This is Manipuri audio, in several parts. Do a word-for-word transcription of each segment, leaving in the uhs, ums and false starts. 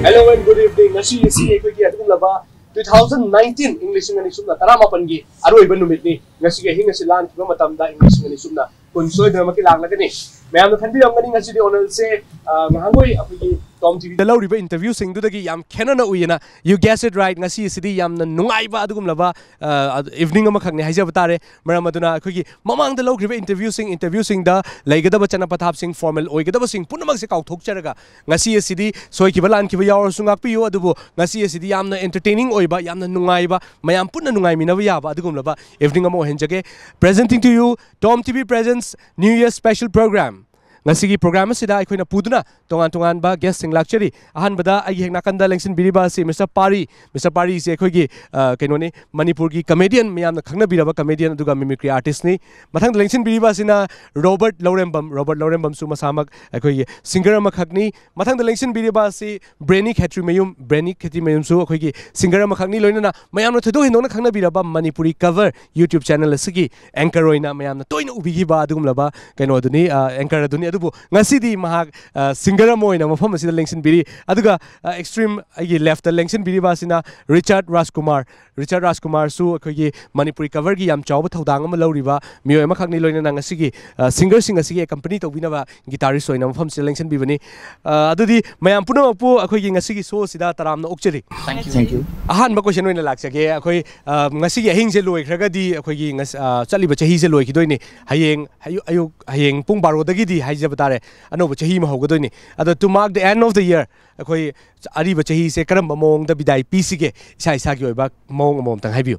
Hello and good evening. ꯉꯁꯤ ꯑꯁꯤ ꯑꯩꯈꯣꯏꯒꯤ ꯑꯗꯨꯒꯨꯝꯂꯕ two thousand nineteen, ꯏꯪ ꯂꯤꯁꯤꯡ ꯑꯅꯤ ꯁꯨꯞꯅ ꯇꯔꯥꯃꯥꯄꯟꯒꯤ ꯑꯔꯣꯏꯕ ꯅꯨꯃꯤꯠꯅꯤ. ꯉꯁꯤꯒꯤ ꯑꯍꯤꯡ ꯑꯁꯤ ꯂꯥꯟꯈꯤꯕ ꯃꯇꯝꯗ ꯏꯪ ꯂꯤꯁꯤꯡ ꯑꯅꯤ ꯁꯨꯞꯅ ꯀꯨꯟ ꯁꯣꯏꯗꯅꯃꯛꯀꯤ ꯂꯥꯛꯂꯒꯅꯤ. ꯃꯌꯥꯝꯅ ꯈꯟꯕꯤꯔꯝꯒꯅꯤ ꯉꯁꯤꯗꯤ ꯑꯣꯅꯔꯁꯦ, ꯑ, ꯉꯍꯥꯟꯈꯣꯏ ꯑꯩꯈꯣꯏꯒꯤ ꯇꯣꯝ ꯇꯤꯚꯤꯗ ꯂꯧꯔꯤꯕ ꯏꯟꯇꯔꯚ꯭ꯌꯨꯁꯤꯡꯗꯨꯗꯒꯤ ꯌꯥꯝ ꯈꯦꯠꯅꯅ ꯎꯏꯌꯦꯅ. You guess it right. ꯉꯁꯤ ꯑꯁꯤꯗꯤ ꯌꯥꯝꯅ ꯅꯨꯡꯉꯥꯏꯕ ꯑꯗꯨꯒꯨꯝꯂꯕ, ꯑ, ꯏꯚꯤꯅꯤꯡ ꯑꯃꯈꯛꯅꯤ ꯍꯥꯏꯖꯕ ꯇꯥꯔꯦ. ꯃꯔꯝ ꯑꯗꯨꯅ ꯑꯩꯈꯣꯏꯒꯤ ꯃꯃꯥꯡꯗ ꯂꯧꯈ꯭ꯔꯤꯕ ꯏꯟꯇꯔꯚ꯭ꯌꯨꯁꯤꯡ, ꯏꯟꯇꯔꯚ꯭ꯌꯨꯁꯤꯡꯗ ꯂꯩꯒꯗꯕ ꯆꯠꯅ ꯄꯊꯥꯞꯁꯤꯡ, ꯐꯣꯔꯃꯦꯜ ꯑꯣꯏꯒꯗꯕꯁꯤꯡ ꯄꯨꯝꯅꯃꯛꯁꯦ ꯀꯥꯎꯊꯣꯛꯆꯔꯒ, ꯉꯁꯤ ꯑꯁꯤꯗꯤ ꯁꯣꯏꯈꯤꯕ ꯂꯥꯟꯈꯤꯕ ꯌꯥꯎꯔꯁꯨ ꯉꯥꯛꯄꯤꯌꯨ, ꯑꯗꯨꯕꯨ ꯉꯁꯤ ꯑꯁꯤꯗꯤ ꯌꯥꯝꯅ ꯑꯦꯟꯇꯔꯇꯦꯅꯤꯡ ꯑꯣꯏꯕ, ꯌꯥꯝꯅ ꯅꯨꯡꯉꯥꯏꯕ, ꯃꯌꯥꯝ ꯄꯨꯟꯅ ꯅꯨꯡꯉꯥꯏꯃꯤꯟꯅꯕ ꯌꯥꯕ ꯑꯗꯨꯒꯨꯝꯂꯕ ꯏꯚꯤꯅꯤꯡ ꯑꯃ ꯑꯣꯏꯍꯟꯖꯒꯦ. Presenting to you, Tom T V presents New Year special program. ꯉꯁꯤꯒꯤ ꯄ꯭ꯔꯣꯒ꯭ꯔꯥꯝ ꯑꯁꯤꯗ ꯑꯩꯈꯣꯏꯅ ꯄꯨꯗꯨꯅ ꯇꯣꯉꯥꯟ ꯇꯣꯉꯥꯟꯕ ꯒꯦꯁꯁꯤꯡ ꯂꯥꯛꯆꯔꯤ. ꯑꯍꯥꯟꯕꯗ ꯑꯩꯒꯤ ꯍꯦꯛ ꯅꯥꯀꯟꯗ ꯂꯦꯡꯁꯤꯟꯕꯤꯔꯤꯕ ꯑꯁꯤ ꯃꯤꯁꯇꯔ ꯄꯥꯔꯤ. ꯃꯤꯁꯇꯔ ꯄꯥꯔꯤꯁꯤ ꯑꯩꯈꯣꯏꯒꯤ, ꯑ, ꯀꯩꯅꯣꯅꯤ, ꯃꯅꯤꯄꯨꯔꯒꯤ ꯀꯃꯦꯗꯤꯌꯟ, ꯃꯌꯥꯝꯅ ꯈꯪꯅꯕꯤꯔꯕ ꯀꯃꯦꯗꯤꯌꯟ ꯑꯗꯨꯒ ꯃꯤꯃꯤꯀ꯭ꯔꯤ ꯑꯥꯔꯇꯤꯁꯅꯤ. ꯃꯊꯪꯗ ꯂꯦꯡꯁꯤꯟꯕꯤꯔꯤꯕ ꯑꯁꯤꯅ ꯔꯣꯕꯔꯠ ꯂꯧꯔꯦꯝꯕꯝ. ꯔꯣꯕꯔꯠ ꯂꯧꯔꯦꯝꯕꯝꯁꯨ ꯃꯁꯥꯃꯛ ꯑꯩꯈꯣꯏꯒꯤ ꯁꯤꯡꯒꯔ ꯑꯃꯈꯛꯅꯤ. ꯃꯊꯪꯗ ꯂꯦꯡꯁꯤꯟꯕꯤꯔꯤꯕ ꯑꯁꯤ ꯕ꯭ꯔꯦꯅꯤ ꯈꯦꯇ꯭ꯔꯤꯃꯌꯨꯝ. ꯕ꯭ꯔꯦꯅꯤ ꯈꯦꯇ꯭ꯔꯤꯃꯌꯨꯝꯁꯨ ꯑꯩꯈꯣꯏꯒꯤ ꯁꯤꯡꯒꯔ ꯑꯃꯈꯛꯅꯤ, ꯂꯣꯏꯅꯅ ꯃꯌꯥꯝꯅ ꯊꯣꯏꯗꯣꯛ ꯍꯦꯟꯗꯣꯛꯅ ꯈꯪꯅꯕꯤꯔꯕ ꯃꯅꯤꯄꯨꯔꯤ ꯀꯚꯔ ꯌꯨꯇ꯭ꯌꯨꯕ ꯆꯦꯅꯦꯜ ꯑꯁꯤꯒꯤ ꯑꯦꯡꯀꯔ ꯑꯣꯏꯅ ꯃꯌꯥꯝꯅ ꯇꯣꯏꯅ ꯎꯕꯤꯈꯤꯕ ꯑꯗꯨꯒꯨꯝꯂꯕ ꯀꯩꯅꯣ ꯑꯗꯨꯅꯤ, ꯑ, ꯑꯦꯡꯀꯔ ꯑꯗꯨꯅꯤ꯫ ꯑꯗꯨꯕꯨ ꯉꯁꯤꯗꯤ ꯃꯍꯥꯛ, ꯑ, ꯁꯤꯡꯒꯔ ꯑꯃ ꯑꯣꯏꯅ ꯃꯐꯝ ꯑꯁꯤꯗ ꯂꯦꯡꯁꯤꯟꯕꯤꯔꯤ꯫ ꯑꯗꯨꯒ, ꯑ, ꯑꯦꯛꯁꯇ꯭ꯔꯤꯝ ꯑꯩꯒꯤ ꯂꯦꯐꯇ ꯂꯦꯡꯁꯤꯟꯕꯤꯔꯤꯕ ꯑꯁꯤꯅ ꯔꯤꯆꯥꯔꯗ ꯔꯥꯖꯀꯨꯃꯥꯔ꯫ ꯔꯤꯆꯥꯔꯗ ꯔꯥꯖꯀꯨꯃꯥꯔꯁꯨ ꯑꯩꯈꯣꯏꯒꯤ ꯃꯅꯤꯄꯨꯔꯤ ꯀꯚꯔꯒꯤ ꯌꯥꯝ ꯆꯥꯎꯕ ꯊꯧꯗꯥꯡ ꯑꯃ ꯂꯧꯔꯤꯕ ꯃꯤꯑꯣꯏ ꯑꯃꯈꯛꯅꯤ, ꯂꯣꯏꯅꯅ ꯉꯁꯤꯒꯤ, ꯑ, ꯁꯤꯡꯒꯔꯁꯤꯡ ꯑꯁꯤꯒꯤ ꯑꯦꯀꯝꯄꯅꯤ ꯇꯧꯕꯤꯅꯕ ꯒꯤꯇꯥꯔꯤꯁ ꯑꯣꯏꯅ ꯃꯐꯝꯁꯤꯗ ꯂꯦꯡꯁꯤꯟꯕꯤꯕꯅꯤ꯫ ꯑ, ꯑꯗꯨꯗꯤ ꯃꯌꯥꯝ ꯄꯨꯝꯅꯃꯛꯄꯨ ꯑꯩꯈꯣꯏꯒꯤ ꯉꯁꯤꯒꯤ ꯁꯣ ꯑꯁꯤꯗ ꯇꯔꯥꯝꯅ ꯑꯣꯛꯆꯔꯤ꯫ Thank you. ꯑꯍꯥꯟꯕ ꯀꯣꯏꯁꯟ ꯑꯣꯏꯅ ꯂꯥꯛꯆꯒꯦ꯫ ꯑꯩꯈꯣꯏ, ꯑ, ꯉꯁꯤꯒꯤ ꯑꯍꯤꯡꯁꯦ ꯂꯣꯏꯈ꯭ꯔꯒꯗꯤ ꯑꯩꯈꯣꯏꯒꯤ ꯉꯁ-, ꯑ, ꯆꯠꯂꯤꯕ ꯆꯍꯤꯁꯦ ꯂꯣꯏꯈꯤꯗꯣꯏꯅꯤ꯫ ꯍꯌꯦꯡ ꯑꯌꯨꯛ, ꯑꯌꯨꯛ, ꯍꯌꯦꯡ ꯄꯨꯡ ꯕꯥꯔꯣꯗꯒꯤꯗꯤ ꯍꯥꯏꯖꯕ ꯇꯥꯔꯦ, ꯑꯅꯧꯕ ꯆꯍꯤ ꯑꯃ ꯍꯧꯒꯗꯣꯏꯅꯤ꯫ ꯑꯗꯣ, to mark the end of the year, ꯑꯩꯈꯣꯏ ꯑꯔꯤꯕ ꯆꯍꯤꯁꯦ ꯀꯔꯝꯕ ꯃꯑꯣꯡꯗ ꯕꯤꯗꯥꯏ ꯄꯤꯁꯤꯒꯦ? ꯏꯁꯥ ꯏꯁꯥꯒꯤ ꯑꯣꯏꯕ ꯃꯑꯣꯡ ꯑꯃꯃꯝꯇꯪ ꯍꯥꯏꯕꯤꯌꯨ꯫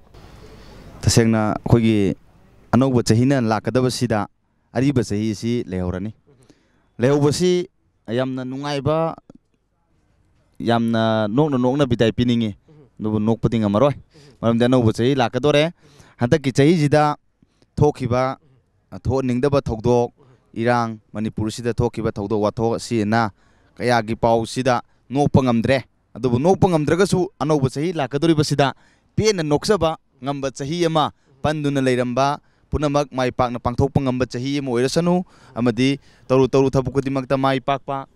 ꯇꯁꯦꯡꯅ ꯑꯩꯈꯣꯏꯒꯤ ꯑꯅꯧꯕ ꯆꯍꯤꯅ ꯂꯥꯛꯀꯗꯕꯁꯤꯗ ꯑꯔꯤꯕ ꯆꯍꯤ ꯑꯁꯤ ꯂꯩꯍꯧꯔꯅꯤ꯫ ꯂꯩꯍꯧꯕꯁꯤ ꯌꯥꯝꯅ ꯅꯨꯡꯉꯥꯏꯕ, ꯌꯥꯝꯅ ꯅꯣꯛꯅ ꯅꯣꯛꯅ ꯕꯤꯗꯥꯏ ꯄꯤꯅꯤꯡꯉꯤ, ꯑꯗꯨꯕꯨ ꯅꯣꯛꯄꯗꯤ ꯉꯝꯃꯔꯣꯏ, ꯃꯔꯝꯗꯤ ꯑꯅꯧꯕ ꯆꯍꯤ ꯂꯥꯛꯀꯗꯣꯔꯦ꯫ ꯍꯟꯗꯛꯀꯤ ꯆꯍꯤꯁꯤꯗ ꯊꯣꯛꯈꯤꯕ, ꯊꯣꯛꯍꯟꯅꯤꯡꯗꯕ ꯊꯧꯗꯣꯛ, ꯏꯔꯥꯡ, ꯃꯅꯤꯄꯨꯔꯁꯤꯗ ꯊꯣꯛꯈꯤꯕ ꯊꯧꯗꯣꯛ ꯋꯥꯊꯣꯛ ꯑꯁꯤ ꯑꯅꯥ ꯀꯌꯥꯒꯤ ꯄꯥꯎꯁꯤꯗ ꯅꯣꯛꯄ ꯉꯝꯗ꯭ꯔꯦ꯫ ꯑꯗꯨꯕꯨ ꯅꯣꯛꯄ ꯉꯝꯗ꯭ꯔꯒꯁꯨ ꯑꯅꯧꯕ ꯆꯍꯤ ꯂꯥꯛꯀꯗꯧꯔꯤꯕꯁꯤꯗ ꯄꯦꯟꯅ ꯅꯣꯛꯆꯕ ꯉꯝꯕ ꯆꯍꯤ ꯑꯃ, ꯄꯟꯗꯨꯅ ꯂꯩꯔꯝꯕ ꯄꯨꯝꯅꯃꯛ ꯃꯥꯏ ꯄꯥꯛꯅ ꯄꯥꯡꯊꯣꯛꯄ ꯉꯝꯕ ꯆꯍꯤ ꯑꯃ ꯑꯣꯏꯔꯁꯅꯨ, ꯑꯃꯗꯤ ꯇꯧꯔꯨ ꯇꯧꯔꯨ ꯊꯕꯛ ꯈꯨꯗꯤꯡꯃꯛꯇ ꯃꯥꯏ ꯄꯥꯛꯄ,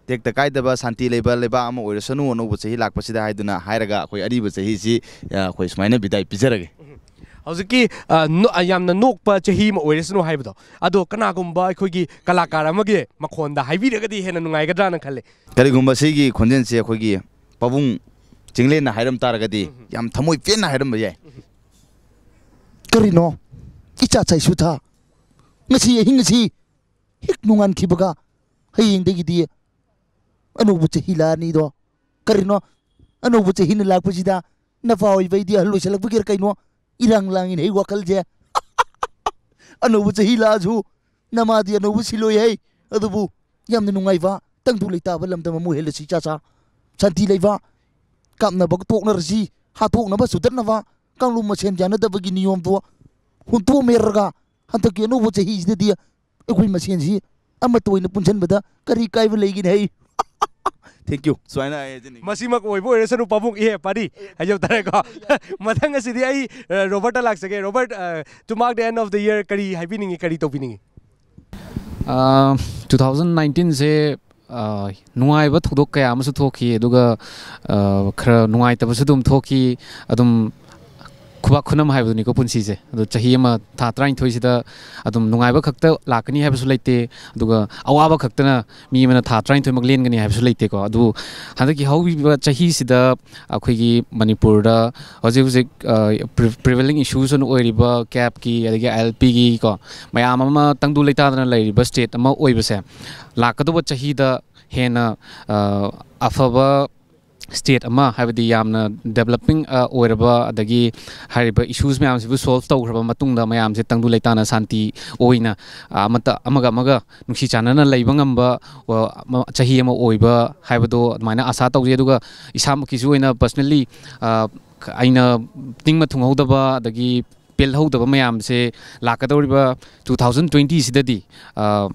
ꯇꯦꯛꯇ ꯀꯥꯏꯗꯕ, ꯁꯥꯟꯇꯤ ꯂꯩꯕ ꯂꯩꯕꯥꯛ ꯑꯃ ꯑꯣꯏꯔꯁꯅꯨ ꯑꯅꯧꯕ ꯆꯍꯤ ꯂꯥꯛꯄꯁꯤꯗ ꯍꯥꯏꯗꯨꯅ ꯍꯥꯏꯔꯒ, ꯑꯩꯈꯣꯏ ꯑꯔꯤꯕ ꯆꯍꯤꯁꯤ, ꯑ, ꯑꯩꯈꯣꯏ ꯁꯨꯃꯥꯏꯅ ꯕꯤꯗꯥꯏ ꯄꯤꯖꯔꯒꯦ꯫ ꯍꯧꯖꯤꯛꯀꯤ, ꯑ, ꯅꯣ-, ꯑ, ꯌꯥꯝꯅ ꯅꯣꯛꯄ ꯆꯍꯤ ꯑꯃ ꯑꯣꯏꯔꯁꯅꯨ ꯍꯥꯏꯕꯗꯣ, ꯑꯗꯣ ꯀꯅꯥꯒꯨꯝꯕ ꯑꯩꯈꯣꯏꯒꯤ ꯀꯂꯥꯀꯥꯔ ꯑꯃꯒꯤ ꯃꯈꯣꯟꯗ ꯍꯥꯏꯕꯤꯔꯒꯗꯤ ꯍꯦꯟꯅ ꯅꯨꯡꯉꯥꯏꯒꯗ꯭ꯔꯥꯅ ꯈꯜꯂꯦ꯫ ꯀꯔꯤꯒꯨꯝꯕ ꯁꯤꯒꯤ ꯈꯣꯟꯖꯦꯜꯁꯦ ꯑꯩꯈꯣꯏꯒꯤ ꯄꯥꯕꯨꯡ ꯆꯤꯡꯂꯦꯟꯅ ꯍꯥꯏꯔꯝ ꯇꯥꯔꯒꯗꯤ, ꯎꯝ꯫ ꯌꯥꯝ ꯊꯃꯣꯏ ꯄꯦꯟꯅ ꯍꯥꯏꯔꯝꯕ ꯌꯥꯏ꯫ ꯎꯝ꯫ ꯀꯔꯤꯅꯣ? ꯏꯆꯥ ꯆꯥꯏꯁꯨ ꯊꯥ꯫ ꯉꯁꯤ ꯑꯍꯤꯡ ꯑꯁꯤ ꯍꯦꯛ ꯅꯣꯡꯉꯥꯟꯈꯤꯕꯒ ꯍꯌꯦꯡꯗꯒꯤꯗꯤ ꯑꯅꯧꯕ ꯆꯍꯤ ꯂꯥꯛꯑꯅꯤꯗꯣ꯫ ꯀꯔꯤꯅꯣ? ꯑꯅꯧꯕ ꯆꯍꯤꯅ ꯂꯥꯛꯄꯁꯤꯗ ꯅꯄꯥ ꯑꯣꯏꯕ ꯑꯩꯗꯤ ꯑꯍꯜ ꯑꯣꯏꯁꯜꯂꯛꯄꯒꯤꯔ ꯀꯩꯅꯣ? ꯏꯔꯥꯡ ꯂꯥꯡꯉꯤꯅꯦ ꯑꯩ ꯋꯥꯈꯜꯁꯦ꯫ ꯑꯅꯧꯕ ꯆꯍꯤ ꯂꯥꯛꯑꯁꯨ ꯅꯃꯥꯗꯤ ꯑꯅꯧꯕ ꯁꯤꯜꯂꯣꯏ ꯍꯩ꯫ ꯑꯗꯨꯕꯨ ꯌꯥꯝꯅ ꯅꯨꯡꯉꯥꯏꯕ ꯇꯪꯗꯨ ꯂꯩꯇꯥꯕ ꯂꯝꯗꯝ ꯑꯃ ꯑꯣꯏꯍꯜꯂꯁꯤ ꯆꯥꯆꯥ꯫ ꯁꯥꯟꯇꯤ ꯂꯩꯕ, ꯀꯥꯞꯅꯕ ꯇꯣꯛꯅꯔꯁꯤ, ꯍꯥꯠꯇꯣꯛꯅꯕ ꯆꯨꯗꯠꯅꯕ, ꯀꯥꯡꯂꯨꯞ ꯃꯁꯦꯟ ꯌꯥꯅꯗꯕꯒꯤ ꯅꯤꯌꯣꯝꯗꯣ ꯍꯨꯟꯇꯣꯛꯃꯦꯔꯒ ꯍꯟꯗꯛꯀꯤ ꯑꯅꯧꯕ ꯆꯍꯤꯁꯤꯗꯗꯤ ꯑꯩꯈꯣꯏ ꯃꯁꯦꯟꯁꯤ ꯑꯃꯠꯇ ꯑꯣꯏꯅ ꯄꯨꯟꯁꯤꯟꯕꯗ ꯀꯔꯤ ꯀꯥꯏꯕ ꯂꯩꯒꯦꯅꯦ ꯍꯩ? Thank you꯫ ꯁꯨꯃꯥꯏꯅ ꯍꯥꯏꯖꯅꯤꯡꯉꯤ꯫ ꯃꯁꯤꯃꯛ ꯑꯣꯏꯕ ꯑꯣꯏꯔꯁꯅꯨ ꯄꯥꯕꯨꯡ ꯏꯍꯦ ꯄꯥꯔꯤ ꯍꯥꯏꯖꯕ ꯇꯥꯔꯦꯀꯣ꯫ ꯃꯊꯪ ꯑꯁꯤꯗꯤ ꯑꯩ, ꯑ, ꯔꯣꯕꯔꯠꯇ ꯂꯥꯛꯆꯒꯦ꯫ ꯔꯣꯕꯔꯠ, ꯑ, to mark the end of the year ꯀꯔꯤ ꯍꯥꯏꯕꯤꯅꯤꯡꯉꯤ, ꯀꯔꯤ ꯇꯧꯕꯤꯅꯤꯡꯉꯤ? ꯑ, two thousand nineteenꯁꯦ, ꯑ, ꯅꯨꯡꯉꯥꯏꯕ ꯊꯧꯗꯣꯛ ꯀꯌꯥ ꯑꯃꯁꯨ ꯊꯣꯛꯈꯤ, ꯑꯗꯨꯒ, ꯑ, ꯈꯔ ꯅꯨꯡꯉꯥꯏꯇꯕꯁꯨ ꯑꯗꯨꯝ ꯊꯣꯛꯈꯤ꯫ ꯑꯗꯨꯝ ꯈꯨꯕꯥꯛ ꯈꯨꯅꯝ ꯍꯥꯏꯕꯗꯨꯅꯤꯀꯣ ꯄꯨꯟꯁꯤꯁꯦ꯫ ꯑꯗꯣ ꯆꯍꯤ ꯑꯃ ꯊꯥ ꯇꯔꯥꯅꯤꯊꯣꯏꯁꯤꯗ ꯑꯗꯨꯝ ꯅꯨꯡꯉꯥꯏꯕ ꯈꯛꯇ ꯂꯥꯛꯀꯅꯤ ꯍꯥꯏꯕꯁꯨ ꯂꯩꯇꯦ, ꯑꯗꯨꯒ ꯑꯋꯥꯕ ꯈꯛꯇꯅ ꯃꯤ ꯑꯃꯅ ꯊꯥ ꯇꯔꯥꯅꯤꯊꯣꯏꯃꯛ ꯂꯦꯟꯒꯅꯤ ꯍꯥꯏꯕꯁꯨ ꯂꯩꯇꯦꯀꯣ꯫ ꯑꯗꯨꯕꯨ ꯍꯟꯗꯛꯀꯤ ꯍꯧꯈꯤꯕ ꯆꯍꯤꯁꯤꯗ ꯑꯩꯈꯣꯏꯒꯤ ꯃꯅꯤꯄꯨꯔꯗ ꯍꯧꯖꯤꯛ ꯍꯧꯖꯤꯛ, ꯑ, pre-, prevailing issues ꯑꯣꯏꯔꯤꯕ ꯀꯦꯞꯀꯤ, ꯑꯗꯒꯤ ꯑꯥꯏ ꯑꯦꯜ ꯄꯤꯒꯤ ꯀꯣ, ꯃꯌꯥꯝ ꯑꯃ ꯇꯪꯗꯨ ꯂꯩꯇꯥꯗꯅ ꯂꯩꯔꯤꯕ state ꯑꯃ ꯑꯣꯏꯕꯁꯦ, ꯂꯥꯛꯀꯗꯧꯕ ꯆꯍꯤꯗ ꯍꯦꯟꯅ, ꯑ, ꯑꯐꯕ state ꯑꯃ, ꯍꯥꯏꯕꯗꯤ ꯌꯥꯝꯅ developing, ꯑ, ꯑꯣꯏꯔꯕ, ꯑꯗꯒꯤ ꯍꯥꯏꯔꯤꯕ issues ꯃꯌꯥꯝꯁꯤꯕꯨ solve ꯇꯧꯈ꯭ꯔꯕ ꯃꯇꯨꯡꯗ ꯃꯌꯥꯝꯁꯦ ꯇꯪꯗꯨ ꯂꯩꯇꯥꯅ ꯁꯥꯟꯇꯤ ꯑꯣꯏꯅ, ꯑ, ꯑꯃꯠꯇ ꯑꯃꯒ ꯑꯃꯒ ꯅꯨꯡꯁꯤ ꯆꯥꯟꯅꯅ ꯂꯩꯕ ꯉꯝꯕ, ꯑ, ꯑꯃ, ꯆꯍꯤ ꯑꯃ ꯑꯣꯏꯕ ꯍꯥꯏꯕꯗꯣ ꯑꯗꯨꯃꯥꯏꯅ ꯑꯁꯥ ꯇꯧꯖꯩ꯫ ꯑꯗꯨꯒ ꯏꯁꯥꯃꯛꯀꯤꯁꯨ ꯑꯣꯏꯅ personally, ꯑ, ꯑꯩꯅ ꯅꯤꯡꯕ ꯊꯨꯡꯍꯧꯗꯕ ꯑꯗꯒꯤ ꯄꯦꯜꯍꯧꯗꯕ ꯃꯌꯥꯝꯁꯦ ꯂꯥꯛꯀꯗꯧꯔꯤꯕ two thousand twentyꯁꯤꯗꯗꯤ, ꯑ,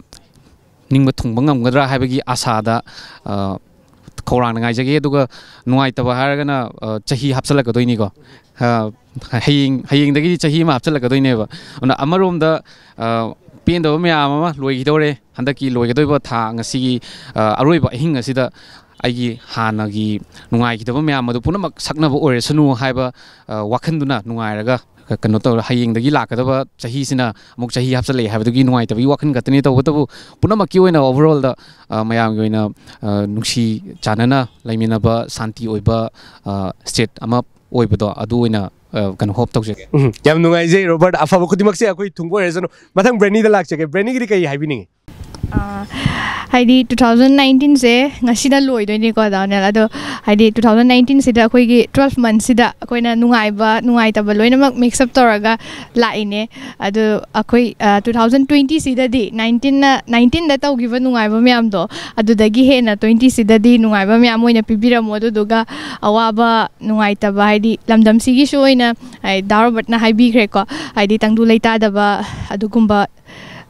ꯅꯤꯡꯕ ꯊꯨꯡꯕ ꯉꯝꯒꯗ꯭ꯔꯥ ꯍꯥꯏꯕꯒꯤ ꯑꯁꯥꯗ, ꯑ, ꯈꯧꯔꯥꯡꯅ ꯉꯥꯏꯖꯒꯦ꯫ ꯑꯗꯨꯒ ꯅꯨꯡꯉꯥꯏꯇꯕ ꯍꯥꯏꯔꯒꯅ, ꯑ, ꯆꯍꯤ ꯍꯥꯞꯆꯤꯜꯂꯛꯀꯗꯣꯏꯅꯤꯀꯣ꯫ ꯑ, ꯍꯌꯦꯡ, ꯍꯌꯦꯡꯗꯒꯤꯗꯤ ꯆꯍꯤ ꯑꯃ ꯍꯥꯞꯆꯤꯜꯂꯛꯀꯗꯣꯏꯅꯦꯕ꯫ ꯑꯗꯨꯅ ꯑꯃꯔꯣꯝꯗ, ꯑ, ꯄꯦꯟꯗꯕ ꯃꯌꯥꯝ ꯑꯃ ꯂꯣꯏꯈꯤꯗꯧꯔꯦ꯫ ꯍꯟꯗꯛꯀꯤ ꯂꯣꯏꯒꯗꯧꯔꯤꯕ ꯊꯥ ꯉꯁꯤꯒꯤ, ꯑ, ꯑꯔꯣꯏꯕ ꯑꯍꯤꯡ ꯑꯁꯤꯗ ꯑꯩꯒꯤ ꯍꯥꯟꯅꯒꯤ ꯅꯨꯡꯉꯥꯏꯈꯤꯗꯕ ꯃꯌꯥꯝ ꯑꯗꯨ ꯄꯨꯝꯅꯃꯛ ꯁꯛꯅꯕ ꯑꯣꯏꯔꯁꯅꯨ ꯍꯥꯏꯕ, ꯑ, ꯋꯥꯈꯜꯗꯨꯅ ꯅꯨꯡꯉꯥꯏꯔꯒ, ꯀ-, ꯀꯩꯅꯣ ꯇꯧꯔ, ꯍꯌꯦꯡꯗꯒꯤ ꯂꯥꯛꯀꯗꯕ ꯆꯍꯤꯁꯤꯅ ꯑꯃꯨꯛ ꯆꯍꯤ ꯍꯥꯞꯆꯜꯂꯛꯑꯦ ꯍꯥꯏꯕꯗꯨꯒꯤ ꯅꯨꯡꯉꯥꯏꯇꯕꯒꯤ ꯋꯥꯈꯜ ꯈꯛꯇꯅꯤ꯫ ꯇꯧꯕꯇꯕꯨ ꯄꯨꯝꯅꯃꯛꯀꯤ ꯑꯣꯏꯅ overall ꯗ, ꯑ, ꯃꯌꯥꯝꯒꯤ ꯑꯣꯏꯅ, ꯑ, ꯅꯨꯡꯁꯤ ꯆꯥꯟꯅꯅ ꯂꯩꯃꯤꯟꯅꯕ, ꯁꯥꯟꯇꯤ ꯑꯣꯏꯕ, ꯑ, state ꯑꯃ ꯑꯣꯏꯕꯗꯣ, ꯑꯗꯨ ꯑꯣꯏꯅ, ꯑ, ꯀꯩꯅꯣ, hope ꯇꯧꯖꯒꯦ꯫ ꯎꯝ, ꯌꯥꯝ ꯅꯨꯡꯉꯥꯏꯖꯩ ꯔꯣꯕꯔꯠ꯫ ꯑꯐꯕ ꯈꯨꯗꯤꯡꯃꯛꯁꯦ ꯑꯩꯈꯣꯏ ꯊꯨꯡꯕ ꯑꯣꯏꯔꯁꯅꯨ꯫ ꯃꯊꯪ ꯕ꯭ꯔꯦꯅꯤꯗ ꯂꯥꯛꯆꯒꯦ꯫ ꯕ꯭ꯔꯦꯅꯤꯒꯤꯗꯤ ꯀꯩ ꯍꯥꯏꯕꯤꯅꯤꯡꯉꯤ? ꯑꯥ, ꯍꯥꯏꯗꯤ, two thousand nineteen ꯁꯦ ꯉꯁꯤꯅ ꯂꯣꯏꯗꯣꯏꯅꯤꯀꯣ, ꯗꯥ ꯑꯣꯅꯦꯜ꯫ ꯑꯗꯣ, ꯍꯥꯏꯗꯤ, two thousand nineteen ꯁꯤꯗ ꯑꯩꯈꯣꯏꯒꯤ twelve months ꯁꯤꯗ ꯑꯩꯈꯣꯏꯅ ꯅꯨꯡꯉꯥꯏꯕ, ꯅꯨꯡꯉꯥꯏꯇꯕ ꯂꯣꯏꯅꯃꯛ mix up ꯇꯧꯔꯒ ꯂꯥꯛꯏꯅꯦ꯫ ꯑꯗꯣ ꯑꯩꯈꯣꯏ, ꯑ, two thousand twenty ꯁꯤꯗꯗꯤ, nineteen ꯅ, nineteen ꯗ ꯇꯧꯈꯤꯕ ꯅꯨꯡꯉꯥꯏꯕ ꯃꯌꯥꯝꯗꯣ, ꯑꯗꯨꯗꯒꯤ ꯍꯦꯟꯅ twenty ꯁꯤꯗꯗꯤ ꯅꯨꯡꯉꯥꯏꯕ ꯃꯌꯥꯝ ꯑꯣꯏꯅ ꯄꯤꯕꯤꯔꯝꯃꯣ꯫ ꯑꯗꯨꯗꯨꯒ ꯑꯋꯥꯕ, ꯅꯨꯡꯉꯥꯏꯇꯕ, ꯍꯥꯏꯗꯤ, ꯂꯝꯗꯝꯁꯤꯒꯤꯁꯨ ꯑꯣꯏꯅ, ꯍꯥꯏꯗꯤ, ꯗꯥ ꯔꯣꯕꯔꯠꯅ ꯍꯥꯏꯕꯤꯈ꯭ꯔꯦꯀꯣ, ꯍꯥꯏꯗꯤ, ꯇꯪꯗꯨ ꯂꯩꯇꯥꯗꯕ, ꯑꯗꯨꯒꯨꯝꯕ,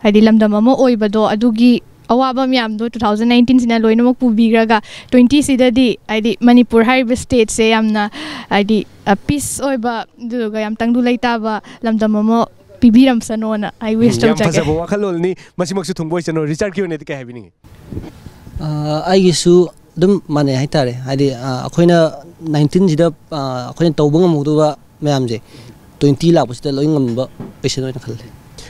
ꯍꯥꯏꯗꯤ, ꯂꯝꯗꯝ ꯑꯃ ꯑꯣꯏꯕꯗꯣ, ꯑꯗꯨꯒꯤ ꯑꯋꯥꯕ ꯃꯌꯥꯝꯗꯣ two thousand nineteen ꯁꯤꯅ ꯂꯣꯏꯅꯃꯛ ꯄꯨꯕꯤꯈ꯭ꯔꯒ, twenty ꯁꯤꯗꯗꯤ, ꯍꯥꯏꯗꯤ, ꯃꯅꯤꯄꯨꯔ ꯍꯥꯏꯔꯤꯕ state ꯁꯦ ꯌꯥꯝꯅ, ꯍꯥꯏꯗꯤ, ꯑ, peace ꯑꯣꯏꯕ, ꯑꯗꯨꯗꯨꯒ ꯌꯥꯝ ꯇꯪꯗꯨ ꯂꯩꯇꯥꯕ ꯂꯝꯗꯝ ꯑꯃ ꯄꯤꯕꯤꯔꯝꯁꯅꯣꯅ ꯑꯩ wish ꯎꯝ, ꯌꯥꯝ ꯇꯧꯖꯒꯦ꯫ ꯐꯖꯕ ꯋꯥꯈꯜꯂꯣꯟꯅꯤ꯫ ꯃꯁꯤꯃꯛꯁꯨ ꯊꯨꯡꯕ ꯑꯣꯏꯁꯅꯨ꯫ ꯔꯤꯆꯥꯔꯗꯀꯤ ꯑꯣꯏꯅꯗꯤ ꯀꯩ ꯍꯥꯏꯕꯤꯅꯤꯡꯉꯤ? ꯑ, ꯑꯩꯒꯤꯁꯨ ꯑꯗꯨꯝ ꯃꯥꯟꯅꯩ ꯍꯥꯏꯇꯥꯔꯦ꯫ ꯍꯥꯏꯗꯤ, ꯑ, ꯑꯩꯈꯣꯏꯅ nineteen ꯁꯤꯗ, ꯑ, ꯑꯩꯈꯣꯏꯅ ꯇꯧꯕ ꯉꯝꯍꯧꯗꯕ ꯃꯌꯥꯝꯁꯦ twenty ꯂꯥꯛꯄꯁꯤꯗ ꯂꯣꯏ ꯉꯝꯕ ꯑꯣꯏꯁꯅꯨ ꯍꯥꯏꯅ ꯈꯜꯂꯦ꯫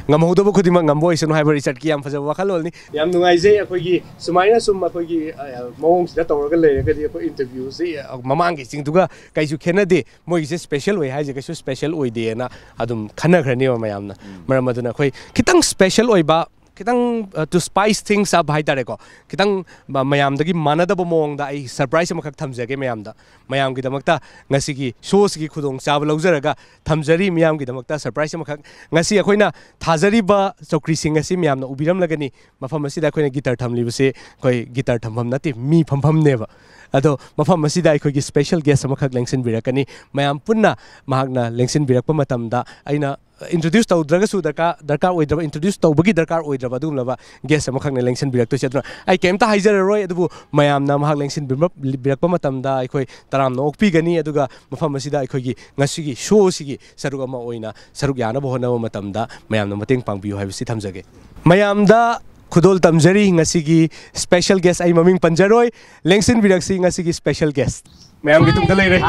ꯉꯝꯍꯧꯗꯕ ꯈꯨꯗꯤꯡꯃꯛ ꯉꯝꯕ ꯑꯣꯏꯁꯅꯨ ꯍꯥꯏꯕ ꯔꯤꯆꯥꯔꯗꯀꯤ ꯌꯥꯝ ꯐꯖꯕ ꯋꯥꯈꯜꯂꯣꯟꯅꯤ꯫ ꯌꯥꯝ ꯅꯨꯡꯉꯥꯏꯖꯩ꯫ ꯑꯩꯈꯣꯏꯒꯤ ꯁꯨꯃꯥꯏꯅ ꯁꯨꯝ ꯑꯩꯈꯣꯏꯒꯤ, ꯑ, ꯃꯑꯣꯡꯁꯤꯗ ꯇꯧꯔꯒ ꯂꯩꯔꯒꯗꯤ ꯑꯩꯈꯣꯏ interview ꯁꯤ, ꯑ, ꯃꯃꯥꯡꯒꯤꯁꯤꯡꯗꯨꯒ ꯀꯩꯁꯨ ꯈꯦꯠꯅꯗꯦ꯫ ꯃꯣꯏꯒꯤꯁꯦ special ꯑꯣꯏ ꯍꯥꯏꯁꯦ ꯀꯩꯁꯨ special ꯑꯣꯏꯗꯦꯅ ꯑꯗꯨꯝ ꯈꯟꯅꯈ꯭ꯔꯅꯦꯕ ꯃꯌꯥꯝꯅ꯫ ꯎꯝ꯫ ꯃꯔꯝ ꯑꯗꯨꯅ ꯑꯩꯈꯣꯏ ꯈꯤꯇꯪ special ꯑꯣꯏꯕ, ꯈꯤꯇꯪ, ꯑ, to spice things up ꯍꯥꯏꯇꯥꯔꯦꯀꯣ, ꯈꯤꯇꯪ ꯃ-, ꯃꯌꯥꯝꯗꯒꯤ ꯃꯥꯟꯅꯗꯕ ꯃꯑꯣꯡꯗ ꯑꯩ surprise ꯑꯃꯈꯛ ꯊꯝꯖꯒꯦ ꯃꯌꯥꯝꯗ꯫ ꯃꯌꯥꯝꯒꯤꯗꯃꯛꯇ ꯉꯁꯤꯒꯤ ꯁꯣꯁꯤꯒꯤ ꯈꯨꯗꯣꯡꯆꯥꯕ ꯂꯧꯖꯔꯒ ꯊꯝꯖꯔꯤ ꯃꯤꯌꯥꯝꯒꯤꯗꯃꯛꯇ surprise ꯑꯃꯈꯛ꯫ ꯉꯁꯤ ꯑꯩꯈꯣꯏꯅ ꯊꯥꯖꯔꯤꯕ ꯆꯧꯀ꯭ꯔꯤꯁꯤꯡ ꯑꯁꯤ ꯃꯌꯥꯝꯅ ꯎꯕꯤꯔꯝꯂꯒꯅꯤ꯫ ꯃꯐꯝ ꯑꯁꯤꯗ ꯑꯩꯈꯣꯏꯅ ꯒꯤꯇꯔ ꯊꯝꯂꯤꯕꯁꯤ ꯑꯩꯈꯣꯏ ꯒꯤꯇꯔ ꯊꯝꯐꯝ ꯅꯠꯇꯦ, ꯃꯤ ꯐꯝꯐꯝꯅꯦꯕ꯫ ꯑꯗꯣ ꯃꯐꯝ ꯑꯁꯤꯗ ꯑꯩꯈꯣꯏꯒꯤ special guest ꯑꯃꯈꯛ ꯂꯦꯡꯁꯤꯟꯕꯤꯔꯛꯀꯅꯤ꯫ ꯃꯌꯥꯝ ꯄꯨꯟꯅ ꯃꯍꯥꯛꯅ ꯂꯦꯡꯁꯤꯟꯕꯤꯔꯛꯄ ꯃꯇꯝꯗ ꯑꯩꯅ introduce ꯇꯧꯗ꯭ꯔꯒꯁꯨ ꯗꯔꯀꯥꯔ, ꯗꯔꯀꯥꯔ ꯑꯣꯏꯗ꯭ꯔꯕ, introduce ꯇꯧꯕꯒꯤ ꯗꯔꯀꯥꯔ ꯑꯣꯏꯗ꯭ꯔꯕ ꯑꯗꯨꯒꯨꯝꯂꯕ guest ꯑꯃꯈꯛꯅ ꯂꯦꯡꯁꯤꯟꯕꯤꯔꯛꯇꯣꯏꯁꯦ꯫ ꯑꯗꯨꯅ ꯑꯩ ꯀꯩꯝꯇ ꯍꯥꯏꯖꯔꯔꯣꯏ, ꯑꯗꯨꯕꯨ ꯃꯌꯥꯝꯅ ꯃꯍꯥꯛ ꯂꯦꯡꯁꯤꯟꯕꯤꯔꯛꯄ ꯃꯇꯝꯗ ꯑꯩꯈꯣꯏ ꯇꯔꯥꯝꯅ ꯑꯣꯛꯄꯤꯒꯅꯤ꯫ ꯑꯗꯨꯒ ꯃꯐꯝ ꯑꯁꯤꯗ ꯑꯩꯈꯣꯏꯒꯤ ꯉꯁꯤꯒꯤ show ꯑꯁꯤꯒꯤ ꯁꯔꯨꯛ ꯑꯃ ꯑꯣꯏꯅ ꯁꯔꯨꯛ ꯌꯥꯅꯕ ꯍꯣꯠꯅꯕ ꯃꯇꯝꯗ ꯃꯌꯥꯝꯅ ꯃꯇꯦꯡ ꯄꯥꯡꯕꯤꯌꯨ ꯍꯥꯏꯕꯁꯤ ꯊꯝꯖꯒꯦ꯫ ꯃꯌꯥꯝꯗ ꯈꯨꯗꯣꯜ ꯇꯝꯖꯔꯤ꯫ ꯉꯁꯤꯒꯤ special guest ꯑꯩ ꯃꯃꯤꯡ ꯄꯟꯖꯔꯣꯏ, ꯂꯦꯡꯁꯤꯟꯕꯤꯔꯛꯁꯤ ꯉꯁꯤꯒꯤ special guest꯫ ꯃꯌꯥꯝꯒꯤ ꯇꯨꯡꯗ ꯂꯩꯔꯦ꯫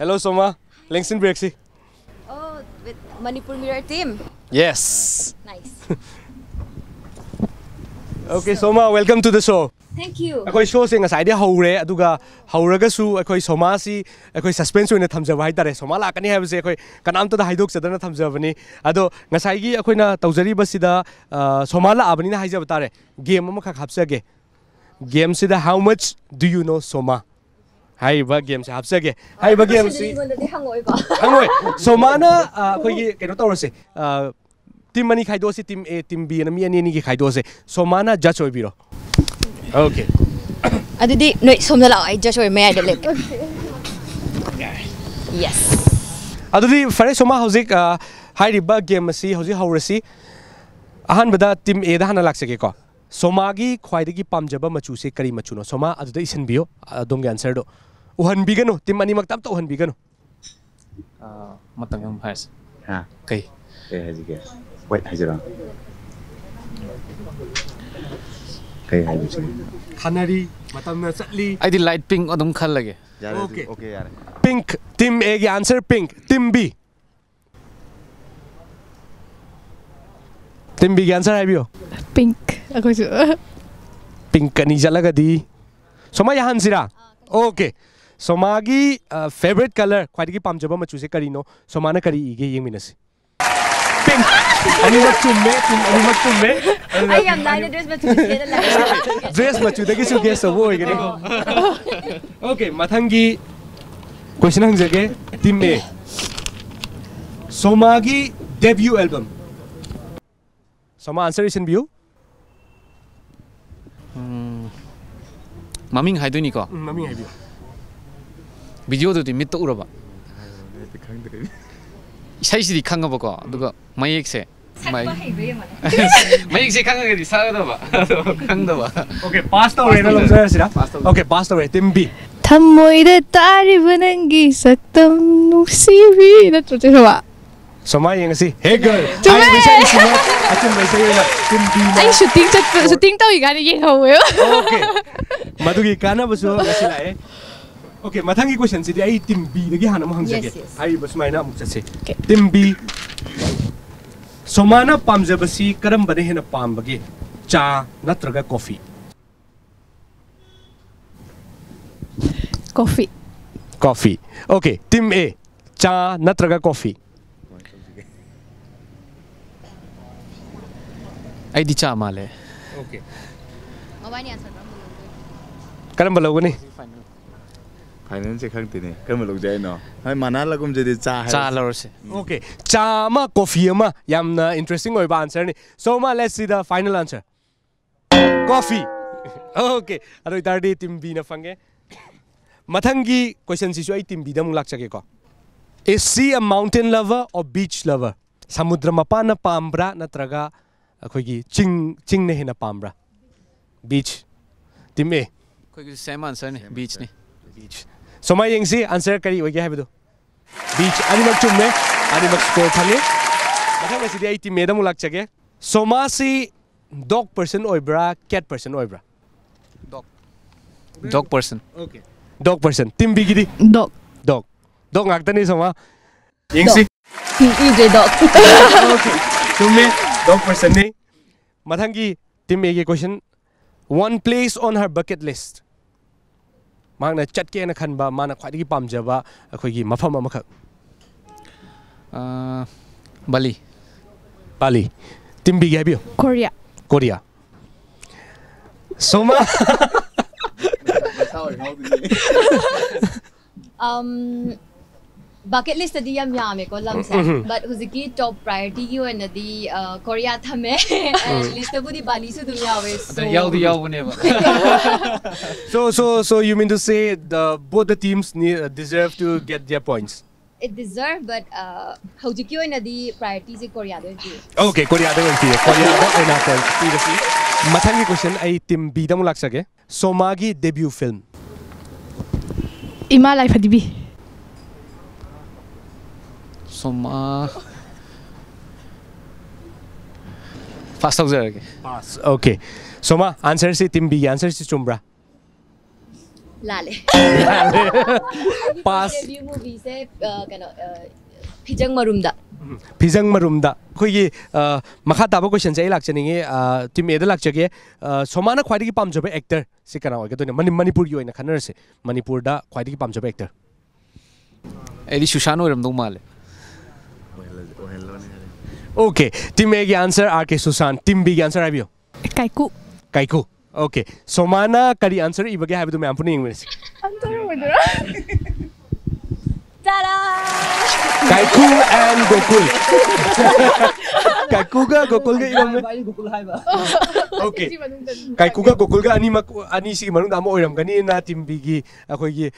Hello Soma, ꯂꯦꯡꯁꯤꯟꯕꯤꯔꯛꯁꯤ꯫ Oh, with Manipur Mirror team. Yes. Nice. Okay Soma, welcome to the show꯫ Thank you. ꯑꯩꯈꯣꯏ showꯁꯦ ꯉꯁꯥꯏꯗꯤ ꯍꯧꯔꯦ, ꯑꯗꯨꯒ ꯍꯧꯔꯒꯁꯨ ꯑꯩꯈꯣꯏ ꯁꯣꯃꯥꯁꯤ ꯑꯩꯈꯣꯏ suspense ꯑꯣꯏꯅ ꯊꯝꯖꯕ ꯍꯥꯏꯇꯥꯔꯦ꯫ ꯁꯣꯃꯥ ꯂꯥꯛꯀꯅꯤ ꯍꯥꯏꯕꯁꯦ ꯑꯩꯈꯣꯏ ꯀꯅꯥꯝꯇꯗ ꯍꯥꯏꯗꯣꯛꯆꯗꯅ ꯊꯝꯖꯕꯅꯤ꯫ ꯑꯗꯣ ꯉꯁꯥꯏꯒꯤ ꯑꯩꯈꯣꯏꯅ ꯇꯧꯖꯔꯤꯕꯁꯤꯗ ꯑ, ꯁꯣꯃꯥ ꯂꯥꯛꯑꯕꯅꯤꯅ ꯍꯥꯏꯖꯕ ꯇꯥꯔꯦ, game ꯑꯃꯈꯛ ꯍꯥꯞꯆꯒꯦ꯫ Gameꯁꯤꯗ How much do you know Soma? ꯍꯥꯏꯔꯤꯕ gameꯁꯦ ꯍꯥꯞꯆꯒꯦ꯫ ꯍꯥꯏꯔꯤꯕ gameꯁꯤ ꯑꯩꯉꯣꯟꯗꯗꯤ ꯍꯪꯉꯣꯏꯕ꯫ ꯍꯪꯉꯣꯏ꯫ ꯁꯣꯃꯥꯅ ꯑ, ꯑꯩꯈꯣꯏꯒꯤ ꯀꯩꯅꯣ ꯇꯧꯔꯁꯦ, ꯑ, team ꯑꯅꯤ ꯈꯥꯏꯗꯣꯛꯑꯁꯤ, team A, team B ꯑꯅ ꯃꯤ ꯑꯅꯤ ꯑꯅꯤꯒꯤ ꯈꯥꯏꯗꯣꯛꯑꯁꯦ꯫ ꯁꯣꯃꯥꯅ judge ꯑꯣꯏꯕꯤꯔꯣ꯫ Okay꯫ ꯑꯗꯨꯗꯤ ꯅꯣꯏ ꯁꯣꯝꯗ ꯂꯥꯛꯑꯣ, ꯑꯩ judge ꯑꯣꯏ ꯃꯌꯥꯏꯗ ꯂꯦꯞꯀꯦ꯫ Yes. ꯑꯗꯨꯗꯤ ꯐꯔꯦ ꯁꯣꯃꯥ, ꯍꯧꯖꯤꯛ ꯑ, ꯍꯥꯏꯔꯤꯕ game ꯑꯁꯤ ꯍꯧꯖꯤꯛ ꯍꯧꯔꯁꯤ꯫ ꯑꯍꯥꯟꯕꯗ team Aꯗ ꯍꯥꯟꯅ ꯂꯥꯛꯆꯒꯦꯀꯣ꯫ ꯁꯣꯃꯥꯒꯤ ꯈ꯭ꯋꯥꯏꯗꯒꯤ ꯄꯥꯝꯖꯕ ꯃꯆꯨꯁꯦ ꯀꯔꯤ ꯃꯆꯨꯅꯣ? ꯁꯣꯃꯥ, ꯑꯗꯨꯗ ꯏꯁꯤꯟꯕꯤꯌꯣ ꯑꯗꯣꯝꯒꯤ answerꯗꯣ꯫ ꯎꯍꯟꯕꯤꯒꯅꯨ, team ꯑꯅꯤꯃꯛꯇ ꯑꯝꯇ ꯎꯍꯟꯕꯤꯒꯅꯨ꯫ ꯑꯥ, ꯃꯇꯝ ꯌꯥꯝ ꯍꯥꯏꯔꯁꯤ꯫ ꯍꯥ? ꯀꯩ? ꯀꯩ ꯍꯥꯏꯁꯤꯒꯦ? Wait ꯍꯥꯏꯁꯤꯔꯣ? ꯀꯩ ꯍꯥꯏꯕꯁꯤꯒꯦ? ꯈꯟꯅꯔꯤ, ꯃꯇꯝꯅ ꯆꯠꯂꯤ꯫ ꯑꯩꯗꯤ light pink ꯑꯗꯨꯝ ꯈꯜꯂꯒꯦ꯫ ꯌꯥꯔꯦ Okay. ꯑꯗꯨꯗꯤ, okay ꯌꯥꯔꯦ꯫ Pink, team Aꯒꯤ answer pink, team B꯫ Team Bꯒꯤ answer ꯍꯥꯏꯕꯤꯌꯣ꯫ Pink ꯑꯩꯈꯣꯏꯁꯨ꯫ Pink ꯑꯅꯤ ꯆꯠꯂꯒꯗꯤ ꯁꯣꯃꯥ ꯌꯥꯍꯟꯁꯤꯔꯥ? Okay꯫ ꯁꯣꯃꯥꯒꯤ ꯑ, favourite colour, ꯈ꯭ꯋꯥꯏꯗꯒꯤ ꯄꯥꯝꯖꯕ ꯃꯆꯨꯁꯦ ꯀꯔꯤꯅꯣ? ꯁꯣꯃꯥꯅ ꯀꯔꯤ ꯏꯒꯦ ꯌꯦꯡꯃꯤꯟꯅꯁꯤ꯫ Pink꯫ ꯑꯅꯤꯃꯛ ꯆꯨꯝꯃꯦ, team ꯑꯅꯤꯃꯛ ꯆꯨꯝꯃꯦ꯫ ꯑꯩ ꯌꯥꯝ ꯂꯥꯏꯅ dress ꯃꯆꯨ ꯁꯦꯠꯂ ꯂꯥꯛꯑꯦ꯫ Dress ꯃꯆꯨꯗꯒꯤꯁꯨ guess ꯇꯧꯕ ꯑꯣꯏꯒꯅꯤꯀꯣ꯫ Okay, ꯃꯊꯪꯒꯤ question ꯍꯪꯖꯒꯦ, team A꯫ ꯁꯣꯃꯥꯒꯤ debut album꯫ Soma, answer ꯏꯁꯤꯟꯕꯤꯌꯨ꯫ ꯎꯝ, ꯃꯃꯤꯡ ꯍꯥꯏꯗꯣꯏꯅꯤꯀꯣ? ꯎꯝ, ꯃꯃꯤꯡ ꯍꯥꯏꯕꯤꯌꯨ꯫ ꯚꯤꯗꯤꯑꯣꯗꯨꯗꯤ ꯃꯤꯠꯇ ꯎꯔꯕ? ꯈꯪꯗ꯭ꯔꯦ꯫ ꯏꯁꯩꯁꯤꯗꯤ ꯈꯪꯉꯕꯀꯣ, ꯑꯗꯨꯒ ꯃꯌꯦꯛꯁꯦ ꯃꯥꯏ- ꯁꯛꯄ ꯍꯩꯕ꯭ꯔꯥ ꯌꯦꯡꯉꯣꯅꯦ꯫ ꯃꯌꯦꯛꯁꯦ ꯈꯪꯉꯒꯗꯤ ꯁꯛꯀꯗꯕ, ꯑꯗꯣ ꯈꯪꯗꯕ. Okay, pass ꯇꯧꯔꯦꯅ ꯂꯧꯖꯔꯁꯤꯔꯥ? Okay, pass ꯇꯧꯔꯦ꯫ Team B. ꯊꯃꯣꯏꯗ ꯇꯥꯔꯤꯕ ꯅꯪꯒꯤ ꯁꯛꯇꯝ ꯅꯨꯡꯁꯤꯕꯤ ꯅꯠꯇ꯭ꯔꯣ ꯆꯦꯁꯣꯕꯥ? ꯁꯣꯃꯥ ꯌꯦꯡꯉꯁꯤ꯫ Hey girl. ꯆꯨꯝꯃꯦ! ꯍꯥꯏꯔꯤꯕ ꯏꯁꯩ ꯑꯁꯤꯃꯛ ꯑꯆꯨꯝꯕ ꯏꯁꯩ ꯑꯣꯏꯅ Team B ꯅ ꯑꯩ ꯁꯨꯇꯤꯡ ꯆꯠꯄ ꯁꯨꯇꯤꯡ ꯇꯧꯔꯤꯀꯥꯟꯗ ꯌꯦꯡꯍꯧꯋꯦꯕ꯫ Okay. ꯃꯗꯨꯒꯤ ꯀꯥꯟꯅꯕꯁꯨ ꯉꯁꯤ ꯂꯥꯛꯑꯦ꯫ Okay, ꯃꯊꯪꯒꯤ question ꯁꯤꯗꯤ ꯑꯩ Team B ꯗꯒꯤ ꯍꯥꯟꯅ ꯑꯃꯨꯛ ꯍꯪꯖꯒꯦ꯫ Yes, yes. ꯍꯥꯏꯔꯤꯕ ꯁꯨꯃꯥꯏꯅ ꯑꯃꯨꯛ ꯆꯠꯁꯤ꯫ Team B, ꯁꯣꯃꯥꯅ ꯄꯥꯝꯖꯕꯁꯤ ꯀꯔꯝꯕꯅ ꯍꯦꯟꯅ ꯄꯥꯝꯕꯒꯦ? ꯆꯥ ꯅꯠꯇ꯭ꯔꯒ coffee? Coffee. Coffee. Okay, Team A, ꯆꯥ ꯅꯠꯇ꯭ꯔꯒ coffee? ꯑꯩꯗꯤ ꯆꯥ ꯃꯥꯜꯂꯦ. Okay. ꯃꯕꯥꯅꯤ answer ꯀꯔꯝꯕ ꯂꯧꯗꯣꯏꯅꯣ? ꯀꯔꯝꯕ ꯂꯧꯒꯅꯤ? Final ꯁꯦ ꯈꯪꯗꯦꯅꯦ, ꯀꯔꯝꯕ ꯂꯧꯖꯦ ꯍꯥꯏꯅꯣ? ꯍꯣꯏ, ꯃꯥꯟꯅꯍꯜꯂꯒꯨꯝꯁꯤꯗꯤ ꯆꯥ ꯍꯥꯏꯔꯁꯤ. ꯆꯥ ꯂꯧꯔꯁꯦ. Okay, ꯆꯥ ꯑꯃ coffee ꯑꯃ, ꯌꯥꯝꯅ interesting ꯑꯣꯏꯕ answer ꯅꯤ. So, let's see the final answer. Coffee. Okay, ꯑꯗꯨ ꯑꯣꯏꯇꯥꯔꯗꯤ Team B ꯅ ꯐꯪꯉꯦ. ꯃꯊꯪꯒꯤ question ꯁꯤꯁꯨ ꯑꯩ Team B ꯗ ꯑꯃꯨꯛ ꯂꯥꯛꯆꯒꯦꯀꯣ. Is she a mountain lover or beach lover? ꯁꯃꯨꯗ꯭ꯔ ꯃꯄꯥꯟꯅ ꯄꯥꯝꯕ꯭ꯔꯥ ꯅꯠꯇ꯭ꯔꯒ ꯑꯩꯈꯣꯏꯒꯤ ꯆꯤꯡ, ꯆꯤꯡꯅ ꯍꯦꯟꯅ ꯄꯥꯝꯕ꯭ꯔꯥ? Beach. Team A. ꯑꯩꯈꯣꯏꯒꯤ same answer ꯅꯤ, beach ꯅꯤ. Beach. ꯁꯣꯃꯥ ꯌꯦꯡꯁꯤ, answer ꯀꯔꯤ ꯑꯣꯏꯒꯦ ꯍꯥꯏꯕꯗꯨ. Beach. ꯑꯅꯤꯃꯛ ꯆꯨꯝꯃꯦ, ꯑꯅꯤꯃꯛ score ꯐꯪꯉꯤ. ꯃꯊꯪ ꯑꯁꯤꯗꯤ ꯑꯩ Team A ꯗ ꯑꯃꯨꯛ ꯂꯥꯛꯆꯒꯦ. ꯁꯣꯃꯥꯁꯤ dog person ꯑꯣꯏꯕ꯭ꯔꯥ, cat person ꯑꯣꯏꯕ꯭ꯔꯥ? Dog. Dog person. Okay. Dog person. Team B ꯒꯤꯗꯤ? Dog. Dog. Dog ꯉꯥꯛꯇꯅꯤ, ꯁꯣꯃꯥ. ꯌꯦꯡꯁꯤ. ꯏꯖꯦ dog. Okay. ꯆꯨꯝꯃꯦ. Dog person ꯅꯤ. ꯃꯊꯪꯒꯤ Team A ꯒꯤ question. One place on her bucket list. ꯃꯍꯥꯛꯅ ꯆꯠꯀꯦꯅ ꯈꯟꯕ, ꯃꯥꯅ ꯈ꯭ꯋꯥꯏꯗꯒꯤ ꯄꯥꯝꯖꯕ ꯑꯩꯈꯣꯏꯒꯤ ꯃꯐꯝ ꯑꯃꯈꯛ. ꯑꯥ, ꯕꯥꯂꯤ. ꯕꯥꯂꯤ. Team B ꯒꯤ ꯍꯥꯏꯕꯤꯌꯨ. Korea. Korea. ꯁꯣꯃꯥ. Um, Bucket list ꯇꯗꯤ ꯌꯥꯝ ꯌꯥꯝꯃꯦꯀꯣ ꯂꯝꯁꯦ꯫ But ꯍꯧꯖꯤꯛꯀꯤ top priority ꯒꯤ ꯑꯣꯏꯅꯗꯤ ꯀꯣꯔꯤꯌꯥ ꯊꯝꯃꯦ꯫ List ꯇꯕꯨꯗꯤ ꯕꯥꯂꯤꯁꯨ ꯑꯗꯨꯝ ꯌꯥꯎꯋꯦ꯫ ꯑꯗ ꯌꯥꯎꯗꯤ ꯌꯥꯎꯕꯅꯦꯕ꯫ So, so, so you mean to say the both the teams need, uh, deserve to get their points? It deserve, but ꯍꯧꯖꯤꯛꯀꯤ ꯑꯣꯏꯅꯗꯤ priority ꯁꯦ ꯀꯣꯔꯤꯌꯥꯗ ꯑꯣꯏꯅ ꯄꯤꯌꯦ꯫ Okay, ꯀꯣꯔꯤꯌꯥꯗ ꯑꯣꯏꯅ ꯄꯤꯔꯦ꯫ ꯀꯣꯔꯤꯌꯥꯗ ꯑꯣꯏꯅ ꯄꯤꯔꯁꯤ꯫ ꯃꯊꯪꯒꯤ question ꯑꯩ team B ꯗ ꯑꯃꯨꯛ ꯂꯥꯛꯆꯒꯦ꯫ ꯁꯣꯃꯥꯒꯤ debut film꯫ ꯏꯃꯥ ꯂꯥꯏꯐꯗꯤꯕꯤ꯫ ꯁꯣꯃꯥ꯫ Pass ꯇꯧꯖꯔꯒꯦ꯫ Pass. Okay. ꯁꯣꯃꯥ, answer ꯁꯤ, team B ꯒꯤ answer ꯁꯤ ꯆꯨꯝꯕ꯭ꯔꯥ? ꯂꯥꯜꯂꯦ꯫ Pass. Debut movie ꯁꯦ ꯀꯩꯅꯣ ꯐꯤꯖꯪ ꯃꯔꯨꯝꯗ꯫ ꯐꯤꯖꯪ ꯃꯔꯨꯝꯗ꯫ ꯑꯩꯈꯣꯏꯒꯤ ꯃꯈꯥ ꯇꯥꯕ question ꯁꯦ ꯑꯩ ꯂꯥꯛꯆꯅꯤꯡꯉꯤ꯫ Team A ꯗ ꯂꯥꯛꯆꯒꯦ꯫ ꯁꯣꯃꯥꯅ ꯈ꯭ꯋꯥꯏꯗꯒꯤ ꯄꯥꯝꯖꯕ actor ꯁꯤ ꯀꯅꯥ ꯑꯣꯏꯒꯗꯣꯏꯅꯣ? ꯃꯅꯤꯄꯨꯔꯒꯤ ꯑꯣꯏꯅ ꯈꯟꯅꯔꯁꯦ꯫ ꯃꯅꯤꯄꯨꯔꯗ ꯈ꯭ꯋꯥꯏꯗꯒꯤ ꯄꯥꯝꯖꯕ actor꯫ ꯑꯩꯗꯤ ꯁꯨꯁꯥꯟ ꯑꯣꯏꯔꯝꯗꯧ ꯃꯥꯜꯂꯦ꯫ Okay, team A ꯒꯤ answer R K Susan, team B ꯒꯤ answer ꯍꯥꯏꯕꯤꯌꯨ꯫ ꯀꯥꯏꯀꯨ꯫ ꯀꯥꯏꯀꯨ꯫ Okay, ꯁꯣꯃꯥꯅ ꯀꯔꯤ answer ꯏꯕꯒꯦ ꯍꯥꯏꯕꯗꯨ ꯃꯌꯥꯝ ꯄꯨꯟꯅ ꯌꯦꯡꯃꯤꯟꯅꯁꯤ꯫ Answer ꯑꯣꯏꯗꯣꯏꯔꯥ? ꯇꯔꯥ! ꯀꯥꯏꯀꯨ and ꯒꯣꯀꯨꯜ꯫ ꯀꯥꯏꯀꯨꯒ ꯒꯣꯀꯨꯜꯒ ꯏꯔꯝꯃꯦ꯫ Okay, ꯀꯥꯏꯀꯨꯒ ꯒꯣꯀꯨꯜꯒ ꯑꯅꯤꯃꯛ, ꯑꯅꯤꯁꯤꯒꯤ ꯃꯅꯨꯡꯗ ꯑꯃ ꯑꯣꯏꯔꯝꯒꯅꯤꯅ team B ꯒꯤ ꯑꯩꯈꯣꯏꯒꯤ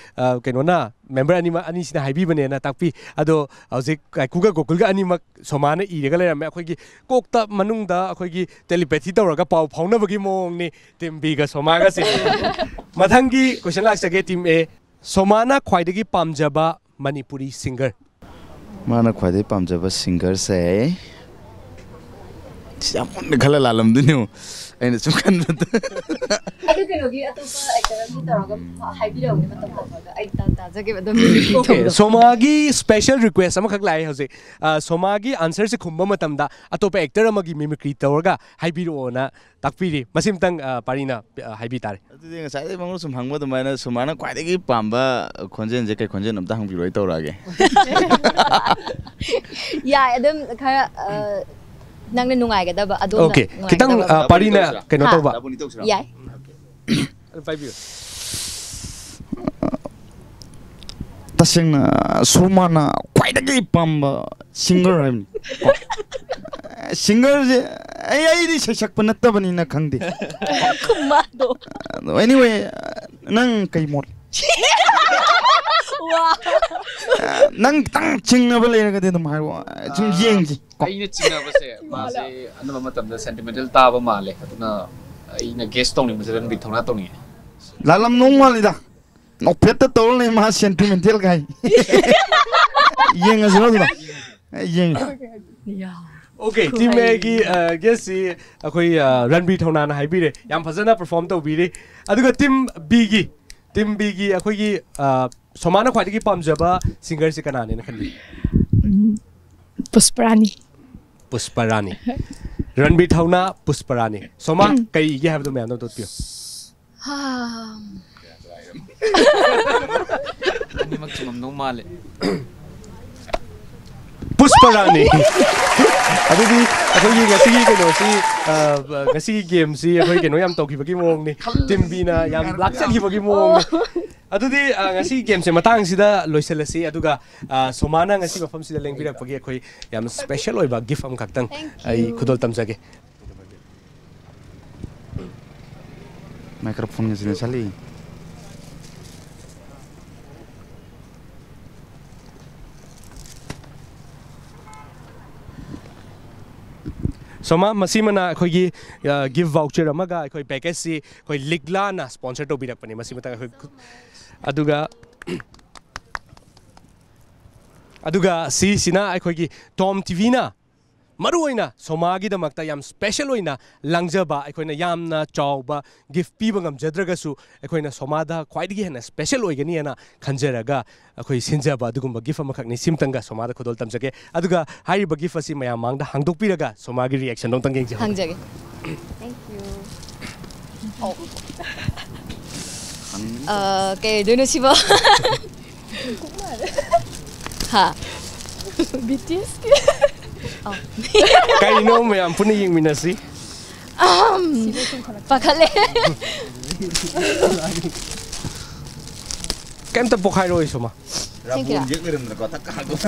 ꯀꯩꯅꯣꯅ, member ꯑꯅꯤꯃꯛ, ꯑꯅꯤꯁꯤꯅ ꯍꯥꯏꯕꯤꯕꯅꯦꯅ ꯇꯥꯛꯄꯤ꯫ ꯑꯗꯣ ꯍꯧꯖꯤꯛ ꯀꯥꯏꯀꯨꯒ ꯒꯣꯀꯨꯜꯒ ꯑꯅꯤꯃꯛ ꯁꯣꯃꯥꯅ ꯏꯔꯒ ꯂꯩꯔꯝꯃꯦ꯫ ꯑꯩꯈꯣꯏꯒꯤ ꯀꯣꯛꯇ ꯃꯅꯨꯡꯗ ꯑꯩꯈꯣꯏꯒꯤ telepathy ꯇꯧꯔꯒ ꯄꯥꯎ ꯐꯥꯎꯅꯕꯒꯤ ꯃꯑꯣꯡꯅꯤ team B ꯒ ꯁꯣꯃꯥꯒꯁꯦ꯫ ꯃꯊꯪꯒꯤ question ꯂꯥꯛꯆꯒꯦ, team A꯫ ꯁꯣꯃꯥꯅ ꯈ꯭ꯋꯥꯏꯗꯒꯤ ꯄꯥꯝꯖꯕ ꯃꯅꯤꯄꯨꯔꯤ singer꯫ ꯃꯥꯅ ꯈ꯭ꯋꯥꯏꯗꯒꯤ ꯄꯥꯝꯖꯕ singerꯁꯦ, ꯁꯤ ꯌꯥꯝ ꯃꯨꯟꯅ ꯈꯜꯂ ꯂꯥꯜꯂꯝꯗꯣꯏꯅꯦ꯫ ꯑꯩꯅ ꯁꯨꯝ ꯈꯟꯕꯗ꯫ ꯑꯗꯨ ꯀꯩꯅꯣꯒꯤ ꯑꯇꯣꯞꯄ actor ꯑꯃꯒꯤ ꯇꯧꯔꯒ ꯍꯥꯏꯕꯤꯔꯛꯎꯅꯦ, ꯃꯇꯝ ꯐꯪꯉꯒ ꯑꯩ ꯇꯥ- ꯇꯥꯖꯒꯦꯕ ꯑꯗꯨꯝ꯫ Okay, ꯁꯣꯃꯥꯒꯤ special request ꯑꯃꯈꯛ ꯂꯥꯛꯑꯦ ꯍꯧꯖꯤꯛ꯫ ꯁꯣꯃꯥꯒꯤ answerꯁꯦ ꯈꯨꯝꯕ ꯃꯇꯝꯗ ꯑꯇꯣꯞꯄ actor ꯑꯃꯒꯤ mimicry ꯇꯧꯔꯒ ꯍꯥꯏꯕꯤꯔꯛꯑꯣꯅ ꯇꯥꯛꯄꯤꯔꯤ꯫ ꯃꯁꯤꯃꯇꯪ ꯄꯥꯔꯤꯅ ꯍꯥꯏꯕꯤ ꯇꯥꯔꯦ꯫ ꯑꯗꯨꯗꯤ ꯉꯁꯥꯏꯗꯩ ꯃꯉꯣꯟꯗ ꯁꯨꯝ ꯍꯪꯕ ꯑꯗꯨꯃꯥꯏꯅ ꯁꯣꯃꯥꯅ ꯈ꯭ꯋꯥꯏꯗꯒꯤ ꯄꯥꯝꯕ ꯈꯣꯟꯖꯦꯜꯁꯦ ꯀꯩ ꯈꯣꯟꯖꯦꯜ ꯑꯝꯇ ꯍꯪꯕꯤꯔꯣ, ꯑꯩ ꯇꯧꯔꯛꯑꯒꯦ꯫ ꯌꯥꯏ, ꯑꯗꯨꯝ ꯈꯔ ꯅꯪꯅ ꯅꯨꯡꯉꯥꯏꯒꯗꯕ, ꯑꯗꯣꯝꯅ Okay, ꯈꯤꯇꯪ ꯅꯨꯡꯉꯥꯏꯒꯗꯕ꯫ ꯄꯥꯔꯤꯅ ꯀꯩꯅꯣ ꯍꯥ? ꯇꯧꯕ꯫ ꯌꯥꯏ꯫ ꯑꯗꯨꯝ ꯄꯥꯏꯕꯤꯌꯨ꯫ ꯇꯁꯦꯡꯅ ꯁꯣꯃꯥꯅ ꯈ꯭ꯋꯥꯏꯗꯒꯤ ꯄꯥꯝꯕ ꯁꯤꯡꯒꯔ ꯍꯥꯏꯕꯅꯤ꯫ ꯁꯤꯡꯒꯔꯁꯦ ꯑꯩ ꯑꯩꯗꯤ ꯁꯩꯁꯛꯄ ꯅꯠꯇꯕꯅꯤꯅ ꯈꯪꯗꯦ꯫ ꯃꯥꯗꯣ꯫ ꯑꯗꯣ anyway, ꯅꯪ ꯀꯩ ꯃꯣꯠ? ꯋꯥ꯫ ꯅꯪ ꯈꯤꯇꯪ ꯆꯤꯡꯅꯕ ꯂꯩꯔꯒꯗꯤ ꯑꯗꯨꯝ ꯍꯥꯏꯔꯛꯑꯣ꯫ ꯁꯨꯝ ꯌꯦꯡꯁꯤ꯫ ꯑꯩꯅ ꯆꯤꯡꯅꯕꯁꯦ ꯃꯥꯁꯦ ꯑꯅꯝꯕ ꯃꯇꯝꯗ ꯁꯦꯟꯇꯤꯃꯦꯟꯇꯦꯜ ꯇꯥꯕ ꯃꯥꯜꯂꯦ꯫ ꯑꯗꯨꯅ ꯑꯩꯅ ꯒꯦꯁ ꯇꯧꯅꯤꯡꯕꯁꯦ ꯔꯟꯕꯤꯔ ꯊꯧꯅꯥ ꯇꯧꯅꯤꯡꯉꯦ꯫ ꯂꯥꯜꯂꯝꯗꯧ ꯃꯥꯜꯂꯤꯗ꯫ ꯅꯣꯛꯐꯦꯠꯇ ꯇꯧꯔ ꯂꯩ ꯃꯥ ꯁꯦꯟꯇꯤꯃꯦꯟꯇꯦꯜ ꯀꯥꯏ꯫ ꯌꯦꯡꯉꯁꯤꯔꯣ ꯑꯗꯨꯗ? ꯑꯦ, ꯌꯦꯡꯉꯦ꯫ ꯌꯥ꯫ Okay, Team Aꯒꯤ ꯒꯦꯁꯁꯤ ꯑꯩꯈꯣꯏ ꯑ, ꯔꯟꯕꯤꯔ ꯊꯧꯅꯥꯅ ꯍꯥꯏꯕꯤꯔꯦ꯫ ꯌꯥꯝ ꯐꯖꯅ ꯄꯔꯐꯣꯔꯝ ꯇꯧꯕꯤꯔꯤ꯫ ꯑꯗꯨꯒ Team Bꯒꯤ, Team Bꯒꯤ ꯑꯩꯈꯣꯏꯒꯤ ꯑ, ꯁꯣꯃꯥꯅ ꯈ꯭ꯋꯥꯏꯗꯒꯤ ꯄꯥꯝꯖꯕ ꯁꯤꯡꯒꯔꯁꯤ ꯀꯅꯥꯅꯦꯅ ꯈꯜꯂꯤ? ꯄꯨꯁꯄꯔꯥꯅꯤ꯫ ꯄꯨꯁꯄꯔꯥꯅꯤ꯫ ꯔꯟꯕꯤꯔ ꯊꯧꯅꯥ, ꯄꯨꯁꯄꯔꯥꯅꯤ꯫ ꯁꯣꯃꯥ, ꯀꯩ ꯏꯒꯦ ꯍꯥꯏꯕꯗꯣ ꯃꯌꯥꯝꯗ ꯑꯝꯇ ꯎꯠꯄꯤꯌꯨ꯫ ꯑꯅꯤꯃꯛ ꯆꯨꯝꯃꯝꯗꯧ ꯃꯥꯜꯂꯦ꯫ ꯄꯨꯁꯄꯔꯥꯅꯤ꯫ ꯑꯗꯨꯗꯤ ꯑꯩꯈꯣꯏꯒꯤ ꯉꯁꯤꯒꯤ ꯀꯩꯅꯣꯁꯤ, ꯑ, ꯉꯁꯤꯒꯤ ꯒꯦꯝꯁꯤ ꯑꯩꯈꯣꯏ ꯀꯩꯅꯣ ꯌꯥꯝ ꯇꯧꯈꯤꯕꯒꯤ ꯃꯑꯣꯡꯅꯤ꯫ Team Bꯅ ꯌꯥꯝ ꯂꯥꯛꯆꯈꯤꯕꯒꯤ ꯃꯑꯣꯡꯅꯤ꯫ ꯑꯗꯨꯗꯤ ꯑ, ꯉꯁꯤꯒꯤ ꯒꯦꯝꯁꯦ ꯃꯇꯥꯡꯁꯤꯗ ꯂꯣꯏꯁꯤꯜꯂꯁꯤ꯫ ꯑꯗꯨꯒ ꯑ, ꯁꯣꯃꯥꯅ ꯉꯁꯤ ꯃꯐꯝꯁꯤꯗ ꯂꯦꯡꯕꯤꯔꯛꯄꯒꯤ ꯑꯩꯈꯣꯏ ꯌꯥꯝ ꯁ꯭ꯄꯦꯁꯦꯜ ꯑꯣꯏꯕ ꯒꯤꯐ ꯑꯃꯈꯛꯇꯪ ꯑꯩ ꯈꯨꯗꯣꯜ ꯇꯝꯖꯒꯦ꯫ ꯃꯥꯏꯀ꯭ꯔꯣꯐꯣꯟꯒꯁꯤꯅ ꯆꯠꯂꯤ꯫ ꯁꯣꯃꯥ, ꯃꯁꯤꯃꯅ ꯑꯩꯈꯣꯏꯒꯤ ꯒꯤꯐ ꯚꯥꯎꯆꯔ ꯑꯃꯒ ꯑꯩꯈꯣꯏ ꯄꯦꯀꯦꯖꯁꯤ ꯑꯩꯈꯣꯏ ꯂꯤꯛꯂꯥꯅ ꯁ꯭ꯄꯣꯟꯁꯔ ꯇꯧꯕꯤꯔꯛꯄꯅꯦ꯫ ꯃꯁꯤ ꯃꯇꯥꯡ ꯑꯩꯈꯣꯏ ꯈꯨ-, ꯑꯗꯨꯒ ꯑꯗꯨꯒ ꯁꯤꯁꯤꯅ ꯑꯩꯈꯣꯏꯒꯤ ꯇꯣꯝ ꯇꯤꯚꯤꯅ ꯃꯔꯨꯑꯣꯏꯅ ꯁꯣꯃꯥꯒꯤꯗꯃꯛꯇ ꯌꯥꯝ ꯁ꯭ꯄꯦꯁꯦꯜ ꯑꯣꯏꯅ ꯂꯥꯡꯖꯕ, ꯑꯩꯈꯣꯏꯅ ꯌꯥꯝꯅ ꯆꯥꯎꯕ ꯒꯤꯐ ꯄꯤꯕ ꯉꯝꯖꯗ꯭ꯔꯒꯁꯨ ꯑꯩꯈꯣꯏꯅ ꯁꯣꯃꯥꯗ ꯈ꯭ꯋꯥꯏꯗꯒꯤ ꯍꯦꯟꯅ ꯁ꯭ꯄꯦꯁꯦꯜ ꯑꯣꯏꯒꯅꯤ ꯍꯥꯏꯅ ꯈꯟꯖꯔꯒ ꯑꯩꯈꯣꯏ ꯁꯤꯟꯖꯕ ꯑꯗꯨꯒꯨꯝꯕ ꯒꯤꯐ ꯑꯃꯈꯛꯅꯤ꯫ ꯁꯤꯝꯇꯪꯒ ꯁꯣꯃꯥꯗ ꯈꯨꯗꯣꯜ ꯇꯝꯖꯒꯦ꯫ ꯑꯗꯨꯒ ꯍꯥꯏꯔꯤꯕ ꯒꯤꯐ ꯑꯁꯤ ꯃꯌꯥꯝ ꯃꯥꯡꯗ ꯍꯥꯡꯗꯣꯛꯄꯤꯔꯒ ꯁꯣꯃꯥꯒꯤ ꯔꯤꯌꯦꯛꯁꯟꯗꯣ ꯑꯝꯇꯪ ꯌꯦꯡꯖꯍꯧꯒꯦ꯫ ꯍꯪꯖꯒꯦ꯫ ꯑ, ꯀꯩ ꯑꯣꯏꯗꯣꯏꯅꯣ ꯁꯤꯕꯣ? ꯍꯥ? ꯕꯤ ꯇꯤ ꯑꯦꯁꯀꯤ꯫ ꯀꯩꯅꯣ ꯃꯌꯥꯝ ꯄꯨꯟꯅ ꯌꯦꯡꯃꯤꯟꯅꯁꯤ꯫ ꯄꯥꯈꯠꯂꯦ꯫ ꯀꯩꯝꯇ ꯄꯣꯛꯈꯥꯏꯔꯣꯏ ꯁꯣꯃꯥ꯫ ꯔꯥꯕꯣꯟ ꯌꯦꯛ ꯂꯩꯔꯝꯗꯅꯀꯣ, ꯊꯛ ꯊꯛ ꯍꯥꯡꯗꯣꯛ-,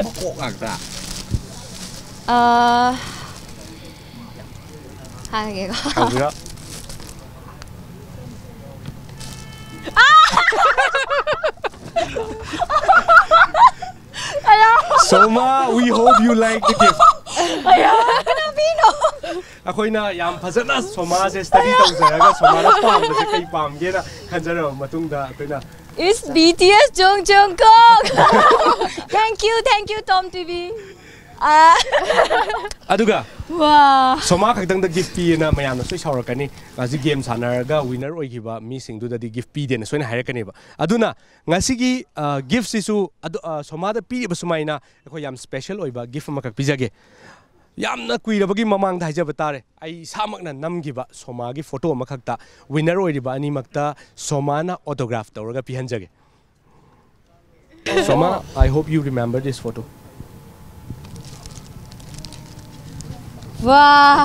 ꯃꯀꯣꯛ ꯉꯥꯛꯇ꯫ ꯑꯥ, ꯍꯥꯏꯔꯒꯦꯀꯣ꯫ ꯍꯧꯕꯤꯔꯣ꯫ Soma, we hope you like the gift. ꯑꯩꯈꯣꯏꯅ ꯌꯥꯝ ꯐꯖꯅ ꯁꯣꯃꯥꯁꯦ study ꯇꯧꯖꯔꯒ ꯁꯣꯃꯥꯅ ꯄꯥꯝꯕꯁꯦ ꯀꯩ ꯄꯥꯝꯒꯦꯅ ꯈꯟꯖꯔꯕ ꯃꯇꯨꯡꯗ ꯑꯩꯈꯣꯏꯅ It's B T S Jung Jungkook. Thank you, thank you, Tom T V. ꯑꯥ, ꯑꯗꯨꯒ ꯋꯥ꯫ ꯁꯣꯃꯥ ꯈꯛꯇꯪꯗ gift ꯄꯤꯌꯦꯅ ꯃꯌꯥꯝꯅ ꯁꯣꯏ ꯁꯥꯎꯔꯛꯀꯅꯤ꯫ ꯍꯧꯖꯤꯛ game ꯁꯥꯟꯅꯔꯒ winner ꯑꯣꯏꯈꯤꯕ ꯃꯤꯁꯤꯡꯗꯨꯗꯗꯤ gift ꯄꯤꯗꯦꯅ ꯁꯣꯏꯅ ꯍꯥꯏꯔꯛꯀꯅꯦꯕ꯫ ꯑꯗꯨꯅ ꯉꯁꯤꯒꯤ, ꯑ, gift ꯁꯤꯁꯨ ꯑꯗꯨ, ꯑ, ꯁꯣꯃꯥꯗ ꯄꯤꯔꯤꯕ ꯁꯨꯃꯥꯏꯅ ꯑꯩꯈꯣꯏ ꯌꯥꯝ special ꯑꯣꯏꯕ gift ꯑꯃꯈꯛ ꯄꯤꯖꯒꯦ꯫ ꯌꯥꯝꯅ ꯀꯨꯏꯔꯕꯒꯤ ꯃꯃꯥꯡꯗ ꯍꯥꯏꯖꯕ ꯇꯥꯔꯦ, ꯑꯩ ꯏꯁꯥꯃꯛꯅ ꯅꯝꯈꯤꯕ ꯁꯣꯃꯥꯒꯤ photo ꯑꯃꯈꯛꯇ winner ꯑꯣꯏꯔꯤꯕ ꯑꯅꯤꯃꯛꯇ ꯁꯣꯃꯥꯅ autograph ꯇꯧꯔꯒ ꯄꯤꯍꯟꯖꯒꯦ꯫ Soma, I hope you remember this photo. ꯋꯥ,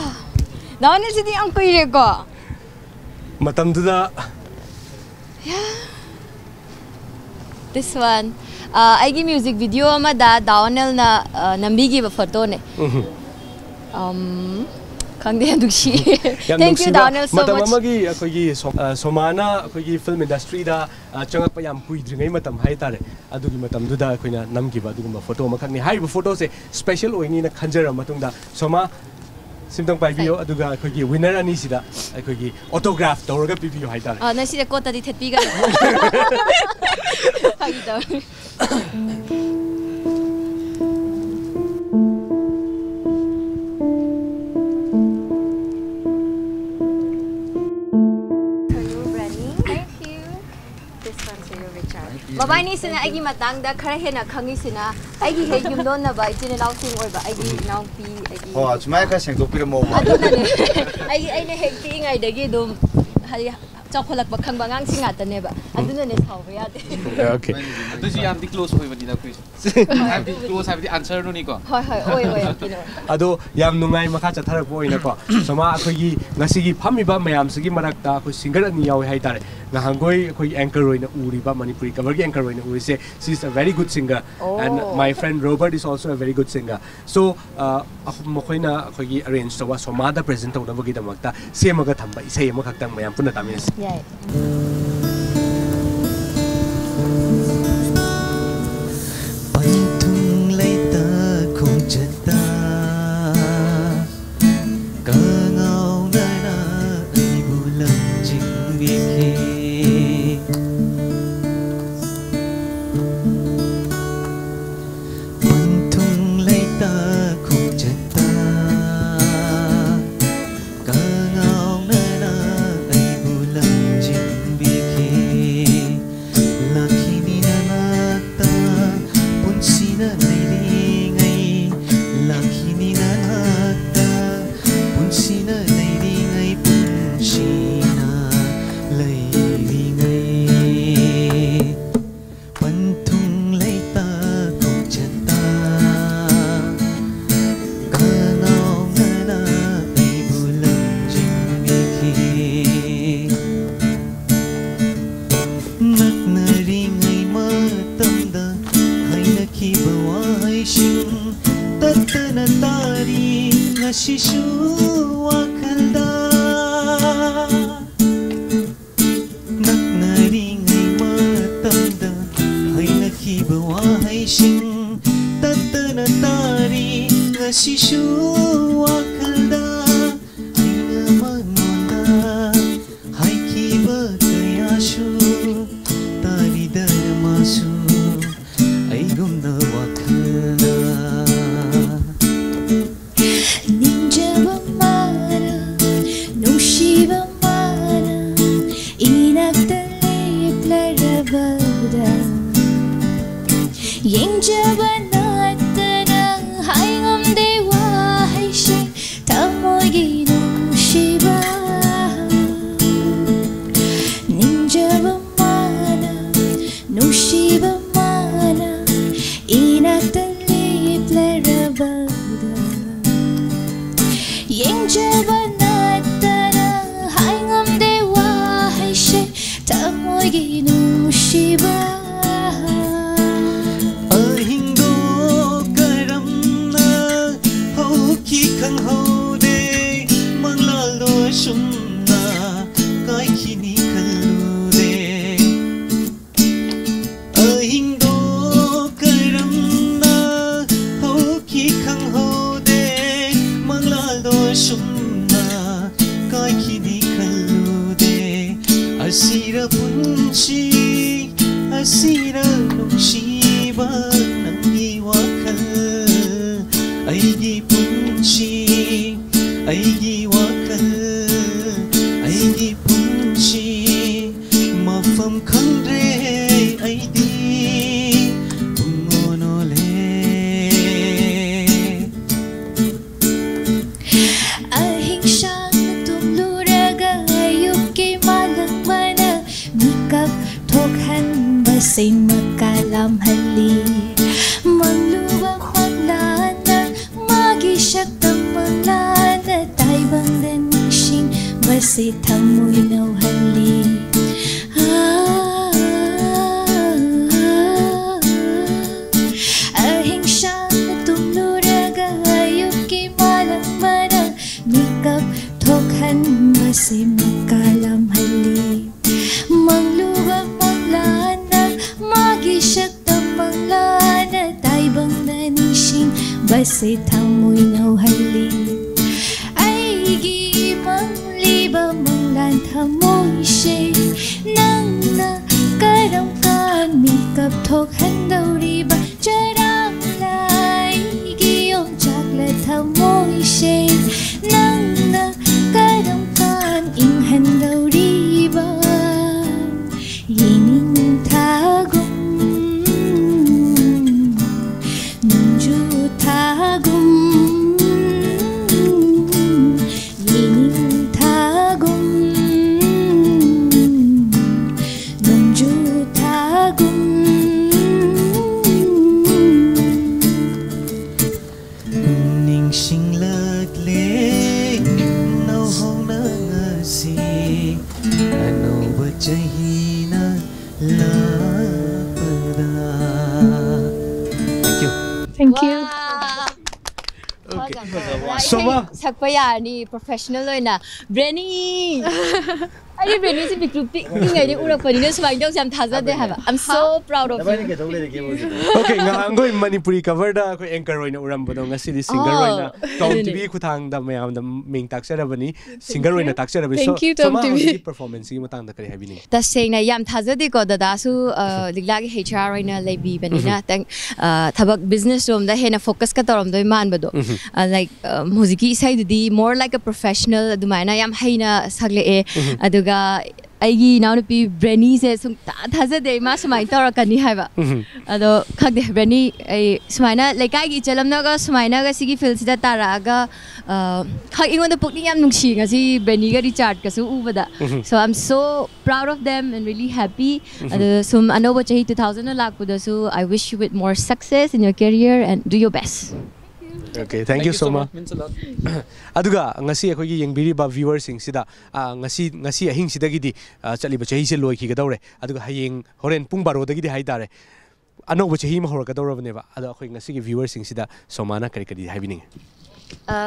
ꯗꯥ ꯑꯣꯅꯤꯜꯁꯤꯗꯤ ꯌꯥꯝ ꯀꯨꯏꯔꯦꯀꯣ꯫ ꯃꯇꯝꯗꯨꯗ This one. ꯑ, ꯑꯩꯒꯤ music video ꯑꯃꯗ ꯗꯥ ꯑꯣꯅꯦꯜꯅ, ꯑ, ꯅꯝꯕꯤꯈꯤꯕ photo ꯅꯦ꯫ ꯎꯝ, ꯑꯝ, ꯈꯪꯗꯦ, ꯅꯨꯡꯁꯤ꯫ ꯌꯥꯝ Thank you, ꯅꯨꯡꯁꯤꯕ ꯗꯥ ꯑꯣꯅꯦꯜ, so ꯃꯇꯝ much. ꯑꯃꯒꯤ ꯑꯩꯈꯣꯏꯒꯤ ꯁꯣ-, ꯑ, ꯁꯣꯃꯥꯅ ꯑꯩꯈꯣꯏꯒꯤ film industry ꯗ, ꯑ, ꯆꯪꯉꯛꯄ ꯌꯥꯝ ꯀꯨꯏꯗ꯭ꯔꯤꯉꯩ ꯃꯇꯝ ꯍꯥꯏꯇꯥꯔꯦ, ꯑꯗꯨꯒꯤ ꯃꯇꯝꯗꯨꯗ ꯑꯩꯈꯣꯏꯅ ꯅꯝꯈꯤꯕ ꯑꯗꯨꯒꯨꯝꯕ photo ꯑꯃꯈꯛꯅꯤ꯫ ꯍꯥꯏꯔꯤꯕ photo ꯁꯦ special ꯑꯣꯏꯅꯤꯅ ꯈꯟꯖꯔꯕ ꯃꯇꯨꯡꯗ ꯁꯣꯃꯥ ꯁꯤꯝꯇꯪ ꯄꯥꯏꯕꯤꯌꯣ, Thank you. ꯑꯗꯨꯒ ꯑꯩꯈꯣꯏꯒꯤ winner ꯑꯅꯤꯁꯤꯗ ꯑꯩꯈꯣꯏꯒꯤ autograph ꯇꯧꯔꯒ ꯄꯤꯕꯤꯌꯣ ꯍꯥꯏꯇꯥꯔꯦ꯫ ꯑ, ꯅꯪ ꯁꯤꯗ ꯀꯣꯠꯇꯗꯤ ꯊꯦꯠꯄꯤꯒꯅꯨ꯫ ꯐꯥꯒꯤ ꯇꯧꯔꯤ꯫ Thank you. This one to you, Richard. ꯃꯕꯥꯅꯤꯁꯤꯅ ꯑꯩꯒꯤ ꯃꯇꯥꯡꯗ ꯈꯔ ꯍꯦꯟꯅ ꯈꯪꯉꯤꯁꯤꯅ ꯑꯩꯒꯤ ꯍꯦꯛ ꯌꯨꯝꯂꯣꯟꯅꯕ ꯏꯆꯤꯟ ꯏꯅꯥꯎꯁꯤꯡ ꯑꯣꯏꯕ ꯑꯩꯒꯤ ꯏꯅꯥꯎꯄꯤ, ꯑꯩꯒꯤ ꯍꯣ, ꯁꯨꯃꯥꯏꯅ ꯈꯔ ꯁꯦꯡꯗꯣꯛꯄꯤꯔꯝꯃꯣꯕ꯫ ꯑꯗꯨꯅꯅꯦ꯫ ꯑꯩ, ꯑꯩꯅ ꯍꯦꯛ ꯄꯤꯛꯏꯉꯩꯗꯒꯤ ꯑꯗꯨꯝ ꯍꯥꯏꯗꯤ ꯆꯥꯎꯈꯠꯂꯛꯄ ꯈꯪꯕ ꯑꯉꯥꯡꯁꯤꯡ ꯉꯥꯛꯇꯅꯦꯕ꯫ ꯑꯗꯨꯅꯅꯦ ꯁꯥꯎꯕ ꯌꯥꯗꯦ꯫ Okay. ꯑꯗꯨꯁꯨ ꯌꯥꯝꯗꯤ ꯀ꯭ꯂꯣꯁ ꯑꯣꯏꯕꯅꯤꯗ ꯑꯩꯈꯣꯏꯁꯦ꯫ ꯍꯥꯏꯕꯗꯤ ꯀ꯭ꯂꯣꯁ ꯍꯥꯏꯕꯗꯤ ꯑꯟꯁꯔꯗꯨꯅꯤꯀꯣ꯫ ꯍꯣꯏ ꯍꯣꯏ ꯑꯣꯏ ꯑꯣꯏ ꯀꯩꯅꯣ꯫ ꯑꯗꯣ ꯌꯥꯝ ꯅꯨꯡꯉꯥꯏ ꯃꯈꯥ ꯆꯠꯊꯔꯛꯄ ꯑꯣꯏꯅꯀꯣ꯫ ꯁꯣꯃꯥ, ꯑꯩꯈꯣꯏꯒꯤ ꯉꯁꯤꯒꯤ ꯐꯝꯃꯤꯕ ꯃꯌꯥꯝꯁꯤꯒꯤ ꯃꯔꯛꯇ ꯑꯩꯈꯣꯏ ꯁꯤꯡꯒꯔ ꯑꯅꯤ ꯌꯥꯎꯋꯦ ꯍꯥꯏꯇꯥꯔꯦ꯫ ꯉꯍꯥꯟꯈꯣꯏ ꯑꯩꯈꯣꯏꯒꯤ ꯑꯦꯡꯀꯔ ꯑꯣꯏꯅ ꯎꯔꯤꯕ, ꯃꯅꯤꯄꯨꯔꯤ ꯀꯚꯔꯒꯤ ꯑꯦꯡꯀꯔ ꯑꯣꯏꯅ ꯎꯔꯤꯁꯦ, she is a very good singer, and Oh. my friend Robert is also a very good singer. So, uh, ꯑꯍꯨꯝ ꯃꯈꯣꯏꯅ ꯑꯩꯈꯣꯏꯒꯤ ꯑꯔꯦꯟꯖ ꯇꯧꯕ ꯁꯣꯃꯥꯗ ꯄ꯭ꯔꯦꯖꯦꯟ ꯇꯧꯅꯕꯒꯤꯗꯃꯛꯇ ꯁꯦꯝꯃꯒ ꯊꯝꯕ ꯏꯁꯩ ꯑꯃꯈꯛꯇꯪ ꯃꯌꯥꯝ ꯄꯨꯟꯅ ꯇꯥꯃꯤꯟꯅꯁꯤ꯫ ꯌꯥꯏ꯫ ꯄꯟꯊꯨꯡ ꯂꯩꯇ ꯈꯣꯡꯆꯠꯇ ꯀꯉꯥꯎꯅꯅ ꯑꯩꯕꯨ ꯂꯝꯖꯤꯡꯕꯤꯈꯤ꯫ ꯄꯟꯊꯨꯡ ꯂꯩꯇ ꯈꯣꯡꯆꯠꯇ ꯀꯉꯥꯎꯅꯅ ꯑꯩꯕꯨ ꯂꯝꯖꯤꯡꯕꯤꯈꯤ꯫ ꯂꯥꯛꯈꯤꯅꯤ ꯅꯅꯥꯛꯇ ꯄꯨꯟꯁꯤꯅ ꯂꯩꯔꯤꯉꯩ, ꯂꯥꯛꯈꯤꯅꯤ ꯅꯅꯥꯛꯇ ꯄꯨꯟꯁꯤꯅ ꯂꯩꯔꯤꯉꯩ, ꯄꯨꯟꯁꯤꯅ ꯂꯩꯔꯤꯉꯩ꯫ ꯄꯟꯊꯨꯡ ꯂꯩꯇ ꯈꯣꯡꯆꯠꯇ ꯀꯅꯥꯎꯅꯅ ꯑꯩꯕꯨ ꯂꯝꯖꯤꯡꯕꯤꯈꯤ꯫ ꯅꯛꯅꯔꯤꯉꯩ ꯃꯇꯝꯗ ꯍꯥꯏꯅꯈꯤꯕ ꯋꯥꯍꯩꯁꯤꯡ ꯇꯠꯇꯅ ꯇꯥꯔꯤ ꯉꯁꯤꯁꯨ ꯋꯥꯈꯜꯗ꯫ ꯅꯛꯅꯔꯤꯉꯩ ꯃꯇꯝꯗ ꯍꯥꯏꯅꯈꯤꯕ ꯋꯥꯍꯩꯁꯤꯡ ꯇꯠꯇꯅ ꯇꯥꯔꯤ ꯉꯁꯤꯁꯨ ꯋꯥꯈꯜꯗ꯫ ꯑꯩꯅ ꯃꯉꯣꯟꯗ ꯍꯥꯏꯈꯤꯕ ꯀꯌꯥꯁꯨ ꯇꯥꯔꯤꯗꯅ ꯃꯥꯁꯨ ꯑꯩꯒꯨꯝꯅ ꯋꯥꯈꯜꯗ꯫ ꯅꯤꯡꯖꯕ ꯃꯥꯅ, ꯅꯨꯡꯁꯤꯕ ꯃꯥꯅ, ꯏꯅꯥꯛꯇ ꯂꯦꯞꯂꯔꯕꯗ ꯌꯦꯡꯖꯕ ꯅꯠꯇꯅ ꯍꯥꯏꯉꯝꯗꯦ ꯋꯥꯍꯩꯁꯦ ꯊꯃꯣꯏꯒꯤ ꯅꯨꯡꯁꯤꯕ꯫ ꯁꯤꯔ ꯄꯨꯟꯁꯤ ꯑꯁꯤꯔ ꯅꯨꯡꯁꯤꯕ ꯅꯪꯒꯤ ꯋꯥꯈꯜ ꯑꯩꯒꯤ ꯄꯨꯟꯁꯤ ꯑꯩꯒꯤ ꯋꯥꯈꯜ ꯑꯩꯒꯤ ꯄꯨꯟꯁꯤ ꯃꯐꯝ ꯈꯪꯗ꯭ꯔꯦ ꯑꯩꯗꯤ ꯄꯨꯡ ꯑꯣꯟ ꯑꯣꯜꯂꯦ꯫ ꯑꯍꯤꯡ ꯁꯥꯡꯅ ꯇꯨꯝꯂꯨꯔꯒ ꯑꯌꯨꯛꯀꯤ ꯃꯥꯂꯪꯕꯅ ꯃꯤꯀꯞ ꯊꯣꯛꯍꯟꯕꯁꯦ ꯃꯀꯥ ꯂꯥꯝꯍꯜꯂꯤ꯫ ꯃꯪꯂꯨꯕ ꯃꯪꯂꯥꯟꯅ ꯃꯥꯒꯤ ꯁꯛꯇꯝ ꯃꯪꯂꯥꯟꯅ ꯇꯥꯏꯕꯪꯗ ꯅꯤꯡꯁꯤꯡꯕꯁꯦ ꯊꯃꯣꯏ ꯅꯧꯍꯜꯂꯤ꯫ ꯑꯍꯤꯡ ꯁꯥꯡꯅ ꯇꯨꯝꯂꯨꯔꯒ ꯑꯌꯨꯛꯀꯤ ꯃꯥꯂꯪꯕꯅ ꯃꯤꯀꯞ ꯊꯣꯛꯍꯟꯕꯁꯦ ꯃꯀꯥ ꯂꯥꯝꯍꯜꯂꯤ꯫ ꯃꯪꯂꯨꯕ ꯃꯪꯂꯥꯟꯅ ꯃꯥꯒꯤ ꯁꯛꯇꯝ ꯃꯪꯂꯥꯟꯅ ꯇꯥꯏꯕꯪꯗ ꯅꯤꯡꯁꯤꯡꯕꯁꯦ ꯊꯃꯣꯏ ꯅꯧꯍꯜꯂꯤ꯫ ꯑꯩꯒꯤ ꯃꯪꯂꯤꯕ ꯃꯪꯂꯥꯟ ꯊꯃꯣꯏꯁꯦ ꯅꯪꯅ ꯀꯔꯝ ꯀꯥꯟ ꯃꯤꯀꯞ ꯊꯣꯛꯍꯟꯗꯧꯔꯤꯕ? ꯆꯔꯥꯡꯂꯥꯏꯒꯤ ꯌꯣꯡꯆꯥꯛꯂ ꯊꯃꯣꯏꯁꯦ ꯅꯪꯅ ꯀꯔꯝ ꯀꯥꯟ ꯏꯪꯍꯟꯗꯧꯔꯤꯕ? ꯌꯦꯅꯤꯡꯊꯥꯒꯨꯝ ꯅꯣꯡꯖꯨ ꯊꯥꯒꯨꯝ ꯌꯦꯅꯤꯡꯊꯥꯒꯨꯝ ꯅꯣꯡꯖꯨ ꯊꯥꯒꯨꯝ ꯅꯤꯡꯁꯤꯡꯂꯛꯂꯦ ꯅꯧꯍꯧꯅ ꯉꯁꯤ ꯑꯅꯧꯕ ꯆꯍꯤꯅ ꯂꯥꯛꯄꯗ꯫ Thank you. Thank you. ꯐꯖꯕ ꯋꯥ꯫ ꯁꯣꯃꯥ꯫ ꯁꯛꯄ ꯌꯥꯔꯅꯤ professional ꯑꯣꯏꯅ꯫ ꯕ꯭ꯔꯦꯅꯤ! ꯑꯩꯗꯤ ꯕ꯭ꯔꯦꯅꯤꯁꯤ ꯄꯤꯛꯇ꯭ꯔꯨ ꯄꯤꯛꯂꯤꯉꯩꯗꯒꯤ ꯎꯔꯛꯄꯅꯤꯅ ꯁꯨꯃꯥꯏꯅ ꯇꯧꯁꯦ ꯌꯥꯝ ꯊꯥꯖꯗꯦ ꯍꯥꯏꯕ꯫ I'm so proud of you. ꯅꯕꯥꯅꯤ ꯀꯩꯗꯧ ꯂꯩꯔꯒꯦ ꯍꯧꯖꯤꯛ? Okay, ꯉꯍꯥꯡꯈꯣꯏ ꯃꯅꯤꯄꯨꯔꯤ coverꯗ ꯑꯩꯈꯣꯏ anchor ꯑꯣꯏꯅ ꯎꯔꯝꯕꯗꯣ ꯉꯁꯤꯗꯤ singer ꯑꯣ, ꯑꯣꯏꯅ Tom ꯑꯗꯨꯅꯦ꯫ TV ꯈꯨꯊꯥꯡꯗ ꯃꯌꯥꯝꯗ ꯃꯤꯡ ꯇꯥꯛꯆꯔꯕꯅꯤ, singer ꯑꯣꯏꯅ ꯇꯥꯛꯆꯔꯕꯅꯤ꯫ Thank So, you, Tom Soma, TV. ꯍꯧꯖꯤꯛꯀꯤ performanceꯀꯤ ꯃꯇꯥꯡꯗ ꯀꯔꯤ ꯍꯥꯏꯕꯤꯅꯤꯡꯉꯤ? ꯇꯁꯦꯡꯅ ꯌꯥꯝ ꯊꯥꯖꯗꯦꯀꯣ, ꯗꯗꯥꯁꯨ ꯑ, ꯂꯤꯛꯂꯥꯒꯤ HR ꯑꯣꯏꯅ ꯂꯩꯕꯤꯕꯅꯤꯅ ꯈꯤꯇꯪ, ꯑ, ꯊꯕꯛ business ꯔꯣꯝꯗ ꯍꯦꯟꯅ focusꯀ ꯇꯧꯔꯝꯗꯣꯏ ꯃꯥꯟꯕꯗꯣ꯫ ꯑ, like, ꯑ, ꯍꯧꯖꯤꯛꯀꯤ ꯏꯁꯩꯗꯨꯗꯤ more like a professional ꯑꯗꯨꯃꯥꯏꯅ ꯌꯥꯝ ꯍꯩꯅ ꯁꯛꯂꯛꯑꯦ꯫ ꯑꯗꯨꯒ ꯑꯩꯒꯤ ꯏꯅꯥꯎꯅꯨꯄꯤ ꯕ꯭ꯔꯦꯅꯤꯁꯦ ꯁꯨꯡꯊꯥ ꯊꯥꯖꯗꯦ ꯑꯩ ꯃꯥ ꯁꯨꯃꯥꯏꯅ ꯇꯧꯔꯛꯀꯅꯤ ꯍꯥꯏꯕ꯫ ꯑꯗꯣ ꯈꯪꯗꯦ, ꯕ꯭ꯔꯦꯅꯤ, ꯑꯩ ꯁꯨꯃꯥꯏꯅ ꯂꯩꯀꯥꯏꯒꯤ ꯏꯆꯜ ꯑꯃꯅꯒ ꯁꯨꯃꯥꯏꯅꯒ ꯁꯤꯒꯤ fieldꯁꯤꯗ ꯇꯥꯔꯛꯑꯒ, ꯑ, ꯈꯪ-, ꯑꯩꯉꯣꯟꯗ ꯄꯨꯛꯅꯤꯡ ꯌꯥꯝ ꯅꯨꯡꯁꯤ ꯉꯁꯤ ꯕ꯭ꯔꯦꯅꯤꯒ ꯔꯤꯆꯥꯔꯗꯀꯁꯨ ꯎꯕꯗ꯫ So I'm so proud of them and really happy. ꯑꯗꯨ ꯁꯨꯝ ꯑꯅꯧꯕ ꯆꯍꯤ two thousand ꯂꯥꯛꯄꯗꯁꯨ I wish you with more success in your career and do your best. Okay, thank you so much. Means a lot. ꯑꯗꯨꯒ ꯉꯁꯤ ꯑꯩꯈꯣꯏꯒꯤ ꯌꯦꯡꯕꯤꯔꯤꯕ viewerꯁꯤꯡꯁꯤꯗ, ꯑ, ꯉꯁꯤ, ꯉꯁꯤ ꯑꯍꯤꯡꯁꯤꯗꯒꯤꯗꯤ, ꯑ, ꯆꯠꯂꯤꯕ ꯆꯍꯤꯁꯦ ꯂꯣꯏꯈꯤꯒꯗꯧꯔꯦ꯫ ꯑꯗꯨꯒ ꯍꯌꯦꯡ ꯍꯣꯔꯦꯟ ꯄꯨꯡ ꯕꯥꯔꯣꯗꯒꯤꯗꯤ ꯍꯥꯏꯇꯥꯔꯦ, ꯑꯅꯧꯕ ꯆꯍꯤ ꯑꯃ ꯍꯧꯔꯛꯀꯗꯧꯔꯕꯅꯦꯕ꯫ ꯑꯗꯣ ꯑꯩꯈꯣꯏ ꯉꯁꯤꯒꯤ viewerꯁꯤꯡꯁꯤꯗ ꯁꯣꯃꯥꯅ ꯀꯔꯤ ꯀꯔꯤ ꯍꯥꯏꯕꯤꯅꯤꯡꯉꯤ? ꯑ,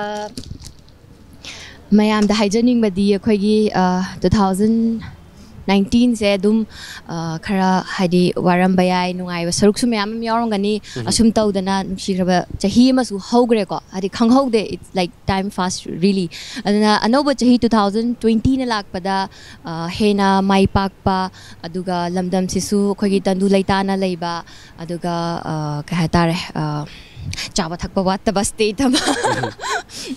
ꯃꯌꯥꯝꯗ ꯍꯥꯏꯖꯅꯤꯡꯕꯗꯤ ꯑꯩꯈꯣꯏꯒꯤ, ꯑ, two thousand nineteenꯁꯦ ꯑꯗꯨꯝ, ꯑ, ꯈꯔ ꯍꯥꯏꯗꯤ ꯋꯥꯔꯝꯕ ꯌꯥꯏ, ꯅꯨꯡꯉꯥꯏꯕ ꯁꯔꯨꯛꯁꯨ ꯃꯌꯥꯝ ꯑꯃ ꯌꯥꯎꯔꯝꯒꯅꯤ꯫ ꯑꯁꯨꯝ ꯇꯧꯗꯅ ꯅꯨꯡꯁꯤꯈ꯭ꯔꯕ ꯆꯍꯤ ꯑꯃꯁꯨ ꯍꯧꯈ꯭ꯔꯦꯀꯣ, ꯍꯥꯏꯗꯤ ꯈꯪꯍꯧꯗꯦ, it's like time fast really. ꯑꯗꯨꯅ ꯑꯅꯧꯕ ꯆꯍꯤ two thousand twentyꯅ ꯂꯥꯛꯄꯗ, ꯑ, ꯍꯦꯟꯅ ꯃꯥꯏ ꯄꯥꯛꯄ, ꯑꯗꯨꯒ ꯂꯝꯗꯝꯁꯤꯁꯨ ꯑꯩꯈꯣꯏꯒꯤ ꯇꯪꯗꯨ ꯂꯩꯇꯥꯅ ꯂꯩꯕ, ꯑꯗꯨꯒ, ꯑ, ꯀꯩ ꯍꯥꯏꯇꯥꯔꯦ, ꯑ, ꯆꯥꯕ ꯊꯛꯄ ꯋꯥꯠꯇꯕ state ꯑꯃ,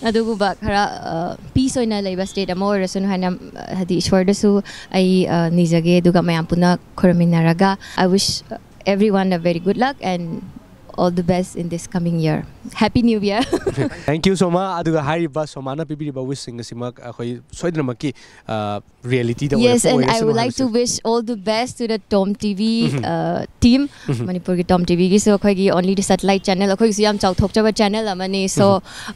ꯑꯗꯨꯒꯨꯝꯕ ꯈꯔ, ꯑ, peace ꯑꯣꯏꯅ ꯂꯩꯕ state ꯑꯃ ꯑꯣꯏꯔꯁꯅꯨ ꯍꯥꯏꯅ, ꯑ, ꯍꯥꯏꯗꯤ ꯏꯁꯣꯔꯗꯁꯨ ꯑꯩ, ꯑ, ꯅꯤꯖꯒꯦ, ꯑꯗꯨꯒ ꯃꯌꯥꯝ ꯄꯨꯟꯅ ꯈꯨꯔꯨꯝꯃꯤꯟꯅꯔꯒ I wish everyone a very good luck and all the best in this coming year. Happy New Year. Thank you, ꯁꯣꯃꯥ꯫ ꯑꯗꯨꯒ ꯍꯥꯏꯔꯤꯕ ꯁꯣꯃꯥꯅ ꯄꯤꯕꯤꯔꯤꯕ wishꯁꯤꯡ ꯑꯁꯤꯃꯛ ꯑꯩꯈꯣꯏ ꯁꯣꯏꯗꯅꯃꯛꯀꯤ, ꯑ, realityꯗ Yes, ꯑꯣꯏꯔꯛꯄ and I ꯑꯣꯏꯔꯁꯅꯨ would like to ꯍꯥꯏꯕꯁꯦ꯫ Wish all the best to the Tom TV, uh, team. ꯃꯅꯤꯄꯨꯔꯒꯤ Tom TVꯒꯤꯁꯨ ꯑꯩꯈꯣꯏꯒꯤ only the satellite channel, ꯑꯩꯈꯣꯏꯒꯤꯁꯨ ꯌꯥꯝ ꯆꯥꯎꯊꯣꯛꯆꯕ channel ꯑꯃꯅꯤ꯫ So,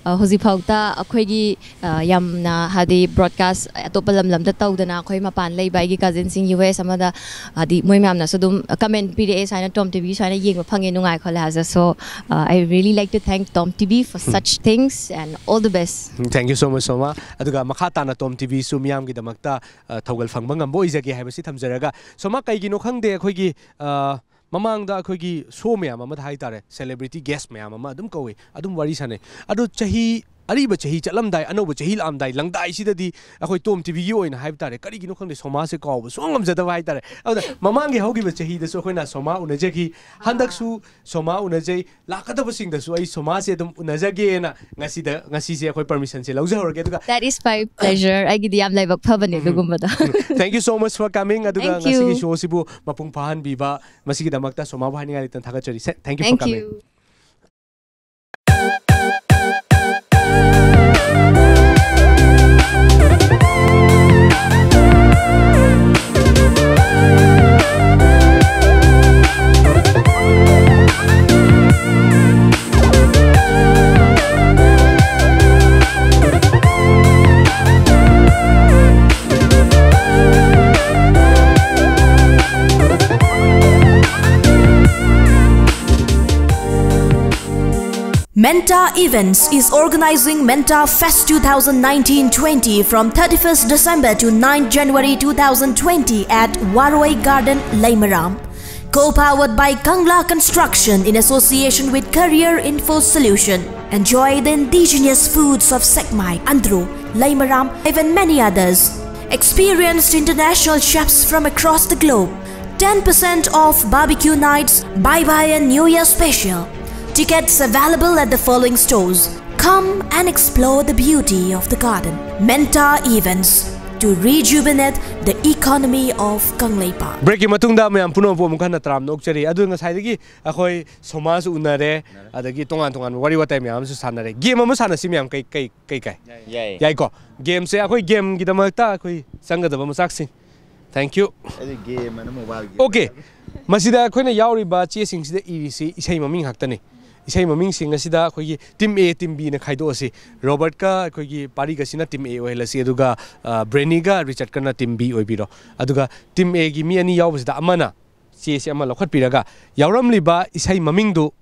uh, ꯍꯧꯖꯤꯛꯐꯥꯎꯗ ꯑꯩꯈꯣꯏꯒꯤ, uh, ꯌꯥꯝꯅ ꯍꯥꯏꯗꯤ broadcast ꯑꯇꯣꯞꯄ ꯂꯝ ꯂꯝꯗ ꯇꯧꯗꯅ ꯑꯩꯈꯣꯏ ꯃꯄꯥꯟ ꯂꯩꯕ ꯑꯩꯒꯤ cousinꯁꯤꯡ US ꯑꯃꯗ ꯍꯥꯏꯗꯤ ꯃꯣꯏ ꯃꯌꯥꯝꯅꯁꯨ ꯑꯗꯨꯝ comment ꯄꯤꯔꯛꯑꯦ, ꯁꯨꯃꯥꯏꯅ Tom TVꯒꯤ ꯁꯨꯃꯥꯏꯅ ꯌꯦꯡꯕ ꯐꯪꯉꯦ, ꯅꯨꯡꯉꯥꯏ ꯈꯣꯠꯂꯦ ꯍꯥꯏꯕꯁꯦ꯫ ꯃꯌꯥꯝꯒꯤꯗꯃꯛꯇꯣ, uh, I really like to thank Tom T V for such things and all the best. Thank you so much, ꯁꯣꯃꯥ꯫ ꯑꯗꯨꯒ ꯃꯈꯥ ꯇꯥꯅ ꯇꯣꯝ ꯇꯤꯚꯤꯁꯨ ꯃꯤꯌꯥꯝꯒꯤꯗꯃꯛꯇ ꯊꯧꯒꯜ ꯐꯪꯕ ꯉꯝꯕ ꯑꯣꯏꯖꯒꯦ ꯍꯥꯏꯕꯁꯤ ꯊꯝꯖꯔꯒ, ꯁꯣꯃꯥ, ꯀꯩꯒꯤꯅꯣ ꯈꯪꯗꯦ, ꯑꯩꯈꯣꯏꯒꯤ ꯃꯃꯥꯡꯗ ꯑꯩꯈꯣꯏꯒꯤ ꯁꯣ ꯃꯌꯥꯝ ꯑꯃꯗ ꯍꯥꯏꯇꯥꯔꯦ, ꯁꯦꯂꯦꯕ꯭ꯔꯤꯇꯤ ꯒꯦꯁ ꯃꯌꯥꯝ ꯑꯃ ꯑꯗꯨꯝ ꯀꯧꯏ, ꯑꯗꯨꯝ ꯋꯥꯔꯤ ꯁꯥꯟꯅꯩ꯫ ꯑꯗꯣ ꯆꯍꯤ, ꯑꯔꯤꯕ ꯆꯍꯤ ꯆꯠꯂꯝꯗꯥꯏ, ꯑꯅꯧꯕ ꯆꯍꯤ ꯂꯥꯛꯑꯝꯗꯥꯏ, ꯂꯪꯗꯥꯏꯁꯤꯗꯗꯤ ꯑꯩꯈꯣꯏ ꯇꯣꯝ ꯇꯤꯚꯤꯒꯤ ꯑꯣꯏꯅ ꯍꯥꯏꯕ ꯇꯥꯔꯦ, ꯀꯔꯤꯒꯤꯅꯣ ꯈꯪꯗꯦ, ꯁꯣꯃꯥꯁꯦ ꯀꯥꯎꯕ ꯁꯨꯡꯉꯝ ꯉꯝꯖꯗꯕ ꯍꯥꯏꯇꯥꯔꯦ꯫ ꯑꯗꯨꯅ ꯃꯃꯥꯡꯒꯤ ꯍꯧꯈꯤꯕ ꯆꯍꯤꯗꯁꯨ ꯑꯩꯈꯣꯏꯅ ꯁꯣꯃꯥ ꯎꯅꯖꯈꯤ, ꯍꯟꯗꯛꯁꯨ ꯁꯣꯃꯥ ꯎꯅꯖꯩ, ꯂꯥꯛꯀꯗꯕꯁꯤꯡꯗꯁꯨ ꯑꯩ ꯁꯣꯃꯥꯁꯦ ꯑꯗꯨꯝ ꯎꯅꯖꯒꯦꯅ ꯉꯁꯤꯗ, ꯉꯁꯤꯁꯦ ꯑꯩꯈꯣꯏ ꯄꯔꯃꯤꯁꯟꯁꯦ ꯂꯧꯖꯍꯧꯔꯒꯦ꯫ ꯑꯗꯨꯒ That is my pleasure. ꯑꯩꯒꯤꯗꯤ ꯌꯥꯝ ꯂꯥꯏꯕꯛ ꯐꯕꯅꯦ ꯑꯗꯨꯒꯨꯝꯕꯗꯣ. Thank you so much for coming. ꯑꯗꯨꯒ Thank you. ꯉꯁꯤꯒꯤ ꯁꯣꯁꯤꯕꯨ ꯃꯄꯨꯡ ꯐꯥꯍꯟꯕꯤꯕ, ꯃꯁꯤꯒꯤꯗꯃꯛꯇ ꯁꯣꯃꯥꯕꯨ ꯍꯥꯏꯅꯤꯡꯉꯥꯏ ꯂꯩꯇꯅ ꯊꯥꯒꯠꯆꯔꯤ꯫ Thank you for Thank coming. You. Menta Events is organizing Menta Fest two thousand nineteen twenty from thirty-first December to ninth January two thousand twenty at Waroi Garden, Leimaram. Co-powered by Kangla Construction in association with Career Info Solution. Enjoy the indigenous foods of Sekmai, Andro, Leimaram, and many others. Experienced international chefs from across the globe. Ten percent off barbecue nights, bye bye and New Year special. Tickets available at the following stores. Come and explore the beauty of the garden. Menta Events to rejuvenate the economy of Kangleipak. Breakꯀꯤ ꯃꯇꯨꯡꯗ ꯃꯌꯥꯝ ꯄꯨꯝꯅꯃꯛꯄꯨ ꯑꯃꯨꯛ ꯍꯟꯅ ꯇꯔꯥꯝꯅ ꯑꯣꯛꯆꯔꯤ꯫ ꯑꯗꯨ ꯉꯁꯥꯏꯗꯒꯤ ꯑꯩꯈꯣꯏ ꯁꯣꯃꯥꯁꯨ ꯎꯅꯔꯦ, ꯑꯗꯒꯤ ꯇꯣꯉꯥꯟ ꯇꯣꯉꯥꯟꯕ ꯋꯥꯔꯤ ꯋꯥꯇꯥꯏ ꯃꯌꯥꯝ ꯑꯃꯁꯨ ꯁꯥꯟꯅꯔꯦ꯫ ꯒꯦꯝ ꯑꯃ ꯁꯥꯟꯅꯁꯤ ꯃꯌꯥꯝ, ꯀꯩ ꯀꯩ ꯀꯩ ꯀꯥꯏ? ꯌꯥꯏ꯫ ꯌꯥꯏꯀꯣ? ꯒꯦꯝꯁꯦ ꯑꯩꯈꯣꯏ ꯒꯦꯝꯒꯤꯗꯃꯛꯇ ꯑꯩꯈꯣꯏ ꯆꯪꯒꯗꯕ ꯃꯆꯥꯛꯁꯤꯡ꯫ Thank you. ꯑꯩꯗꯤ ꯒꯦꯝ ꯑꯅ ꯃꯣꯕꯥꯏꯜ ꯒꯦꯝ꯫ Okay. ꯃꯁꯤꯗ ꯑꯩꯈꯣꯏꯅ ꯌꯥꯎꯔꯤꯕ ꯆꯦꯁꯤꯡꯁꯤꯗ ꯏꯔꯤꯁꯤ ꯏꯁꯩ ꯃꯃꯤꯡ ꯉꯥꯛꯇꯅꯤ꯫ ꯏꯁꯩ ꯃꯃꯤꯡꯁꯤꯡ ꯑꯁꯤꯗ ꯑꯩꯈꯣꯏꯒꯤ team A, team B ꯅ ꯈꯥꯏꯗꯣꯛꯑꯁꯤ꯫ ꯔꯣꯕꯔꯠꯀ ꯑꯩꯈꯣꯏꯒꯤ ꯄꯥꯔꯤꯒꯁꯤꯅ team A ꯑꯣꯏꯍꯜꯂꯁꯤ, ꯑꯗꯨꯒ, ꯑ, ꯕ꯭ꯔꯦꯅꯤꯒ ꯔꯤꯆꯥꯔꯠꯀꯅ team B ꯑꯣꯏꯕꯤꯔꯣ꯫ ꯑꯗꯨꯒ team A ꯒꯤ ꯃꯤ ꯑꯅꯤ ꯌꯥꯎꯕꯁꯤꯗ ꯑꯃꯅ ꯆꯦꯁꯤ ꯑꯃ ꯂꯧꯈꯠꯄꯤꯔꯒ ꯌꯥꯎꯔꯝꯂꯤꯕ ꯏꯁꯩ ꯃꯃꯤꯡꯗꯨ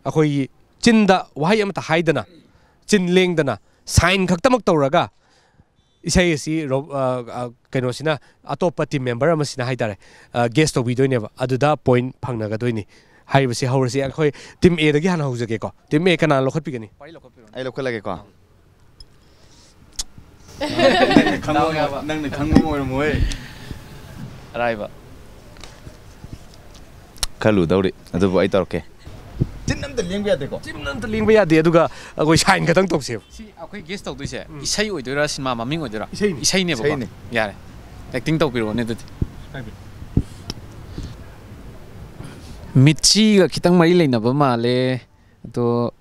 ꯑꯩꯈꯣꯏꯒꯤ ꯆꯤꯟꯗ ꯋꯥꯍꯩ ꯑꯃꯠꯇ ꯍꯥꯏꯗꯅ, ꯆꯤꯟ ꯂꯦꯡꯗꯅ, ꯁꯥꯏꯟ ꯈꯛꯇꯃꯛ ꯇꯧꯔꯒ ꯏꯁꯩ ꯑꯁꯤ ꯔꯣ-, ꯑ, ꯑ, ꯀꯩꯅꯣꯁꯤꯅ, ꯑꯇꯣꯞꯄ ꯇꯤꯝ ꯃꯦꯝꯕꯔ ꯑꯃꯁꯤꯅ ꯍꯥꯏꯇꯥꯔꯦ, ꯑ, ꯒꯦꯁ ꯇꯧꯕꯤꯗꯣꯏꯅꯦꯕ꯫ ꯑꯗꯨꯗ ꯄꯣꯏꯟ ꯐꯪꯅꯒꯗꯣꯏꯅꯤ꯫ ꯍꯥꯏꯔꯤꯕꯁꯤ ꯍꯧꯔꯁꯤ꯫ ꯑꯩꯈꯣꯏ ꯇꯤꯝ ꯑꯦꯗꯒꯤ ꯍꯥꯟꯅ ꯍꯧꯖꯒꯦꯀꯣ꯫ ꯇꯤꯝ ꯑꯦ ꯀꯅꯥꯅ ꯂꯧꯈꯠꯄꯤꯒꯅꯤ? ꯑꯩ ꯂꯧꯈꯠꯂꯒꯦꯀꯣ꯫ ꯅꯪꯅ ꯈꯪꯕ ꯑꯃ-, ꯅꯪꯅ ꯈꯪꯕ ꯑꯃ ꯑꯣꯏꯔꯝꯃꯣꯏ꯫ ꯑꯔꯥꯏꯕ꯫ ꯈꯜꯂꯨꯗꯧꯔꯤ, ꯑꯗꯨꯕꯨ ꯑꯩ ꯇꯧꯔꯛꯀꯦ꯫ ꯆꯤꯟ ꯑꯝꯇ ꯂꯦꯡꯕ ꯌꯥꯗꯦꯀꯣ? ꯆꯤꯟ ꯑꯝꯇ ꯂꯦꯡꯕ ꯌꯥꯗꯦ, ꯑꯗꯨꯒ ꯑꯩꯈꯣꯏ ꯁꯥꯏꯟ ꯈꯛꯇꯪ ꯇꯧꯁꯦꯕ꯫ ꯁꯤ ꯑꯩꯈꯣꯏ ꯒꯦꯁ ꯇꯧꯗꯣꯏꯁꯦ, ꯎꯝ꯫ ꯏꯁꯩ ꯑꯣꯏꯗꯣꯏꯔꯥ, ꯁꯤꯅꯦꯃꯥ ꯃꯃꯤꯡ ꯑꯣꯏꯗꯣꯏꯔꯥ? ꯏꯁꯩꯅꯤ꯫ ꯏꯁꯩꯅꯦꯕꯀꯣ? ꯏꯁꯩꯅꯤ꯫ ꯌꯥꯔꯦ, ꯑꯦꯛꯇꯤꯡ ꯇꯧꯕꯤꯔꯛꯑꯣꯅꯦ ꯑꯗꯨꯗꯤ꯫ ꯃꯤꯠꯁꯤꯒ ꯈꯤꯇꯪ ꯃꯔꯤ ꯂꯩꯅꯕ ꯃꯥꯜꯂꯦ꯫ ꯑꯗꯣ,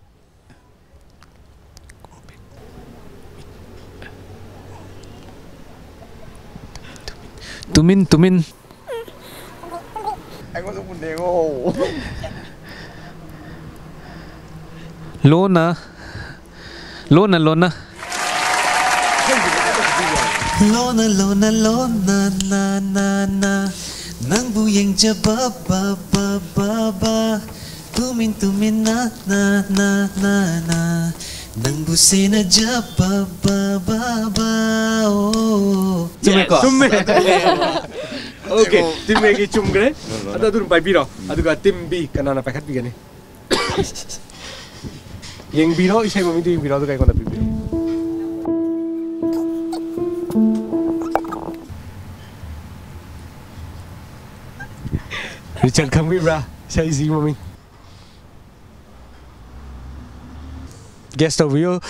ꯇꯨꯃꯤꯟ, ꯇꯨꯃꯤꯟ꯫ ꯑꯩꯉꯣꯟꯗ ꯃꯨꯟꯅ ꯌꯦꯡꯉꯣ꯫ ꯂꯣꯟꯅ, ꯂꯣꯟꯅ, ꯂꯣꯟꯅ꯫ ꯂꯣꯟꯅ, ꯂꯣꯟꯅ, ꯂꯣꯟꯅ, ꯅ, ꯅ, ꯅ꯫ ꯅꯪꯕꯨ ꯌꯦꯡꯖꯕ, ꯕ, ꯕ, ꯕ, ꯕ꯫ ꯇꯨꯃꯤꯟ, ꯇꯨꯃꯤꯟꯅ, ꯅ, ꯅ, ꯅ, ꯅ꯫ ꯅꯪꯕꯨ ꯁꯦꯟꯅꯖꯕ, ꯕ, ꯕ, ꯕ, ꯑꯣ꯫ ꯆꯨꯝꯃꯦꯀꯣ? ꯆꯨꯝꯃꯦ꯫ ꯑꯣꯀꯦ, ꯇꯤꯝ ꯑꯦꯒꯤ ꯆꯨꯝꯈ꯭ꯔꯦ꯫ ꯑꯗꯣ ꯑꯗꯨꯝ ꯄꯥꯏꯕꯤꯔꯣ꯫ ꯑꯗꯨꯒ ꯇꯤꯝ ꯕꯤ ꯀꯅꯥꯅ ꯄꯥꯏꯈꯠꯄꯤꯒꯅꯤ? ꯌꯦꯡꯕꯤꯔꯣ, ꯏꯁꯩ ꯃꯃꯤꯡꯗꯨ ꯌꯦꯡꯕꯤꯔꯣ, ꯑꯗꯨꯒ ꯑꯩꯉꯣꯟꯗ ꯄꯤꯕꯤꯔꯣ꯫ ꯔꯤꯆꯥꯔꯗ ꯈꯪꯕꯤꯕ꯭ꯔꯥ ꯏꯁꯩꯁꯤꯒꯤ ꯃꯃꯤꯡ? ꯒꯦꯁ ꯇꯧꯕꯤꯌꯨ꯫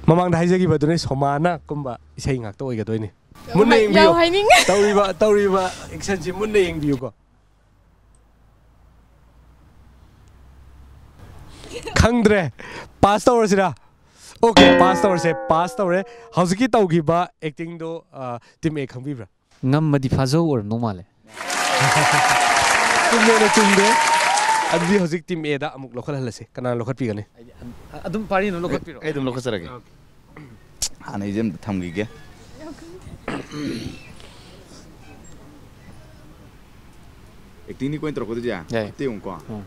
ꯃꯃꯥꯡꯗ ꯍꯥꯏꯖꯈꯤꯕꯗꯨꯅꯤ, ꯁꯣꯃꯥꯅ ꯀꯨꯝꯕ ꯏꯁꯩ ꯉꯥꯛꯇ ꯑꯣꯏꯒꯗꯣꯏꯅꯤ꯫ ꯃꯨꯟꯅ ꯍꯣꯏ, ꯌꯦꯡꯕꯤꯌꯨ꯫ ꯌꯥꯎ ꯍꯥꯏꯅꯤꯡꯉꯦ꯫ ꯇꯧꯔꯤꯕ, ꯇꯧꯔꯤꯕ ꯑꯦꯛꯁꯟꯁꯤ ꯃꯨꯟꯅ ꯌꯦꯡꯕꯤꯌꯨꯀꯣ꯫ ꯈꯪꯗ꯭ꯔꯦ꯫ ꯄꯥꯁ ꯇꯧꯔꯁꯤꯔꯥ? ꯑꯣꯀꯦ, ꯄꯥꯁ ꯇꯧꯔꯁꯦ꯫ ꯄꯥꯁ ꯇꯧꯔꯦ꯫ ꯍꯧꯖꯤꯛꯀꯤ ꯇꯧꯈꯤꯕ ꯑꯦꯛꯇꯤꯡꯗꯣ, ꯑ, ꯇꯤꯝ ꯑꯦ ꯈꯪꯕꯤꯕ꯭ꯔꯥ? ꯉꯝꯃꯗꯤ ꯐꯥꯖꯧ ꯑꯣꯏꯔꯝꯗꯧ ꯃꯥꯜꯂꯦ꯫ ꯇꯤꯝ ꯑꯦꯅ ꯆꯨꯝꯈ꯭ꯔꯦ꯫ ꯑꯗꯨꯗꯤ ꯍꯧꯖꯤꯛ ꯇꯤꯝ ꯑꯦꯗ ꯑꯃꯨꯛ ꯂꯧꯈꯠꯍꯜꯂꯁꯤ꯫ ꯀꯅꯥꯅ ꯂꯧꯈꯠꯄꯤꯒꯅꯤ? ꯑꯗꯨꯝ ꯄꯥꯔꯤ ꯑꯗꯨꯝ ꯂꯧꯈꯠꯄꯤꯔꯣ꯫ ꯑꯩ ꯑꯗꯨꯝ ꯂꯧꯈꯠꯆꯔꯒꯦ꯫ ꯑꯣꯀꯦ꯫ ꯍꯥꯟꯅ ꯑꯩꯁꯦ ꯑꯝꯇ ꯊꯝꯈꯤꯒꯦ꯫ ꯑꯦꯛꯇꯤꯡꯅꯤ ꯀꯣꯏꯅ ꯇꯧꯔꯛꯀꯗꯣꯏꯁꯦ? ꯌꯥꯏ꯫ ꯑꯝꯇ ꯌꯦꯡꯉꯨꯀꯣ꯫ ꯎꯝ꯫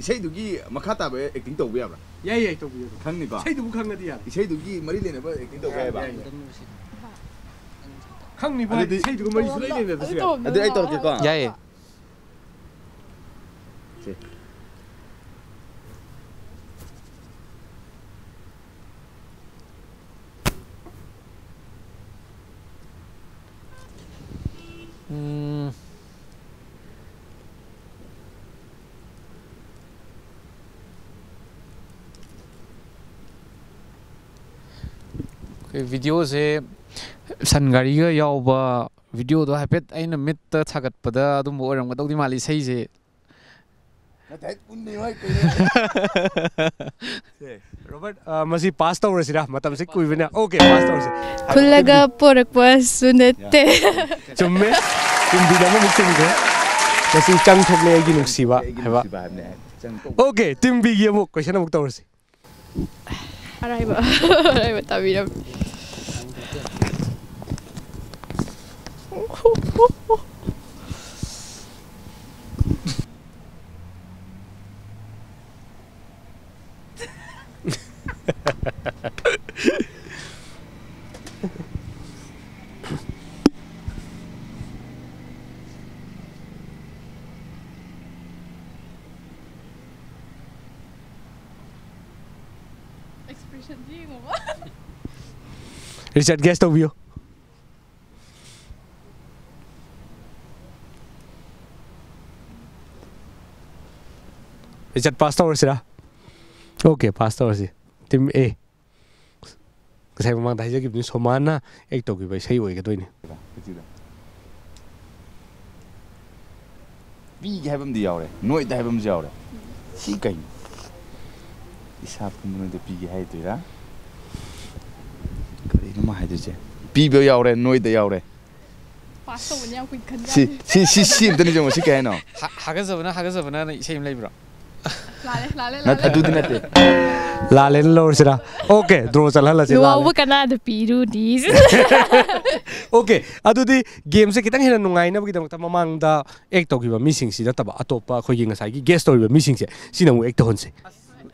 ꯏꯁꯩꯗꯨꯒꯤ ꯃꯈꯥ ꯇꯥꯕ ꯑꯦꯛꯇꯤꯡ ꯇꯧꯕ ꯌꯥꯕ꯭ꯔꯥ? ꯌꯥꯏ, ꯌꯥꯏ, ꯇꯧꯕꯤꯌꯣ꯫ ꯈꯪꯅꯤꯀꯣ? ꯏꯁꯩꯗꯨꯕꯨ ꯈꯪꯉꯗꯤ ꯌꯥꯔꯦ꯫ ꯏꯁꯩꯗꯨꯒꯤ ꯃꯔꯤ ꯂꯩꯅꯕ ꯑꯦꯛꯇꯤꯡ ꯇꯧꯕ ꯌꯥꯏꯕ? ꯈꯪꯅꯤꯕ꯫ ꯑꯗꯨꯗꯤ ꯏꯁꯩꯗꯨꯒ ꯃꯔꯤ ꯁꯨꯡꯂꯩ ꯂꯩꯅꯗ꯭ꯔꯁꯨ ꯌꯥꯏ꯫ ꯑꯗꯨꯗꯤ ꯑꯩ ꯇꯧꯔꯛꯀꯦꯀꯣ? ꯌꯥꯏꯌꯦ꯫ ꯁꯦ꯫ ꯎꯝ꯫ ꯑꯩꯈꯣꯏ ꯚꯤꯗꯤꯑꯣꯁꯦ ꯁꯟ ꯒꯥꯔꯤꯒ ꯌꯥꯎꯕ ꯚꯤꯗꯤꯑꯣꯗꯣ ꯍꯥꯏꯐꯦꯠ ꯑꯩꯅ ꯃꯤꯠꯇ ꯁꯥꯒꯠꯄꯗ ꯑꯗꯨꯝꯕ ꯑꯣꯏꯔꯝꯒꯗꯧꯗꯤ ꯃꯥꯜꯂꯤ ꯏꯁꯩꯁꯦ꯫ ꯅꯠꯇꯦ, ꯄꯨꯟꯅ ꯍꯣꯏ ꯀꯩꯅꯣ? ꯁꯦ꯫ ꯔꯣꯕꯔꯠ, ꯑ, ꯃꯁꯤ ꯄꯥꯁ ꯇꯧꯔꯁꯤꯔꯥ? ꯃꯇꯝꯁꯤ ꯀꯨꯏꯕꯅ꯫ ꯑꯣꯀꯦ, ꯄꯥꯁ ꯇꯧꯔꯁꯤ꯫ ꯈꯨꯜꯂꯒ ꯄꯣꯔꯛꯄꯁꯨ ꯅꯠꯇꯦ꯫ ꯆꯨꯝꯃꯦ꯫ ꯇꯤꯝꯕꯤꯅ ꯑꯃꯃꯨꯛ ꯆꯨꯝꯈ꯭ꯔꯦ꯫ ꯃꯁꯤ ꯆꯪ ꯊꯣꯛꯂꯦ ꯑꯩꯒꯤ ꯅꯨꯡꯁꯤꯕ ꯑꯩꯒꯤ ꯍꯥꯏꯕ꯫ ꯅꯨꯡꯁꯤꯕ ꯍꯥꯏꯕꯅꯦ꯫ ꯆꯪ ꯊꯣꯛ- ꯑꯣꯀꯦ, ꯇꯤꯝ ꯕꯤꯒꯤ ꯑꯃꯨꯛ ꯀꯣꯏꯁꯟ ꯑꯃꯨꯛ ꯇꯧꯔꯁꯤ꯫ ꯑꯔꯥꯏꯕ ꯑꯔꯥꯏꯕ ꯇꯥꯕꯤꯔꯝꯃꯤ꯫ ꯑꯦꯛꯁꯄ꯭ꯔꯦꯁꯟꯁꯤ ꯌꯦꯡꯉꯣꯕ꯫ ꯔꯤꯆꯥꯔꯗ, ꯒꯦꯁ ꯇꯧꯕꯤꯌꯨ꯫ ꯔꯤꯆꯥꯔꯗ, ꯄꯥꯁ ꯇꯧꯔꯁꯤꯔꯥ? ꯑꯣꯀꯦ, ꯄꯥꯁ ꯇꯧꯔꯁꯤ꯫ ꯇꯤꯝ ꯑꯦ꯫ ꯉꯁꯥꯏ ꯃꯃꯥꯡꯗ ꯍꯥꯏꯖꯈꯤꯕꯅꯤ, ꯁꯣꯃꯥꯅ ꯑꯦꯛ ꯇꯧꯈꯤꯕ ꯏꯁꯩ ꯑꯣꯏꯒꯗꯣꯏꯅꯤ꯫ ꯄꯤꯒꯦ ꯍꯥꯏꯕ ꯑꯃꯗꯤ ꯌꯥꯎꯔꯦ, ꯅꯣꯏꯗ ꯍꯥꯏꯕ ꯑꯃꯁꯨ ꯌꯥꯎꯔꯦ꯫ ꯁꯤ ꯀꯩꯅꯣ? ꯏꯁꯥ ꯄꯨꯝꯕ ꯅꯣꯏꯗ ꯄꯤꯒꯦ ꯍꯥꯏꯗꯣꯏꯔꯥ? ꯀꯔꯤꯅꯣ ꯃꯥ ꯍꯥꯏꯗꯣꯏꯁꯦ? ꯄꯤꯕ ꯌꯥꯎꯔꯦ, ꯅꯣꯏꯗ ꯌꯥꯎꯔꯦ꯫ ꯄꯥꯁ ꯇꯧꯕꯅꯤ ꯌꯥꯝ ꯀꯨꯏꯅ ꯈꯟ ꯁꯤ ꯁꯤ ꯁꯤ ꯁꯤ ꯑꯝꯇ ꯅꯤꯡꯁꯤꯡꯉꯣ꯫ ꯁꯤ ꯀꯩ ꯍꯥꯏꯅꯣ? ꯍꯥ- ꯍꯥꯒꯠꯆꯕꯅ ꯍꯥꯒꯠꯆꯕꯅ ꯏꯁꯩ ꯑꯃ ꯂꯩꯕ꯭ꯔꯣ? ꯂꯥꯜꯂꯦ, ꯂꯥꯜꯂꯦ, ꯅꯠ-, ꯂꯥꯜꯂꯦ꯫ ꯑꯗꯨꯗꯤ ꯅꯠꯇꯦ꯫ ꯂꯥꯜꯂꯦꯅ ꯂꯧꯔꯁꯤꯔꯥ? ꯑꯣꯀꯦ, ꯗ꯭ꯔꯣ ꯆꯠꯍꯜꯂꯁꯤ, ꯂꯥꯜꯂꯦ꯫ ꯂꯨꯍꯧꯕ ꯀꯅꯥꯗ ꯄꯤꯔꯨꯅꯤ? ꯑꯣꯀꯦ, ꯑꯗꯨꯗꯤ ꯒꯦꯝꯁꯦ ꯈꯤꯇꯪ ꯍꯦꯟꯅ ꯅꯨꯡꯉꯥꯏꯅꯕꯒꯤꯗꯃꯛꯇ ꯃꯃꯥꯡꯗ ꯑꯦꯛ ꯇꯧꯈꯤꯕ ꯃꯤꯁꯤꯡꯁꯤ ꯅꯠꯇꯕ, ꯑꯇꯣꯞꯄ ꯑꯩꯈꯣꯏꯒꯤ ꯉꯁꯥꯏꯒꯤ ꯒꯦꯁ ꯇꯧꯔꯤꯕ ꯃꯤꯁꯤꯡꯁꯦ, ꯁꯤꯅ ꯑꯃꯨꯛ ꯑꯦꯛ ꯇꯧꯍꯟꯁꯦ꯫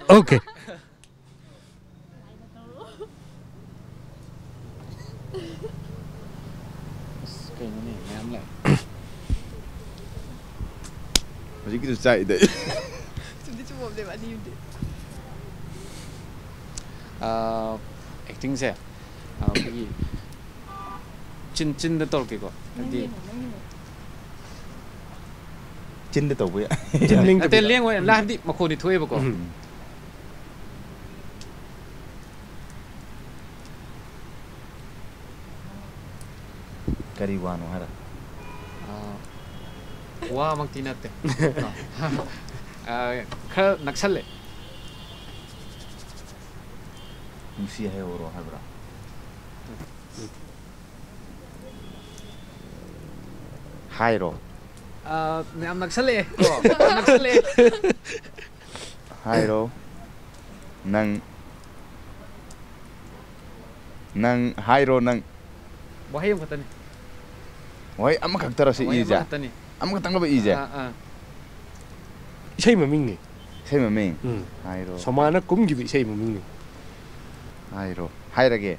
ꯑꯣꯀꯦ꯫ ꯑꯁ, ꯀꯩꯅꯣꯅꯦ, ꯃꯌꯥꯝ ꯂꯥꯛꯑꯦ꯫ ꯍꯧꯖꯤꯛꯀꯤꯗꯨ ꯆꯥꯛꯏꯗ꯫ ꯆꯨꯝꯗꯤ ꯆꯨꯝꯃꯝꯅꯦꯕ, ꯑꯅꯤꯗꯤ꯫ ꯑꯥ, ꯑꯦꯛꯇꯤꯡꯁꯦ, ꯑꯥ, ꯑꯩꯈꯣꯏꯒꯤ ꯆꯤꯟ, ꯆꯤꯟꯗ ꯇꯧꯔꯛꯀꯦꯀꯣ꯫ ꯍꯥꯏꯗꯤ, ꯅꯪꯒꯤꯅꯦ, ꯅꯪꯒꯤꯅꯦ꯫ ꯆꯤꯟꯗ ꯇꯧꯕ ꯌꯥ-, ꯆꯤꯟ ꯂꯦꯡꯗꯕꯤꯗ꯫ ꯅꯠꯇꯦ, ꯂꯦꯡꯉꯣꯏ, ꯍꯥꯏꯕꯗꯤ ꯃꯈꯣꯟꯗꯤ ꯊꯣꯛꯑꯦꯕꯀꯣ꯫ ꯎꯝ꯫ ꯀꯔꯤ ꯋꯥꯅꯣ ꯍꯥꯏꯔ? ꯑꯥ, ꯋꯥꯃꯛꯇꯤ ꯅꯠꯇꯦ꯫ ꯑꯥ, ꯈꯔ ꯅꯛꯁꯜꯂꯦ꯫ ꯅꯨꯡꯁꯤ ꯍꯥꯏꯍꯧꯔꯣ ꯍꯥꯏꯕ꯭ꯔꯥ? ꯍꯥꯏꯔꯣ꯫ ꯑꯥ, ꯌꯥꯝ ꯅꯛꯁꯜꯂꯛꯑꯦ ꯀꯣ? ꯌꯥꯝ ꯅꯛꯁꯜꯂꯛꯑꯦ꯫ ꯍꯥꯏꯔꯣ꯫ ꯅꯪ, ꯅꯪ ꯍꯥꯏꯔꯣ ꯅꯪ꯫ ꯋꯥꯍꯩ ꯑꯃꯈꯛꯇꯅꯤ꯫ ꯋꯥꯍꯩ ꯑꯃꯈꯛꯇꯔꯣ ꯁꯤ ꯋꯥꯍꯩ ꯏꯁꯦ? ꯑꯃꯈꯛꯇꯅꯤ꯫ ꯑꯃꯈꯛꯇꯪꯂꯕ ꯏꯁꯦ? ꯑꯥ, ꯑꯥ꯫ ꯏꯁꯩ ꯃꯃꯤꯡꯅꯤ꯫ ꯏꯁꯩ ꯃꯃꯤꯡ? ꯎꯝ꯫ ꯍꯥꯏꯔꯣ꯫ ꯁꯣꯃꯥꯅ ꯀꯨꯝꯈꯤꯕ ꯏꯁꯩ ꯃꯃꯤꯡꯅꯤ꯫ ꯍꯥꯏꯔꯣ꯫ ꯍꯥꯏꯔꯒꯦ꯫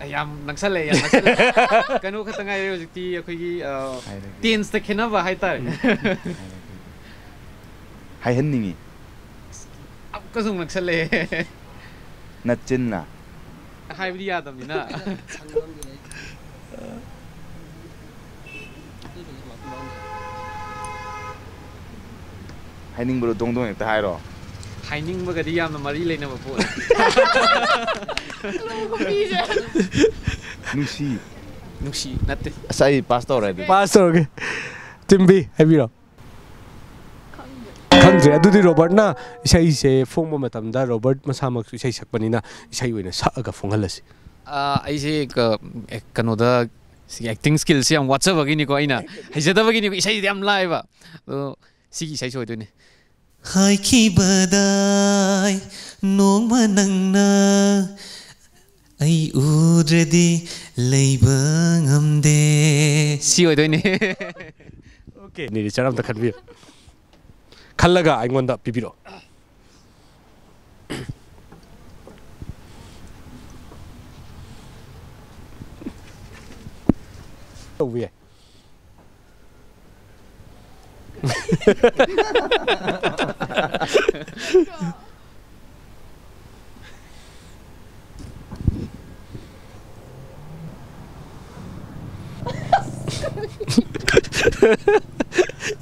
ꯑꯩ ꯌꯥꯝ ꯅꯛꯁꯜꯂꯛꯑꯦ, ꯌꯥꯝ ꯅꯛꯁꯜꯂꯛꯑꯦ꯫ ꯀꯩꯅꯣ ꯈꯛꯇ ꯉꯥꯏꯔꯦ ꯍꯧꯖꯤꯛꯇꯤ ꯑꯩꯈꯣꯏꯒꯤ, ꯑ, ꯍꯥꯏꯔꯒꯦ꯫ ꯇꯦꯟꯁꯇ ꯈꯦꯠꯅꯕ ꯍꯥꯏꯇꯥꯔꯦ꯫ ꯎꯝ꯫ ꯍꯥꯏꯔꯒꯦ꯫ ꯍꯥꯏꯍꯟꯅꯤꯡꯉꯤ꯫ ꯑꯃꯨꯛꯀꯁꯨ ꯑꯃꯨꯛ ꯅꯛꯁꯜꯂꯛꯑꯦ꯫ ꯅꯆꯤꯟꯅ꯫ ꯍꯥꯏꯕꯗꯤ ꯌꯥꯗꯕꯅꯤꯅ꯫ ꯍꯥꯏꯅꯤꯡꯕꯗꯣ ꯗꯣꯡ ꯗꯣꯡ ꯍꯦꯛꯇ ꯍꯥꯏꯔꯣ꯫ ꯍꯥꯏꯅꯤꯡꯕꯒꯗꯤ ꯌꯥꯝꯅ ꯃꯔꯤ ꯂꯩꯅꯕ ꯄꯣꯠꯅꯤ꯫ ꯅꯨꯡꯁꯤ꯫ ꯅꯨꯡꯁꯤ ꯅꯠꯇꯦ꯫ ꯑꯁ, ꯑꯩ ꯄꯥꯁ ꯇꯧꯔꯦ ꯑꯗꯨꯗꯤ꯫ ꯄꯥꯁ ꯇꯧꯔꯒꯦ꯫ ꯆꯤꯝꯕꯤ, ꯍꯥꯏꯕꯤꯔꯣ꯫ ꯈꯪꯗ꯭ꯔꯦ꯫ ꯑꯗꯨꯗꯤ ꯔꯣꯕꯔꯠꯅ ꯏꯁꯩꯁꯦ ꯐꯣꯡꯕ ꯃꯇꯝꯗ ꯔꯣꯕꯔꯠ ꯃꯁꯥꯃꯛꯁꯨ ꯏꯁꯩ ꯁꯛꯄꯅꯤꯅ ꯏꯁꯩ ꯑꯣꯏꯅ ꯁꯛꯑꯒ ꯐꯣꯡꯍꯜꯂꯁꯤ꯫ ꯑꯥ, ꯑꯩꯁꯦ ꯀ-, ꯑꯦ, ꯀꯩꯅꯣꯗ ꯁꯤꯒꯤ ꯑꯦꯛꯇꯤꯡ ꯁ꯭ꯀꯤꯜꯁꯦ ꯌꯥꯝ ꯋꯥꯠꯆꯕꯒꯤꯅꯤꯀꯣ, ꯑꯩꯅ ꯍꯩꯖꯗꯕꯒꯤꯅꯤꯀꯣ, ꯏꯁꯩꯁꯤꯗꯤ ꯌꯥꯝ ꯂꯥꯏꯕ꯫ ꯑꯗꯣ ꯁꯤꯒꯤ ꯏꯁꯩꯁꯦ ꯑꯣꯏꯗꯣꯏꯅꯦ꯫ ꯍꯥꯏꯈꯤꯕꯗꯥꯏ ꯅꯣꯡꯃ ꯅꯪꯅ ꯑꯩ ꯎꯗ꯭ꯔꯗꯤ ꯂꯩꯕ ꯉꯝꯗꯦ꯫ ꯁꯤ ꯑꯣꯏꯗꯣꯏꯅꯦ꯫ ꯑꯣꯀꯦ, ꯅꯤꯔꯤꯆꯥꯔ ꯑꯝꯇ ꯈꯟꯕꯤꯌꯨ꯫ ꯈꯜꯂꯒ ꯑꯩꯉꯣꯟꯗ ꯄꯤꯕꯤꯔꯛꯑꯣ꯫ ꯇꯧꯕ ꯌꯥꯏ꯫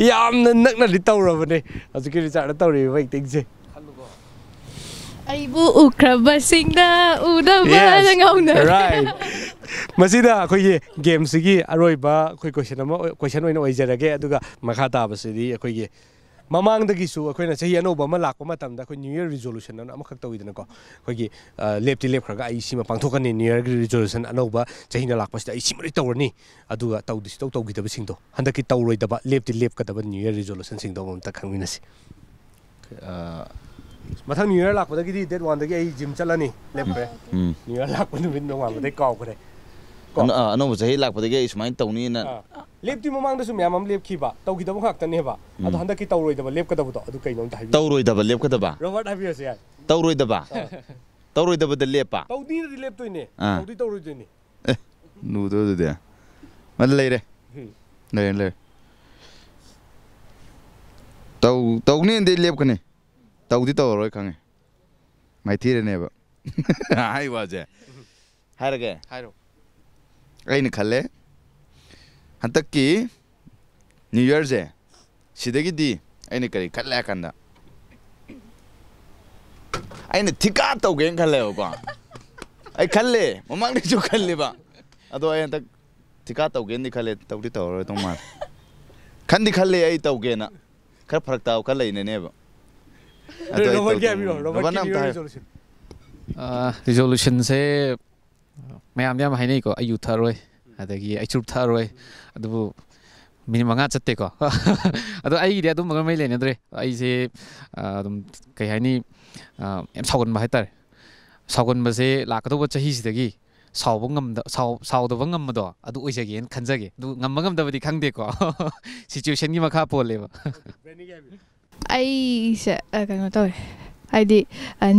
ꯌꯥꯝꯅ ꯅꯛꯅꯗꯤ ꯇꯧꯔꯕꯅꯦ ꯍꯧꯖꯤꯛꯀꯤ ꯔꯤꯆꯥꯔꯗ ꯇꯧꯔꯤꯕ ꯑꯦꯛꯇꯤꯡꯁꯦ꯫ ꯑꯩꯕꯨ ꯎꯈ꯭ꯔꯕꯁꯤꯡꯅ ꯎꯅꯕ Yes. ꯉꯥꯎꯅꯔꯦ꯫ Right. ꯃꯁꯤꯗ ꯑꯩꯈꯣꯏꯒꯤ ꯒꯦꯝꯁꯤꯒꯤ ꯑꯔꯣꯏꯕ ꯑꯩꯈꯣꯏ ꯀꯣꯏꯁꯟ ꯑꯃ ꯑꯣꯏ-, ꯀꯣꯏꯁꯟ ꯑꯣꯏꯅ ꯑꯣꯏꯖꯔꯒꯦ꯫ ꯑꯗꯨꯒ ꯃꯈꯥ ꯇꯥꯕꯁꯤꯗꯤ ꯑꯩꯈꯣꯏꯒꯤ ꯃꯃꯥꯡꯗꯒꯤꯁꯨ ꯑꯩꯈꯣꯏꯅ ꯆꯍꯤ ꯑꯅꯧꯕ ꯑꯃ ꯂꯥꯛꯄ ꯃꯇꯝꯗ ꯑꯩꯈꯣꯏ New Year resolution ꯑꯅ ꯑꯃꯈꯛ ꯇꯧꯋꯤꯗꯅꯀꯣ꯫ ꯑꯩꯈꯣꯏꯒꯤ, ꯑ, ꯂꯦꯞꯇꯤ ꯂꯦꯞꯈ꯭ꯔꯒ ꯑꯩ ꯁꯤꯃ ꯄꯥꯡꯊꯣꯛꯀꯅꯤ, New Yearꯒꯤ resolution ꯑꯅꯧꯕ ꯆꯍꯤꯅ ꯂꯥꯛꯄꯁꯤꯗ ꯑꯩ ꯁꯤꯃꯗꯤ ꯇꯧꯔꯅꯤ, ꯑꯗꯨꯒ ꯇꯧꯗꯤ ꯁꯨꯡꯇꯧ ꯇꯧꯈꯤꯗꯕꯁꯤꯡꯗꯣ, ꯍꯟꯗꯛꯀꯤ ꯇꯧꯔꯣꯏꯗꯕ, ꯂꯦꯞꯇꯤ ꯂꯦꯞꯀꯗꯕ New Year resolutionꯁꯤꯡꯗꯣ ꯑꯃꯨꯛꯇ ꯈꯪꯃꯤꯟꯅꯁꯤ꯫ ꯑ, ꯃꯊꯪ New Year ꯂꯥꯛꯄꯗꯒꯤ date oneꯗꯒꯤ ꯑꯩ gym ꯆꯠꯂꯅꯤ, ꯂꯦꯞꯈ꯭ꯔꯦ꯫ ꯎꯝ꯫ New Year ꯂꯥꯛꯄ ꯅꯨꯃꯤꯠ ꯅꯣꯡꯉꯥꯟꯕꯗꯩ ꯀꯥꯎꯈ꯭ꯔꯦ꯫ ꯀꯣ? ꯑꯅ-, ꯑ, ꯑꯅꯧꯕ ꯆꯍꯤ ꯂꯥꯛꯄꯗꯒꯤ ꯑꯩ ꯁꯨꯃꯥꯏꯅ ꯇꯧꯅꯤꯅ꯫ ꯑꯥ꯫ ꯂꯦꯞꯇꯤ ꯃꯃꯥꯡꯗꯁꯨ ꯃꯌꯥꯝ ꯑꯃ ꯂꯦꯞꯈꯤꯕ, ꯇꯧꯈꯤꯗꯕ ꯉꯥꯛꯇꯅꯦꯕ꯫ ꯑꯗꯣ ꯎꯝ꯫ ꯍꯟꯗꯛꯀꯤ ꯇꯧꯔꯣꯏꯗꯕ ꯂꯦꯞꯀꯗꯕꯗꯣ, ꯑꯗꯨ ꯀꯩꯅꯣ ꯑꯝꯇ ꯍꯥꯏꯕꯤꯌꯨ꯫ ꯇꯧꯔꯣꯏꯗꯕ ꯂꯦꯞꯀꯗꯕ? ꯔꯣꯕꯥꯔꯠ ꯍꯥꯏꯕꯤꯔꯁꯨ ꯌꯥꯏ꯫ ꯇꯧꯔꯣꯏꯗꯕ? ꯑꯥ꯫ ꯇꯧꯔꯣꯏꯗꯕꯗ ꯂꯦꯞꯄ? ꯇꯧꯅꯤꯅꯗꯤ ꯂꯦꯞꯇꯣꯏꯅꯦ꯫ ꯑꯥ꯫ ꯇꯧꯗꯤ ꯇꯧꯔꯣꯏꯗꯣꯏꯅꯦ꯫ ꯑꯦ, ꯂꯨꯗ꯭ꯔꯣ ꯑꯗꯨꯗꯤ? ꯑꯗꯨ ꯂꯩꯔꯦ꯫ ꯎꯝ꯫ ꯂꯩꯔꯦ, ꯂꯩꯔꯦ꯫ ꯇꯧ-, ꯇꯧꯅꯤꯅꯗꯤ ꯂꯦꯞꯀꯅꯤ꯫ ꯇꯧꯗꯤ ꯇꯧꯔꯔꯣꯏ ꯈꯪꯉꯦ꯫ ꯃꯥꯏꯊꯤꯔꯅꯦꯕ꯫ ꯍꯥꯏ ꯋꯥꯁꯦ꯫ ꯍꯥꯏꯔꯒꯦ꯫ ꯍꯥꯏꯔꯣ꯫ ꯑꯩꯅ ꯈꯜꯂꯦ, ꯍꯟꯗꯛꯀꯤ New Yearꯁꯦ, ꯁꯤꯗꯒꯤꯗꯤ ꯑꯩꯅ ꯀꯔꯤ ꯈꯜꯂꯦ ꯍꯥꯏ ꯀꯥꯟꯗ, ꯑꯩꯅ ꯊꯤꯀꯥ ꯇꯧꯒꯦꯅ ꯈꯜꯂꯦꯕꯀꯣ꯫ ꯑꯩ ꯈꯜꯂꯦ, ꯃꯃꯥꯡꯗꯩꯁꯨ ꯈꯜꯂꯦꯕ꯫ ꯑꯗꯣ ꯑꯩ ꯍꯟꯗꯛ ꯊꯤꯀꯥ ꯇꯧꯒꯦꯅꯗꯤ ꯈꯜꯂꯦ, ꯇꯧꯗꯤ ꯇꯧꯔꯔꯣꯏꯗꯧ ꯃꯥꯜꯂꯦ꯫ ꯈꯟꯗꯤ ꯈꯜꯂꯦ ꯑꯩ ꯇꯧꯒꯦꯅ꯫ ꯈꯔ ꯐꯔꯛ ꯇꯥꯕ ꯈꯔ ꯂꯩꯅꯅꯦꯕ꯫ ꯑꯗꯣ ꯑꯩ ꯔꯣꯕꯔꯠꯀꯤ ꯇꯧꯗꯧ-, ꯍꯥꯏꯕꯤꯔꯣ, ꯔꯣꯕꯔꯠꯅ ꯔꯣꯕꯔꯠꯀꯤ ꯑꯝꯇ New Year ꯍꯥꯏꯌꯨ꯫ Resolution꯫ ꯑ, resolutionꯁꯦ ꯃꯌꯥꯝꯗꯤ ꯌꯥꯝ ꯍꯥꯏꯅꯩꯀꯣ, "ꯑꯩ ꯌꯨ ꯊꯛꯑꯔꯣꯏ, ꯑꯗꯒꯤ ꯑꯩ ꯆꯨꯔꯨꯞ ꯊꯛꯑꯔꯣꯏ", ꯑꯗꯨꯕꯨ ꯃꯤꯅꯤꯠ ꯃꯉꯥ ꯆꯠꯇꯦꯀꯣ꯫ ꯑꯗꯣ ꯑꯩꯒꯤꯗꯤ ꯑꯗꯨꯝꯕꯒ ꯃꯔꯤ ꯂꯩꯅꯗ꯭ꯔꯦ꯫ ꯑꯩꯁꯦ ꯑ, ꯑꯗꯨꯝ, ꯀꯩ ꯍꯥꯏꯅꯤ, ꯑ, ꯌꯥꯝ ꯁꯥꯎꯒꯟꯕ ꯍꯥꯏꯇꯥꯔꯦ꯫ ꯁꯥꯎꯒꯟꯕꯁꯦ ꯂꯥꯛꯀꯗꯧꯕ ꯆꯍꯤꯁꯤꯗꯒꯤ ꯁꯥꯎꯕ ꯉꯝꯗ ꯁꯥꯎ- ꯁꯥꯎꯗꯕ ꯉꯝꯕꯗꯣ ꯑꯗꯨ ꯑꯣꯏꯖꯒꯦꯅ ꯈꯟꯖꯒꯦ꯫ ꯑꯗꯨ ꯉꯝꯕ ꯉꯝꯗꯕꯗꯤ ꯈꯪꯗꯦꯀꯣ꯫ ꯁꯤꯆꯨꯋꯦꯁꯟꯒꯤ ꯃꯈꯥ ꯄꯣꯜꯂꯦꯕ꯫ ꯑꯩꯁꯦ ꯑ, ꯀꯩꯅꯣ ꯇꯧꯋꯦ, ꯍꯥꯏꯗꯤ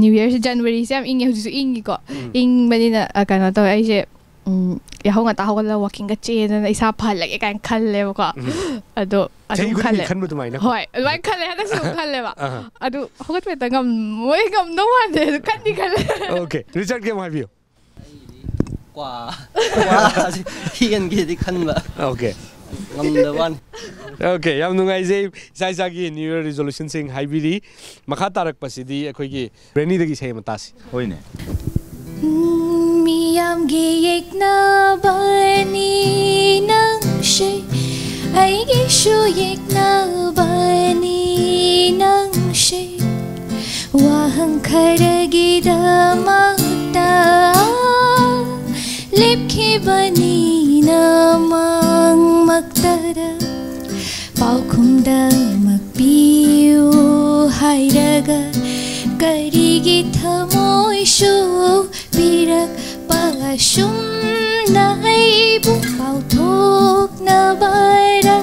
ꯅ꯭ꯌꯨ ꯌꯔꯁꯦ, ꯖꯅꯋꯥꯔꯤꯁꯦ ꯌꯥꯝ ꯏꯪꯉꯦ, ꯍꯧꯖꯤꯛꯁꯨ ꯏꯪꯉꯤꯀꯣ꯫ ꯏꯪꯕꯅꯤꯅ ꯑ, ꯀꯩꯅꯣ ꯇꯧꯋꯦ, ꯑꯩꯁꯦ ꯎꯝ, ꯌꯥꯍꯧ ꯉꯟꯇꯥ ꯍꯧꯒꯠꯂꯒ ꯋꯥꯀꯤꯡꯒ ꯆꯦꯟꯗꯅ ꯏꯁꯥ ꯐꯍꯜꯂꯒꯦ ꯀꯥꯏꯅ ꯈꯜꯂꯦꯕꯀꯣ꯫ ꯑꯗꯣ ꯑꯗꯨꯝ ꯆꯍꯤ ꯈꯨꯗꯤꯡꯒꯤ ꯈꯜꯂꯦ꯫ ꯈꯟꯕ ꯑꯗꯨꯃꯥꯏꯅ ꯍꯣꯏ, ꯑꯗꯨꯃꯥꯏꯅ ꯈꯜꯂꯦ, ꯍꯟꯗꯛꯁꯨ ꯑꯗꯨꯝ ꯈꯜꯂꯦꯕ꯫ ꯑꯍ꯫ ꯑꯗꯨ ꯍꯧꯒꯠꯄ ꯍꯦꯛꯇ ꯉꯝꯃꯣꯏ, ꯉꯝꯗꯧ ꯃꯥꯟꯗꯦ, ꯑꯗꯨ ꯈꯟꯗꯤ ꯈꯜꯂꯦ꯫ ꯑꯣꯀꯦ, ꯔꯤꯆꯥꯔꯠꯀꯤ ꯑꯃꯨꯛ ꯍꯥꯏꯕꯤꯌꯨ꯫ ꯀ꯭ꯋꯥ ꯀ꯭ꯋꯥꯁꯤ ꯍꯦꯟꯒꯦꯗꯤ ꯈꯟꯕ, ꯑꯣꯀꯦ꯫ ꯉꯝꯗꯕ ꯋꯥꯅꯤ꯫ ꯑꯣꯀꯦ, ꯌꯥꯝ ꯅꯨꯡꯉꯥꯏꯖꯩ꯫ ꯏꯁꯥ ꯏꯁꯥꯒꯤ ꯅ꯭ꯌꯨ ꯌꯔ ꯔꯤꯖꯣꯂꯨꯁꯟꯁꯤꯡ ꯍꯥꯏꯕꯤꯔꯤ꯫ ꯃꯈꯥ ꯇꯥꯔꯛꯄꯁꯤꯗꯤ ꯑꯩꯈꯣꯏꯒꯤ ꯕ꯭ꯔꯦꯅꯤꯗꯒꯤ ꯏꯁꯩ ꯑꯃ ꯇꯥꯁꯤ꯫ ꯍꯣꯏꯅꯦ꯫ ꯃꯤꯌꯥꯝꯒꯤ ꯌꯦꯛꯅꯕꯅꯤ ꯅꯪꯁꯦ, ꯑꯩꯒꯤꯁꯨ ꯌꯦꯛꯅꯕꯅꯤ ꯅꯪꯁꯦ꯫ ꯋꯥꯍꯪ ꯈꯔꯒꯤꯗꯃꯛꯇ ꯂꯦꯞꯈꯤꯕꯅꯤ ꯅꯃꯪꯃꯛꯇꯗ꯫ ꯄꯥꯎꯈꯨꯝꯗꯃꯛ ꯄꯤꯌꯨ ꯍꯥꯏꯔꯒ, ꯀꯔꯤꯒꯤ ꯊꯃꯣꯏꯁꯨ ꯄꯤꯔꯛꯄ ꯑꯁꯨꯝꯅ ꯑꯩꯕꯨ ꯀꯥꯎꯊꯣꯛꯅꯕꯔ?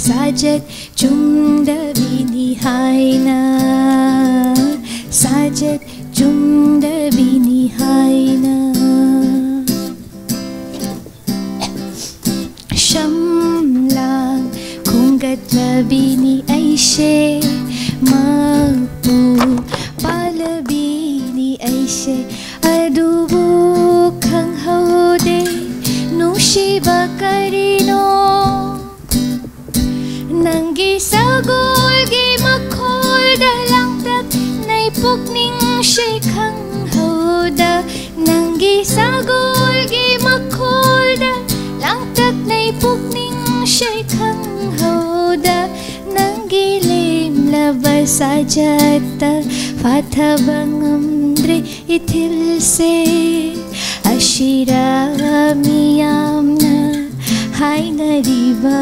ꯁꯥꯖꯠ ꯆꯨꯝꯗꯕꯤꯅꯤ ꯍꯥꯏꯅ, ꯁꯥꯖꯠ ꯆꯨꯝꯗꯕꯤꯅꯤ ꯍꯥꯏꯅ꯫ ꯁꯝꯂꯥꯡ ꯈꯣꯝꯒꯠꯂꯕꯤꯅꯤ ꯑꯩꯁꯦ, ꯃꯄꯨ ꯄꯥꯜꯂꯕꯤꯅꯤ ꯑꯩꯁꯦ꯫ ꯑꯗꯨꯕꯨ ꯈꯪꯍꯧꯗꯦ ꯅꯨꯡꯁꯤꯕ ꯀꯔꯤꯅꯣ꯫ ꯅꯪꯒꯤ ꯁꯒꯣꯜꯒꯤ ꯃꯈꯣꯜꯗ ꯂꯥꯡꯇꯛꯅꯩ ꯄꯨꯛꯅꯤꯡꯁꯦ ꯈꯪꯍꯧꯗ꯫ ꯅꯪꯒꯤ ꯁꯒꯣꯜꯒꯤ ꯃꯈꯣꯜꯗ ꯂꯥꯡꯇꯛꯅꯩ ꯄꯨꯛꯅꯤꯡꯁꯦ ꯈꯪꯍꯧꯗ꯫ ꯅꯪꯒꯤ ꯂꯦꯝꯂꯕ ꯁꯥꯖꯠꯇ ꯐꯥꯊꯕ ꯉꯝꯗ꯭ꯔꯦ ꯏꯊꯤꯜꯁꯦ꯫ ꯑꯁꯤꯔ ꯃꯤꯌꯥꯝꯅ ꯍꯥꯏꯅꯔꯤꯕ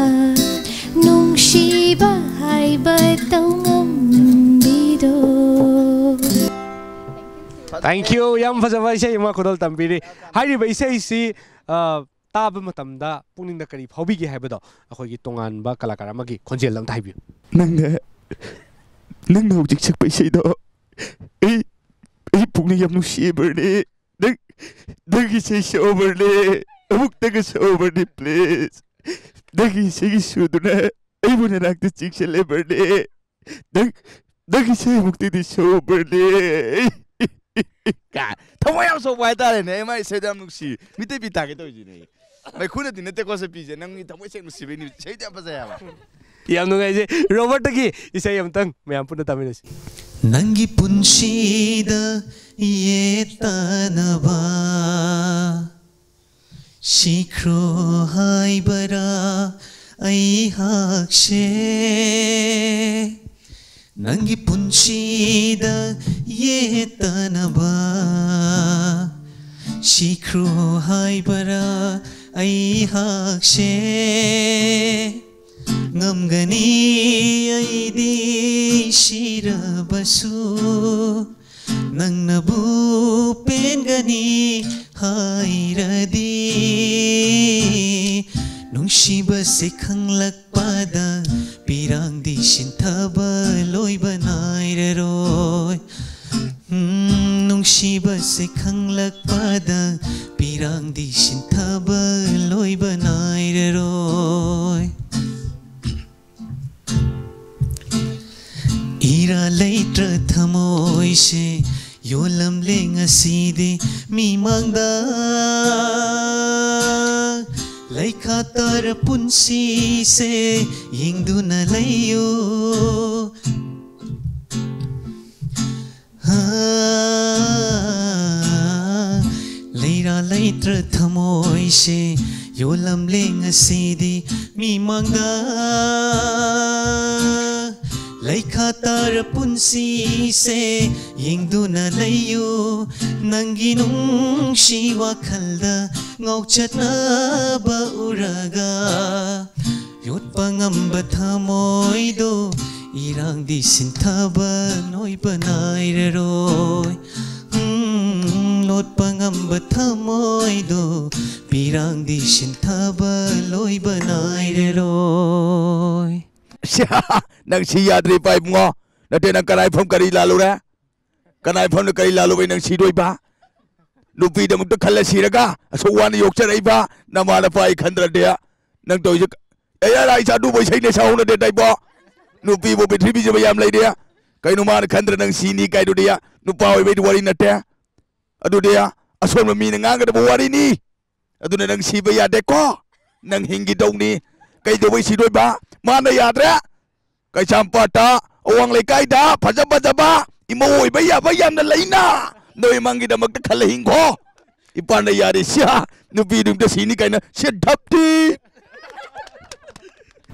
ꯅꯨꯡꯁꯤꯕ ꯍꯥꯏꯕ ꯇꯧꯉꯝꯕꯤꯗꯣ꯫ Thank you. ꯌꯥꯝ ꯐꯖꯕ ꯏꯁꯩ ꯑꯃ ꯈꯨꯗꯣꯜ ꯇꯝꯕꯤꯔꯤ꯫ ꯍꯥꯏꯔꯤꯕ ꯏꯁꯩꯁꯤ, ꯑ, ꯇꯥꯕ ꯃꯇꯝꯗ ꯄꯨꯛꯅꯤꯡꯗ ꯀꯔꯤ ꯐꯥꯎꯕꯤꯒꯦ ꯍꯥꯏꯕꯗꯣ ꯑꯩꯈꯣꯏꯒꯤ ꯇꯣꯉꯥꯟꯕ ꯀꯂꯥꯀꯥꯔ ꯑꯃꯒꯤ ꯈꯣꯟꯖꯦꯜꯗ ꯑꯝꯇ ꯍꯥꯏꯕꯤꯌꯨ꯫ ꯅꯪꯅ ꯅꯪꯅ ꯍꯧꯖꯤꯛ ꯁꯛꯄ ꯏꯁꯩꯗꯣ ꯑꯩ ꯑꯩ ꯄꯨꯛꯅꯤꯡ ꯌꯥꯝ ꯅꯨꯡꯁꯤꯌꯦ ꯕꯔꯅꯤ꯫ ꯅꯪ ꯅꯪꯒꯤ ꯏꯁꯩ ꯁꯛꯑꯣ ꯕꯔꯅꯤ꯫ ꯑꯃꯨꯛꯇꯒ ꯁꯛꯑꯣ ꯕꯔꯅꯤ, please꯫ ꯅꯪꯒꯤ ꯏꯁꯩꯒꯤ ꯁꯨꯔꯗꯨꯅ ꯑꯩꯕꯨ ꯅꯅꯥꯛꯇ ꯆꯤꯡꯁꯤꯜꯂꯦ ꯕꯔꯅꯤ꯫ ꯅꯪ ꯅꯪꯒꯤ ꯏꯁꯩ ꯑꯃꯨꯛꯇꯗꯤ ꯁꯛꯑꯣ ꯕꯔꯅꯤ꯫ ꯀꯥꯏ, ꯊꯃꯣꯏ ꯌꯥꯝ ꯁꯣꯛꯄ ꯍꯥꯏꯇꯥꯔꯦꯅꯦ꯫ ꯑꯩ ꯃꯥꯏ ꯏꯁꯩꯗꯣ ꯌꯥꯝ ꯅꯨꯡꯁꯤ꯫ ꯃꯤꯇꯩ ꯄꯤ ꯇꯥꯒꯦ ꯇꯧꯔꯤꯁꯤꯅꯦ꯫ ꯃꯩꯈꯨꯅꯗꯤ ꯅꯠꯇꯦꯀꯣ ꯁꯛꯄꯤꯁꯦ, ꯅꯪꯒꯤ ꯊꯃꯣꯏ ꯁꯦꯡ ꯅꯨꯡꯁꯤꯕꯩꯅꯤ꯫ ꯏꯁꯩꯗꯤ ꯌꯥꯝ ꯐꯖꯩ ꯍꯥꯏꯕ꯫ ꯌꯥꯝ ꯅꯨꯡꯉꯥꯏꯖꯩ꯫ ꯔꯣꯕꯔꯠꯇꯒꯤ ꯏꯁꯩ ꯑꯃꯇꯪ ꯃꯌꯥꯝ ꯄꯨꯟꯅ ꯇꯥꯃꯤꯟꯅꯁꯤ꯫ ꯅꯪꯒꯤ ꯄꯨꯟꯁꯤꯗ ꯌꯦꯠꯇꯅꯕ ꯁꯤꯈ꯭ꯔꯣ ꯍꯥꯏꯕꯔꯥ ꯑꯩꯍꯥꯛꯁꯦ? ꯅꯪꯒꯤ ꯄꯨꯟꯁꯤꯗ ꯌꯦꯠꯇꯅꯕ ꯁꯤꯈ꯭ꯔꯣ ꯍꯥꯏꯕꯔꯥ ꯑꯩꯍꯥꯛꯁꯦ? ꯉꯝꯒꯅꯤ ꯑꯩꯗꯤ ꯁꯤꯔꯕꯁꯨ, ꯅꯪꯅꯕꯨ ꯄꯦꯟꯒꯅꯤ ꯍꯥꯏꯔꯗꯤ꯫ ꯅꯨꯡꯁꯤꯕꯁꯦ ꯈꯪꯂꯛꯄꯗ ꯄꯤꯔꯥꯡꯗꯤ ꯁꯤꯟꯊꯕ ꯂꯣꯏꯕ ꯅꯥꯏꯔꯔꯣꯏ꯫ ꯎꯝ, ꯅꯨꯡꯁꯤꯕꯁꯦ ꯈꯪꯂꯛꯄꯗ ꯄꯤꯔꯥꯡꯗꯤ ꯁꯤꯟꯊꯕ ꯂꯣꯏꯕ ꯅꯥꯏꯔꯔꯣꯏ꯫ ꯏꯔꯥ ꯂꯩꯇ꯭ꯔ ꯊꯃꯣꯏꯁꯦ ꯌꯣꯜꯂꯝꯂꯦ ꯉꯁꯤꯗꯤ ꯃꯤꯃꯥꯡꯗ꯫ ꯂꯩꯈꯥ ꯇꯥꯔ ꯄꯨꯟꯁꯤꯁꯦ ꯌꯦꯡꯗꯨꯅ ꯂꯩꯌꯨ꯫ ꯍꯥ, ꯂꯩꯔꯥ ꯂꯩꯇ꯭ꯔ ꯊꯃꯣꯏꯁꯦ ꯌꯣꯜꯂꯝꯂꯦ ꯉꯁꯤꯗꯤ ꯃꯤꯃꯥꯡꯗ꯫ ꯂꯩꯈꯥ ꯇꯥꯔ ꯄꯨꯟꯁꯤꯁꯦ ꯌꯦꯡꯗꯨꯅ ꯂꯩꯌꯨ꯫ ꯅꯪꯒꯤ ꯅꯨꯡꯁꯤ ꯋꯥꯈꯜꯗ ꯉꯥꯎꯆꯠꯅꯕ ꯎꯔꯒ꯫ ꯌꯣꯠꯄ ꯉꯝꯕ ꯊꯃꯣꯏꯗꯣ ꯏꯔꯥꯡꯗꯤ ꯁꯤꯟꯊꯕ ꯂꯣꯏꯕ ꯅꯥꯏꯔꯔꯣꯏ. ꯎꯝ, ꯂꯣꯠꯄ ꯉꯝꯕ ꯊꯃꯣꯏꯗꯣ ꯄꯤꯔꯥꯡꯗꯤ ꯁꯤꯟꯊꯕ ꯂꯣꯏꯕ ꯅꯥꯏꯔꯔꯣꯏ. ꯁ꯭ꯌꯥ, ꯅꯪ ꯁꯤ ꯌꯥꯗ꯭ꯔꯦ ꯏꯄꯥ ꯏꯕꯨꯡꯉꯣ. ꯅꯠꯇꯦ, ꯅꯪ ꯀꯅꯥꯏ ꯐꯝ ꯀꯔꯤ ꯂꯥꯜꯂꯨꯔꯦ? ꯀꯅꯥꯏ ꯐꯝꯅ ꯀꯔꯤ ꯂꯥꯜꯂꯨꯕꯩ ꯅꯪ ꯁꯤꯗꯣꯏꯕ? ꯅꯨꯄꯤꯗꯃꯛꯇ ꯈꯜꯂ ꯁꯤꯔꯒ ꯑꯁꯨꯛ ꯋꯥꯅ ꯌꯣꯛꯆꯔꯛꯏꯕ ꯅꯃꯥ ꯅꯄꯥ ꯑꯩ ꯈꯟꯗ꯭ꯔꯗꯤ? ꯅꯪ ꯇꯧꯔꯤꯁꯦ ꯀ-, ꯑꯦ, ꯌꯥꯔꯦ, ꯏꯆꯥ, ꯑꯗꯨꯕꯨ ꯏꯁꯩꯅꯦ ꯁꯛꯍꯧꯅꯗꯦ ꯇꯥꯏꯕꯣ. ꯅꯨꯄꯤꯕꯨ ꯄ꯭ꯔꯤꯊꯤꯕꯤꯁꯤꯗ ꯌꯥꯝ ꯂꯩꯔꯦ. ꯀꯩꯅꯣ ꯃꯥꯅ ꯈꯟꯗ꯭ꯔ ꯅꯪ ꯁꯤꯅꯤ ꯀꯥꯏꯗꯨꯗꯤ? ꯅꯨꯄꯥ ꯑꯣꯏꯕꯩꯗꯤ ꯋꯥꯔꯤ ꯅꯠꯇꯦ꯫ ꯑꯗꯨꯗꯤ ꯑꯁꯣꯟꯕ ꯃꯤꯅ ꯉꯥꯡꯒꯗꯕ ꯋꯥꯔꯤꯅꯤ꯫ ꯑꯗꯨꯅ ꯅꯪ ꯁꯤꯕ ꯌꯥꯗꯦꯀꯣ꯫ ꯅꯪ ꯍꯤꯡꯈꯤꯗꯧꯅꯤ꯫ ꯀꯩꯗꯧꯕꯩ ꯁꯤꯗꯣꯏꯕ? ꯃꯥꯅ ꯌꯥꯗ꯭ꯔꯦ꯫ ꯀꯩꯁꯥꯝꯄꯥꯠꯇ, ꯑꯋꯥꯡ ꯂꯩꯀꯥꯏꯗ ꯐꯖ ꯐꯖꯕ ꯏꯃꯧ ꯑꯣꯏꯕ ꯌꯥꯕ ꯌꯥꯝꯅ ꯂꯩꯅ꯫ ꯅꯣꯏ ꯃꯪꯒꯤꯗꯃꯛꯇ ꯈꯜꯂ ꯍꯤꯡꯈꯣ꯫ ꯏꯄꯥꯅ ꯌꯥꯔꯦ, ꯁꯤꯌꯥ, ꯅꯨꯄꯤꯗꯨ ꯑꯝꯇ ꯁꯤꯅꯤ ꯀꯥꯏꯅ ꯁꯤ ꯙꯞꯇꯤ꯫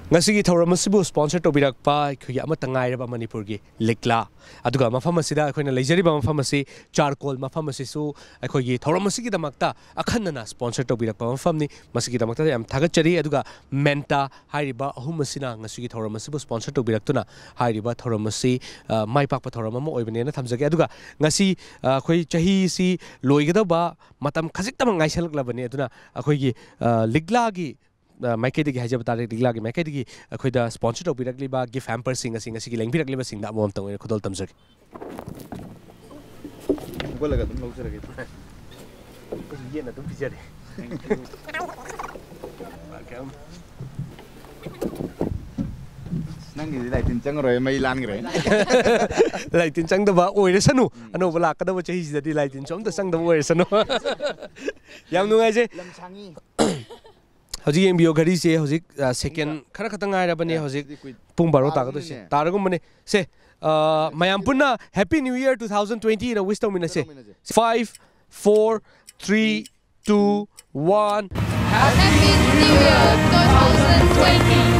ꯉꯁꯤꯒꯤ ꯊꯧꯔꯝ ꯑꯁꯤꯕꯨ ꯁ꯭ꯄꯣꯟꯁꯔ ꯇꯧꯕꯤꯔꯛꯄ ꯑꯩꯈꯣꯏꯒꯤ ꯑꯃꯠꯇ ꯉꯥꯏꯔꯕ ꯃꯅꯤꯄꯨꯔꯒꯤ ꯂꯤꯛꯂꯥ, ꯑꯗꯨꯒ ꯃꯐꯝ ꯑꯁꯤꯗ ꯑꯩꯈꯣꯏꯅ ꯂꯩꯖꯔꯤꯕ ꯃꯐꯝ ꯑꯁꯤ ꯆꯥꯔꯀꯣꯜ ꯃꯐꯝ ꯑꯁꯤꯁꯨ ꯑꯩꯈꯣꯏꯒꯤ ꯊꯧꯔꯝ ꯑꯁꯤꯒꯤꯗꯃꯛꯇ ꯑꯈꯟꯅꯅ ꯁ꯭ꯄꯣꯟꯁꯔ ꯇꯧꯕꯤꯔꯛꯄ ꯃꯐꯝꯅꯤ꯫ ꯃꯁꯤꯒꯤꯗꯃꯛꯇ ꯌꯥꯝ ꯊꯥꯒꯠꯆꯔꯤ꯫ ꯑꯗꯨꯒ ꯃꯦꯟꯇꯥ ꯍꯥꯏꯔꯤꯕ ꯑꯍꯨꯝ ꯑꯁꯤꯅ ꯉꯁꯤꯒꯤ ꯊꯧꯔꯝ ꯑꯁꯤꯕꯨ ꯁ꯭ꯄꯣꯟꯁꯔ ꯇꯧꯕꯤꯔꯛꯇꯨꯅ ꯍꯥꯏꯔꯤꯕ ꯊꯧꯔꯝ ꯑꯁꯤ, ꯑ, ꯃꯥꯏ ꯄꯥꯛꯄ ꯊꯧꯔꯝ ꯑꯃ ꯑꯣꯏꯕꯅꯦꯅ ꯊꯝꯖꯒꯦ꯫ ꯑꯗꯨꯒ ꯉꯁꯤ, ꯑ, ꯑꯩꯈꯣꯏ ꯆꯍꯤꯁꯤ ꯂꯣꯏꯒꯗꯧꯕ ꯃꯇꯝ ꯈꯖꯤꯛꯇꯃꯛ ꯉꯥꯏꯁꯜꯂꯛꯂꯕꯅꯤ꯫ ꯑꯗꯨꯅ ꯑꯩꯈꯣꯏꯒꯤ, ꯑ, ꯂꯤꯛꯂꯥꯒꯤ, ꯑ, ꯃꯥꯏꯀꯩꯗꯒꯤ ꯍꯥꯏꯖꯕ ꯇꯥꯔꯦ, ꯂꯤꯛꯂꯥꯒꯤ ꯃꯥꯏꯀꯩꯗꯒꯤ ꯑꯩꯈꯣꯏꯗ ꯁ꯭ꯄꯣꯟꯁꯔ ꯇꯧꯕꯤꯔꯛꯂꯤꯕ ꯒꯤꯐ ꯍꯦꯝꯄꯔꯁꯤꯡ ꯑꯁꯤ ꯉꯁꯤꯒꯤ ꯂꯦꯡꯕꯤꯔꯛꯂꯤꯕꯁꯤꯡꯗ ꯑꯃꯃꯝꯇꯪ ꯑꯣꯏꯅ ꯈꯨꯗꯣꯜ ꯇꯝꯖꯒꯦ꯫ ꯍꯧꯒꯠꯂꯒ ꯑꯗꯨꯝ ꯂꯧꯖꯔꯒꯦ꯫ ꯑꯩꯁꯨ ꯌꯦꯟ ꯑꯗꯨꯝ ꯄꯤꯖꯔꯦ꯫ Thank you. Welcome. ꯅꯪꯒꯤꯗꯤ ꯂꯥꯏꯇꯤꯟ ꯆꯪꯉꯔꯣꯏ, ꯃꯩ ꯂꯥꯟꯈ꯭ꯔꯦ꯫ ꯂꯥꯏꯇꯤꯟ ꯆꯪꯗꯕ ꯑꯣꯏꯔꯁꯅꯨ꯫ ꯎꯝ꯫ ꯑꯅꯧꯕ ꯂꯥꯛꯀꯗꯕ ꯆꯍꯤꯁꯤꯗꯗꯤ ꯂꯥꯏꯇꯤꯟꯁꯨ ꯑꯝꯇ ꯆꯪꯗꯕ ꯑꯣꯏꯔꯁꯅꯨ꯫ ꯌꯥꯝ ꯅꯨꯡꯉꯥꯏꯖꯩ꯫ ꯂꯝꯁꯥꯡꯉꯤ꯫ ꯍꯧꯖꯤꯛ ꯌꯦꯡꯕꯤꯌꯣ, ꯘꯔꯤꯁꯦ ꯍꯧꯖꯤꯛ, ꯑ, ꯁꯦꯀꯦꯟ ꯈꯔ ꯈꯛꯇ ꯉꯥꯏꯔꯕꯅꯦ꯫ ꯑꯦ, ꯍꯧꯖꯤꯛ ꯁꯤꯗꯤ ꯀꯨꯏ-, ꯄꯨꯡ ꯕꯥꯔꯣ ꯇꯥꯔꯒꯨꯝꯅꯅꯦ꯫ ꯇꯥꯒꯗꯣꯏꯁꯦ꯫ ꯇꯥꯔꯒꯨꯝꯕꯅꯦ꯫ ꯁꯦ, ꯑ, ꯃꯌꯥꯝ ꯄꯨꯟꯅ Happy New Year two thousand twenty ꯅ wish ꯇꯧꯃꯤꯟꯅꯁꯦ꯫ ꯇꯧꯃꯤꯟꯅꯁꯦ꯫ Five, four, three, two, one. Happy New Year two thousand twenty.